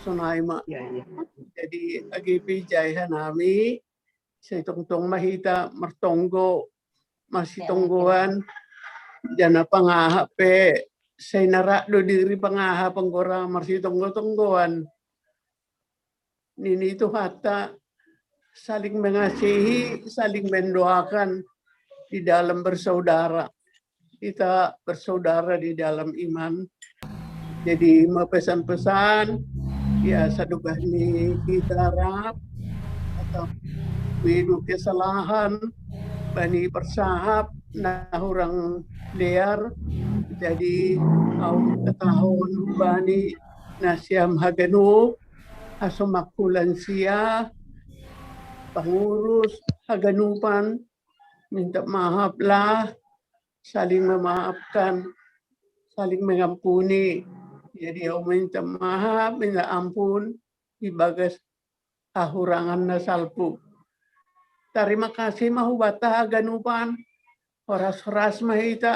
sonai ma. Jadi agi pe ijai hanami sai tongtong ma hita mertonggo marsitonggoan. Jana pangahap pe sai narak do diri pangahap anggora marsitonggo-tonggoan. Nini Tuhanta saling mengasihi, saling mendoakan di dalam bersaudara. Kita bersaudara di dalam iman. Jadi mau pesan-pesan ya sadugah ni kita rap atau widu kesalahan bani persahap na hurang lear. Jadi au ketahuan bani nasiam haganup aso makulan sia pengurus haganupan minta maaf lah, saling memaafkan, saling mengampuni. Jadi au minta maaf, minta ampun ibagas hahurangan na salpu. Tarima kasih ma hubata haganupan. Horas-horas ma hita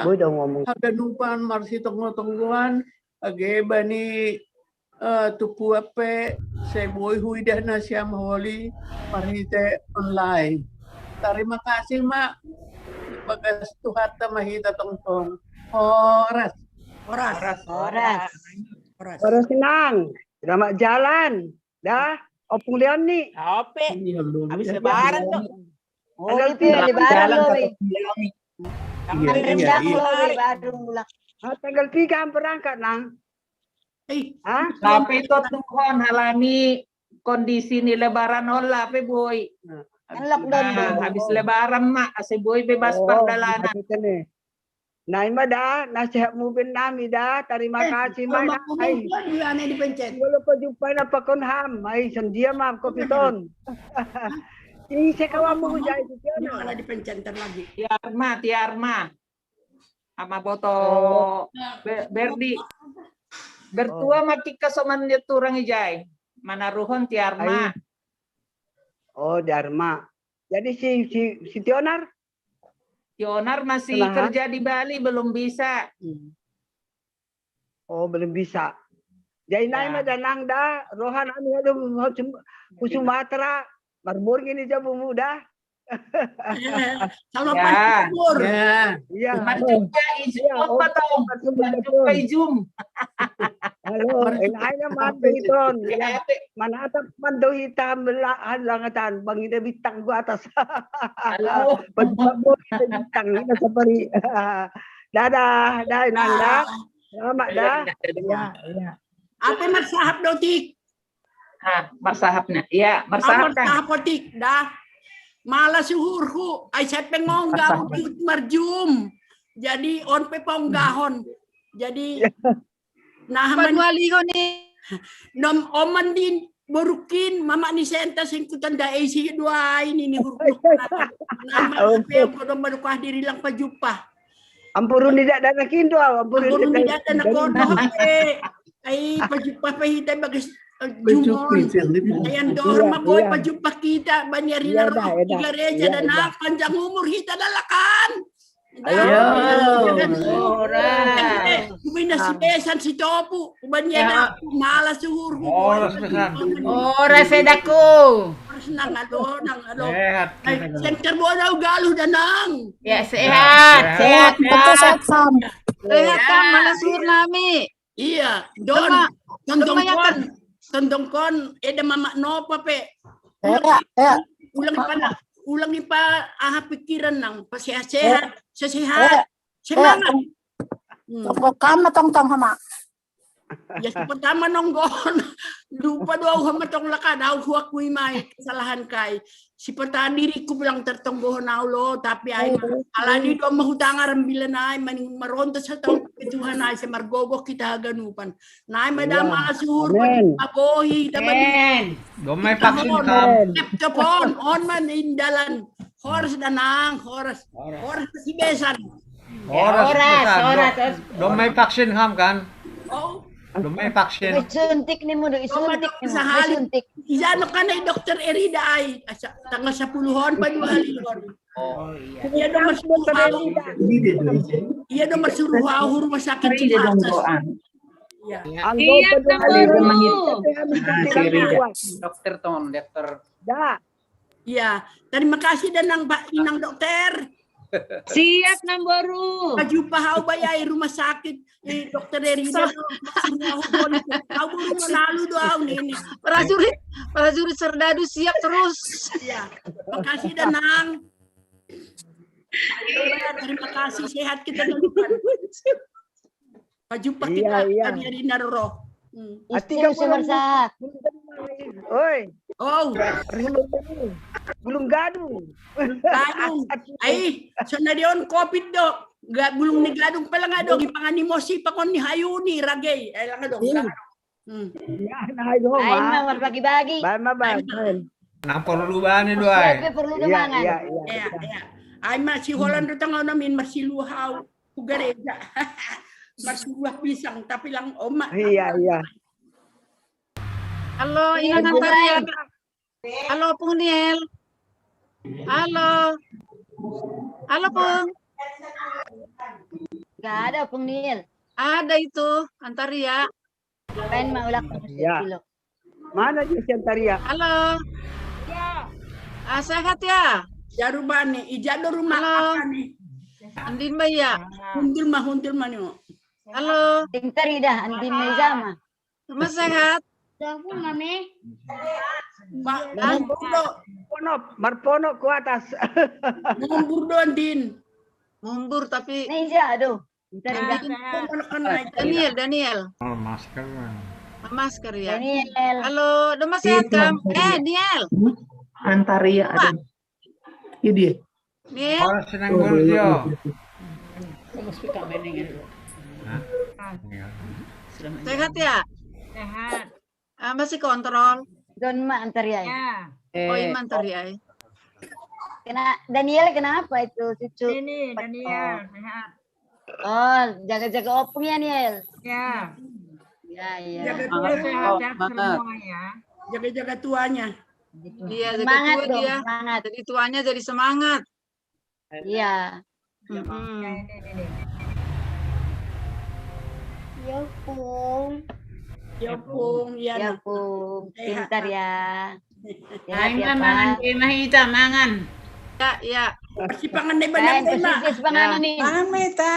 haganupan marsitonggo-tonggoan age bani uh, tupu ape sai boi huidah nasiam holi marhite online. Tarima kasih ma bagas Tuhanta ma hita tongtong. Horas. Horas. Horas. Horas nang. Selamat jalan. Dah. Opung Leon ni. Ope. Habis lebaran tu. Tanggal pi lebaran lo wi. Tanggal pi kan berangkat nang. Tapi itu Tuhan halani kondisi ni lebaran ola pe boi. Kan lockdown. Habis lebaran ma ase boi bebas pardalanan. Nai ma da nasihat mu ben nami da. Tarima kasih ma da. Ai. Wala ko jumpa na pakon ham. Ai sandia ma ko piton. Ini sekawa mu jai piton. Malah dipencet lagi. Tiarma, Tiarma. Ama boto Berdi. Bertua makika soman dia turang ijai. Manaruhon Tiarma. Oh, Dharma. Jadi si si si Tionar Tionar masih kerja di Bali, belum bisa. Oh, belum bisa. Jadi nai ma danang da rohan ami hadu ku Sumatera marbor gini jabu muda. Sama pan marbor. Iya. Marjumpa ijum apa tong? Marjumpa ijum. Halo, en aina mantu iton. Mana atap mantu hitam bela langatan bang ida bintang ku atas. Halo. Bintang ida sapari. Dadah, dah Nanda. Selamat dah. Ya, ya. Apa marsahap dotik? Ah, marsahapnya. Ya, marsahap kan. Marsahap dotik dah. Mala suhurhu, ai sepe ngongga ujuk marjum. Jadi on pe ponggahon. Jadi nah man Padualiho ni. Nom oman din borukin mama ni senta singkutan da isi dua ini ni huruf. Nama pe yang kodong baru kah diri lang pajupa. Ampurun tidak dana kindo, ampurun Ampurun tidak tidak dana kono. Ai pajupa pe hita bagas jumon. Ayan dorma boy pajupa kita banyarina roh tiga reja dan panjang umur hita dalakan. Ora. Ubina si besan si topu, ubanya na mala suhur. Ora si besan. Ora sedaku. Harus nang ado nang ado. Sehat. Center bola galuh danang. Ya sehat, sehat. Betul sehat Sam. Sehat kan mala suhur nami. Iya, don. Tondong kon, tondong kon, eda mama nopa pe. Ya, ya. Ulang ipa, ulang ipa aha pikiran nang, pasehat-sehat, sesehat, semangat. Toko kama tong tong hama. Ya pertama nonggon, lupa doa hama tong laka, dau huakui mai kesalahan kai. Si pertahan diriku bilang tertonggohon au lo, tapi ai alani doa mahutang aram bila nai maning maronta sa tong ke Tuhan ai semargogo kita haganupan. Nai madam asur mabohi dapat Domai vaksin kam. Tepon on man indalan. Horas danang, horas. Horas si besan. Horas, Horas, besan. horas, Do- Domai vaksin kam kan? Oh, Domai vaksin. Isuntik ni mudo, isuntik ni mudo, sahali. Isuntik. Isano kan ay Dokter Erida ay asa- tanggal sepuluhon pa dua hari. Oh. Iya dong mas Iya dong mas suruh rumah sakit Cimacan. Iya. Anggo pa dua hari. Dokter Ton, dokter. Da. Iya, terima kasih danang Pak Inang Dokter. Siap nang boru. Pajupa hau bayai rumah sakit. Eh, Dokter Erida. Hau boru menalu doau nih. Prajurit, prajurit serdadu siap terus. Iya. Makasih danang. Terima kasih sehat kita dulu. Pajupa kita Iya. Erida roh. Ati ka Istri sumber sehat. Oi, Oh, belum gaduh. Gadung. Ai, so na dion covid do. Ga bulung ni gadung pala nga do. Ipangani mo si pakon ni hayuni ragay. Ay lang do. Hmm. Ya, na ayo Ay, ma. Mawar bagi-bagi. Ba ma ba. Ay, ma. Nang perlu bani do ay. Siapa perlu Iya, dumangan? Iya, iya. Iya, iya. Ay ma si Holland do tanga namin masiluhaw. Ugareja. Masiluhaw pisang tapi lang oma. Iya, iya. Halo, Inang Antaria. Halo, Pung Niel. Halo. Halo, Pung. Gak ada Pung Niel. Ada itu, Antaria. Main mau ulang Iya. Mana dia si Antaria? Halo. Ah, sehat ya? Jarubani, ijado rumah Halo. Apa nih? Andin ba ya? Hundul mah, hundul mah nih. Halo. Pintar dah, Andin Mezama. Rumah sehat? Pak, marpono, marpono ku atas. Mundur dong, Din. Mundur tapi Nah, iya, aduh. Pintar dah. Mundur kan naik. Daniel, Daniel. Oh, masker. Masker ya. Daniel. Halo, rumah sehat kam? Eh, Niel. Antaria ada. Ini dia. Niel. Oh, senang burjo. Sehat ya? Sehat. Ah, masih kontrol. Don ma Antaria. Ya. Oh, Iman tadi ay. Kena Daniel kenapa itu cucu? Ini Daniel sehat. Oh, jaga-jaga opung ya Niel. Ya. Ya, iya. Jaga Sehat, tua, sehat semua ya. Jaga-jaga tuanya. Iya, jadi Semangat tua dong, dia. Semangat. Jadi tuanya jadi semangat. Iya. Mm-mm. Ya, ini, ini. Yopung. Yopung, ya, Ya, nah. Pung. Sehat. Pintar ya. Sehat Ay, ya, mangan Pak. kay mahita, mangan. Ya, ya. Si pangan na iba Kain na iba. positif bang ano ni? Mangan, Meta.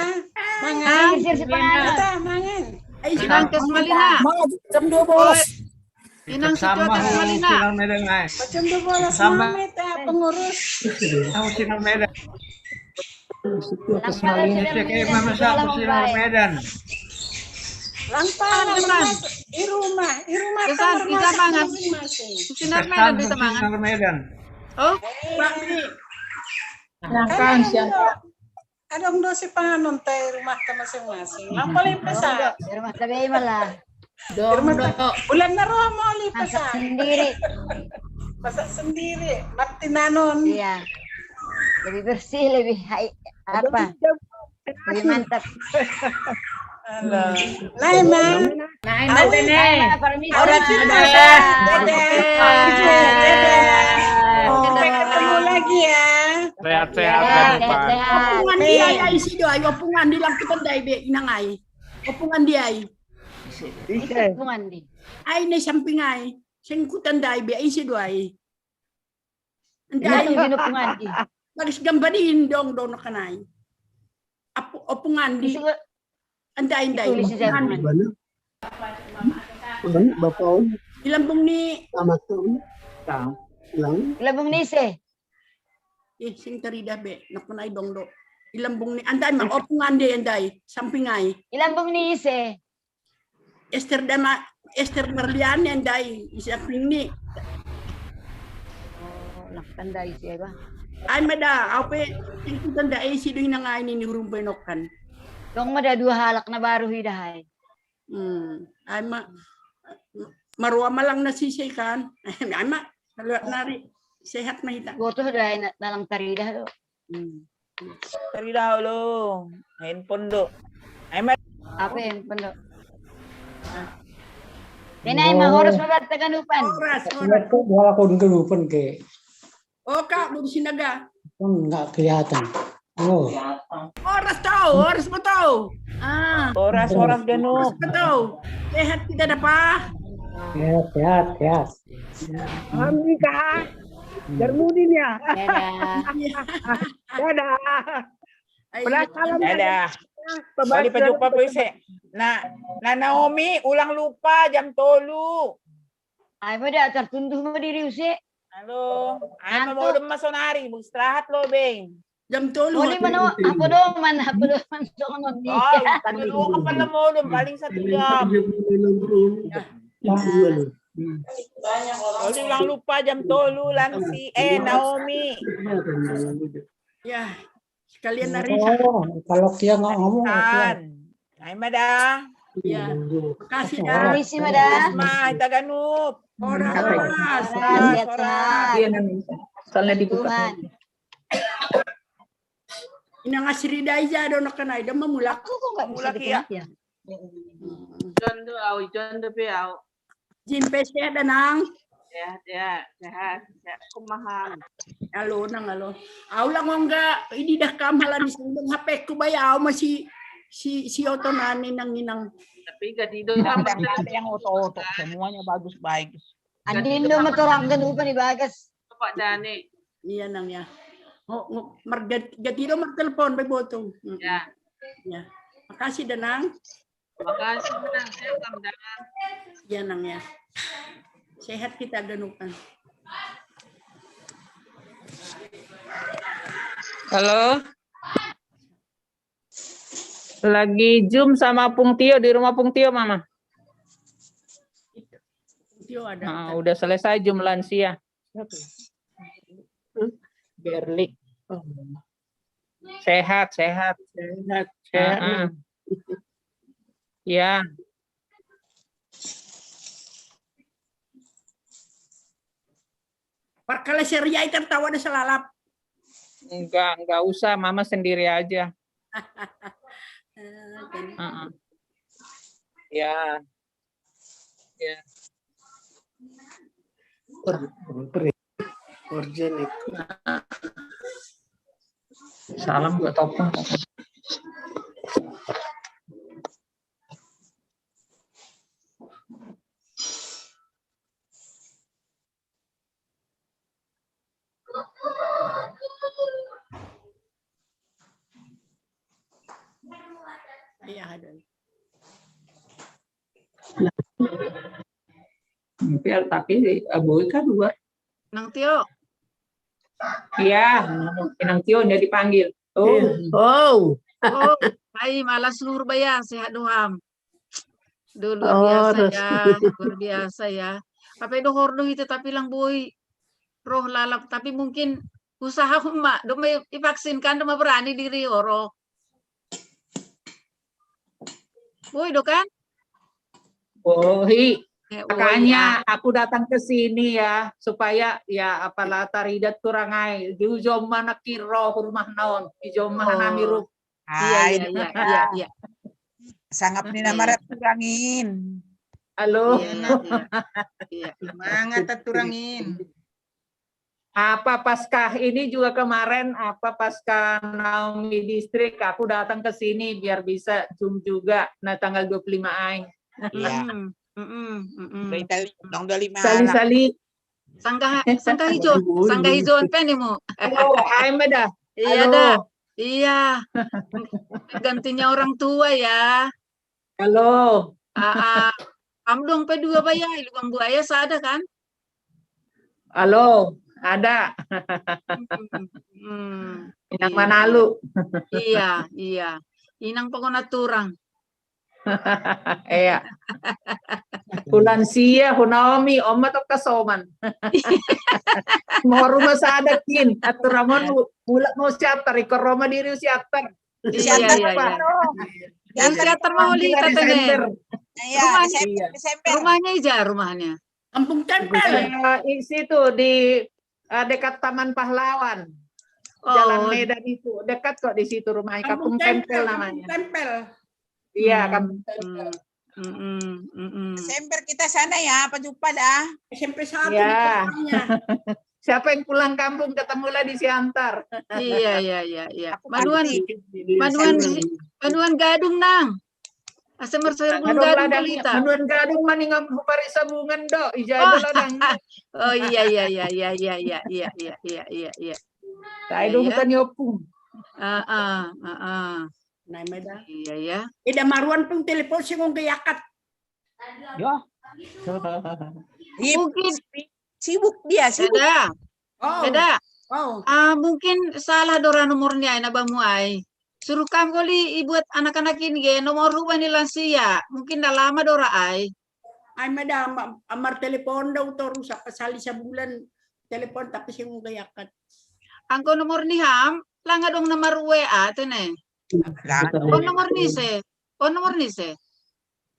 Mangan. Kain positif bang ano? Meta, mangan. Ay, si Inang Kemalina. Mga jam dua bolos. Inang si Sama Tio Kemalina. Sinar Medan ay. Macam dua bolos Sama. Mama, Meta, pengurus. Sama Sinar Medan. Langkah Ini cek ay mama sa Sinar Medan. Langkah Depan. Di rumah, di rumah Depan, kamar kita mangan. Masing-masing. Sinar Medan di Tamangan. Sinar Medan. Oh, Pak Bli. Silakan, silakan. Adong do si panganon tai rumah ta masing-masing. Apa lagi pesan? Di rumah tabe malah. Dong, dong. Bulan na romo li Masak pesan. Sendiri. Masak sendiri. Mati nanon. Iya. Lebih bersih, lebih hai apa? Lebih mantap. Halo. Nah, emang. Nah, ini tene. Permisi. Orang Mas. Cina. Dadah. Dadah. Sampai ketemu lagi ya. Sehat-sehat Ya, Kak Dupan. Sehat-sehat. Opungan di ai, ai si do ai, opungan di lang kita dai be inang ai. Opungan di ai. Ise pungan di. Ai ne samping ai. Singkutan dai be ai si do ai. Ndai Ndai. Gino pungan di. Bagas gamba di indong dono kanai. Apu opungan di. Isi ko Andai andai. Tulis si Opungan di. Zerman. Mana? Mana? Bapak Om, Ilambung ni selamat Om. Lang. Ilambung ni ise. Eh, sing tarida be. Nak manai dong do. Ilambung ni andai ma opungan di andai. Samping ai. Ilambung ni ise. Esther dama Esther Marliane andai. Samping ni. Oh, nakandai siya ba? Ai mada, au pe singkutan dai si do inang ai ni ni urung pe nokan. Dong mada dua halak na baru hidahai. Hmm. Ai ma marua malang na sisay kan. Ai ma, kaluat nari sehat na hita. Gotoh dai na, nalang tarida do. Hmm. Tarida lo. Handphone do. Ai ma Apa yang pendo? Denai ma horas mabat Taganupan. Oras, oras. Lihat kok bola kau dulu pun ke Oh kak, mau di sinaga. Kan nggak kelihatan. Oh, Oras tau, oras mo tau. Ah, Oras-oras gano. Oras mo tau. Sehat kita dapat. Ya, sehat, sehat. Amin kak. Darmudin ya. Dadah. Dadah. Ay, Penasaran. Dadah. Bali pa jumpa po ise. Na, na Naomi, ulang lupa jam tolu. Ay mo da, tartunduh mo diri use. Halo. Ay, mamodom masonari. Mag-istirahat lo, Beng. Jam tolu. Oli mano, apo do man, apo do man so non di. Ay, ano ka pala modom? Paling sa jam. Oli ulang lupa jam tolu lang si, eh, Naomi. Ya, sekalian na Risa. Oh, kalau dia nggak ngomong, oke. Kan. Ay, mada. Ya, makasih Oh. dah. Permisi, madam. Ma, Taganup. Oras, oras. Sehat-sehat. Iya, nang. Soalnya dibuka. Tuhan. Inang asri dai ja do nak kenai do mamulak. Aku kok nggak bisa Mulak, dikenal ya? Ijon do au, ijon do pe au. Jin pe sehat da nang. Ya, ya, sehat, sehat. Kumaham. Alo nang alo. Au lang ongga ini dah kamalan di sini H P ku bayau masih si si oto nani nang inang. Tapi gadi do Nah, tambah ada yang oto-oto, semuanya bagus baik. Andin do matorang kan lupa di bagas. Pak Dani. Iya nang ya. Oh, oh, margat gati do martelepon pe botung. Mm, Ya. Ya. Makasih da nang. Makasih, Nang. Welcome, Nang. Ya nang ya. Sehat kita ganupan. Halo. Lagi Zoom sama Pung Tio di rumah Pung Tio, Mama. Tio ada. Nah, udah selesai Zoom lansia. Berli. Sehat, sehat. Sehat, sehat. Heeh. Ya, Parkala seriai tertawa ada selalap. enggak, enggak usah, Mama sendiri aja. Eh, jadi Heeh. Ya. Ya. Ur- ur- Organik. Salam buat Topung. Iya ada. Tapi, tapi aboy kan dua. Nang Tio. Iya, Nang Tio udah dipanggil. Oh, Oh. Oh, hai malas luhur baya, sehat doham. Duh, luar biasa ya, luar biasa ya. Apa dohor doh itu tapi lang boy. roh lalap, tapi mungkin usaha ma, dong ma ivaksin kan, dong ma berani diri oro. Boi do kan? Boi. Eh, oh, makanya aku datang ke sini ya, supaya ya apalah taridat turang ai. Di ujung mana kiro rumah naon, di ujung mana nami ru. Iya, iya, iya, iya. Sangap ni nama rat turangin. Halo. Iya, iya, iya. Semangat turangin. Apa pasca ini juga kemarin, apa pasca Naomi Distrik, aku datang ke sini biar bisa Zoom juga. Nah, tanggal dua puluh lima ai. Iya. Mm, mm, mm, mm. Tanggal dua puluh lima. Sali-sali. Sangka sangka hijau, sangka hijau pen imu. Halo, hai Meda. Iya dah. Iya. Gantinya orang tua ya. Halo. Ah, ah. Am dong pe dua baya, lubang buaya sada kan? Halo, ada. Hmm, hmm, Inang iya, Manalu. Iya, iya. Inang pokona turang. Iya. Kulan sia, hu Naomi, oma to kasoman. Mau rumah sada kin, aturamon mula mau siatar, ikor Roma diri siatar. Iya, iya, iya. Yang siatar mau Kita lihat katanya. Desember. Iya, Rumahnya- Desember, Desember. Rumahnya ija rumahnya. Kampung Tempel. Eh, di situ di eh, dekat Taman Pahlawan. Jalan Oh, Medan itu, dekat kok di situ rumahnya. Kampung Tempel, Tempel Kampung namanya. Tempel. Iya, Hmm. Kampung Tempel. Mm, mm, mm, mm. Desember kita sana ya, apa jumpa dah. S M P satu Iya. di belakangnya. Siapa yang pulang kampung ketemulah di Siantar. Iya, iya, iya, iya. Aku Manuan, pasti. manuan, manuan gadung nang. Asa marsoir Gadung gadung ladang, balita. Manuan gadung maninga parisa bungan do. Ija Oh. Ladang. Oh iya iya iya iya iya iya iya iya iya iya iya. Saya do Iya. Hutan Yopung. Heeh, heeh. Nah, Meda. Iya ya. Eda maruan pun telepon sing nggayakat. Yo. Ih, Mungkin sibuk dia, sibuk. Eda, Oh. Eda. Oh. Ah, mungkin salah dora nomornya na bamu ai. Suruh kam koli ibuat anak-anak ini ge nomor rubah ni lansia. Mungkin dah lama dora ai. Ai Meda ma- amar telepon dau terus apa sali sebulan telepon tapi sing nggayakat. Angko nomor ni ham, langa dong nomor W A tene. Lah, Oh nomor ni se. Oh nomor ni se.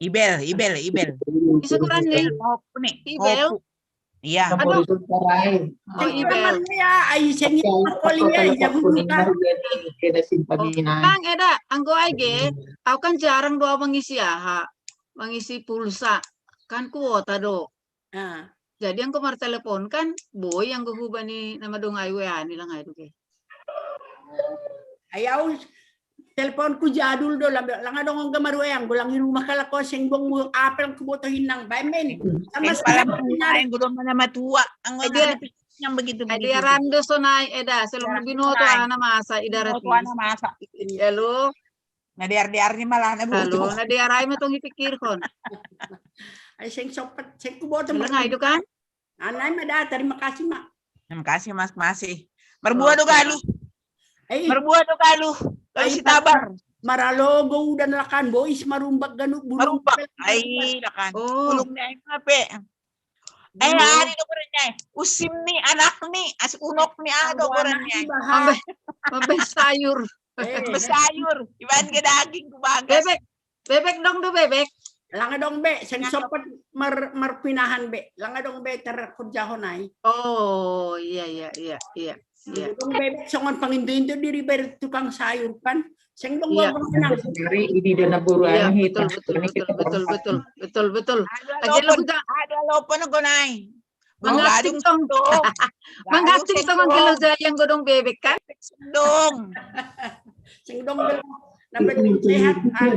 Ibel, Ibel, Ibel. Bisa kurang ni. Hopu nih. Ibel. Hopu. Iya. Aduh. Nomor itu tarai. Oh Ibel. Ya, ai sing ngoli ya jago buka. Ada simpaninan. Nang Eda, angko ai ge, aku kan jarang doa mengisi aha, mengisi pulsa, kan kuota do. Nah, Jadi angko mar telepon kan, boi angko hubani nama dong ai W A ni lang ai duke. ayau teleponku jadul do lambe langa dong ngga maru yang golang di rumah kala ko sing bong mu apel ku boto hinang bae men. Sama Yang pala sekali matua, yang gudong mana matua. Ang Ede- yang begitu Ede begitu. Rando sonai Eda, selong Rando binoto sonai. Ana masa Ida Mau Rati. tuan masa. Iya lo. Nah, diar-diar ni malah na Halo, butuh. Na diarai ma tong ipikirkon. Ai sing sopet, sing ku boto Lang ai do kan? Anai Meda, terima kasih mak. Terima kasih Mas masih. Merbuah do Oke. Galuh. Eh, Merbuah do Galuh. Galuh Ai, si tabar. Maralogo udan lakan bois marumbak ganu bulung. Merumbak. Ai lakan. Oh. Bulung ni ai ngape? Eh, Bulung. Ari do gorengnya. Usim ni anak ni, as unok ni ah do gorengnya. Ambe, ambe sayur. Eh, Besayur. Iban ke daging ku bagas. Bebek, bebek dong do bebek. Langa dong be, sing sopet mer merpinahan be. Langa dong be ter kerja honai. Oh iya iya iya iya. Iya. Dong bebek songon pangintu-intu diri ber tukang sayur kan. Sing dong Iya. gua nang. Hari ini dana buruan Iya, hitam. betul betul betul betul betul betul betul. Ada Agelo lopon, kita ada lopon ko nai. Mangating tong. Dong. Mangating tong ang kilo jayang godong bebek kan? Dong. Sing dong be. Nampak sehat. Ah.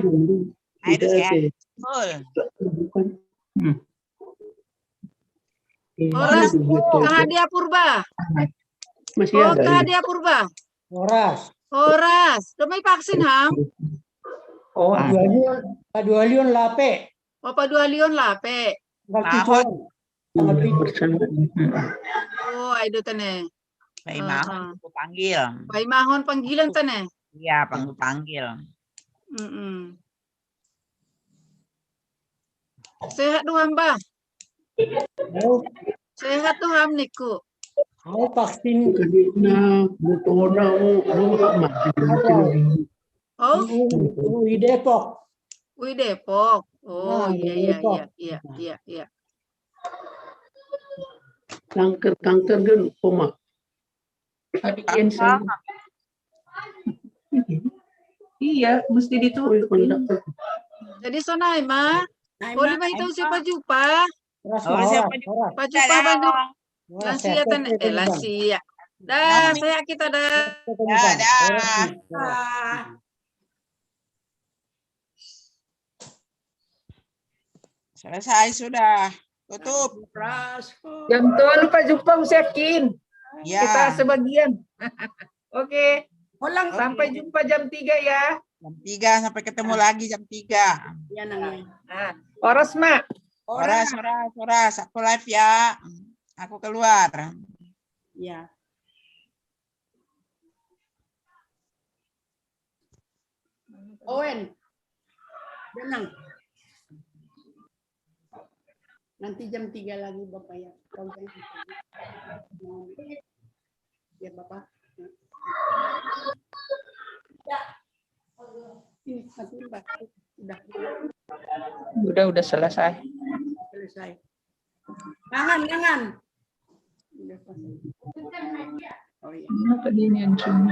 Nah, itu sehat. Betul. Horas, Kahadia Purba. Masih Oh, ada. Kahadia Purba. Horas. Horas. Dong mai vaksin ham? Oh, Padualion, padualion lape. Oh, padualion lape. Tanggal tujuh. Tanggal tujuh. Oh, ai do tene. Paimahon ku panggil. Paimahon panggilan tene. Iya, panggu panggil. Mm-mm. Sehat do ham ba? Sehat do ham niku? Aku vaksin. Kadina, Butona, oh, oh, mati. Ada. Oh, U- U I Depok. U I Depok. Oh, Ah, iya, U I iya, Depok. Iya, iya, iya, iya. Kanker, kanker kan, koma. Adik Ensa. Iya, mesti Oh, ditutup. kontak. Jadi sonai ma, Nah, boleh Ima, ma itu Ima. siapa jumpa? Horas, Horas, horas, siapa juga? horas. Pak jumpa bano. Horas, Lansia sehat, tan sehat, eh sehat. Lansia. Dah, saya kita dah. Sehat, sehat. Dadah. Horas. Ah, Selesai sudah. Tutup. Ras. Jam tolu Pak jumpa Usekin. Ya. Kita sebagian. Oke. Ulang Oke. Sampai jumpa jam tiga ya. Jam tiga, sampai ketemu lagi jam tiga. Ya, Nang. Nah, horas, Mak. Horas, horas, horas. Aku live ya. Aku keluar. Ya. Owen. Danang. Nanti jam tiga lagi Bapak ya. Kau jangan. Ya, Bapak. Ini nanti Bapak udah Udah, udah selesai. selesai. Tangan, tangan. Udah pas. Oh iya. Kenapa dia ini yang cuma?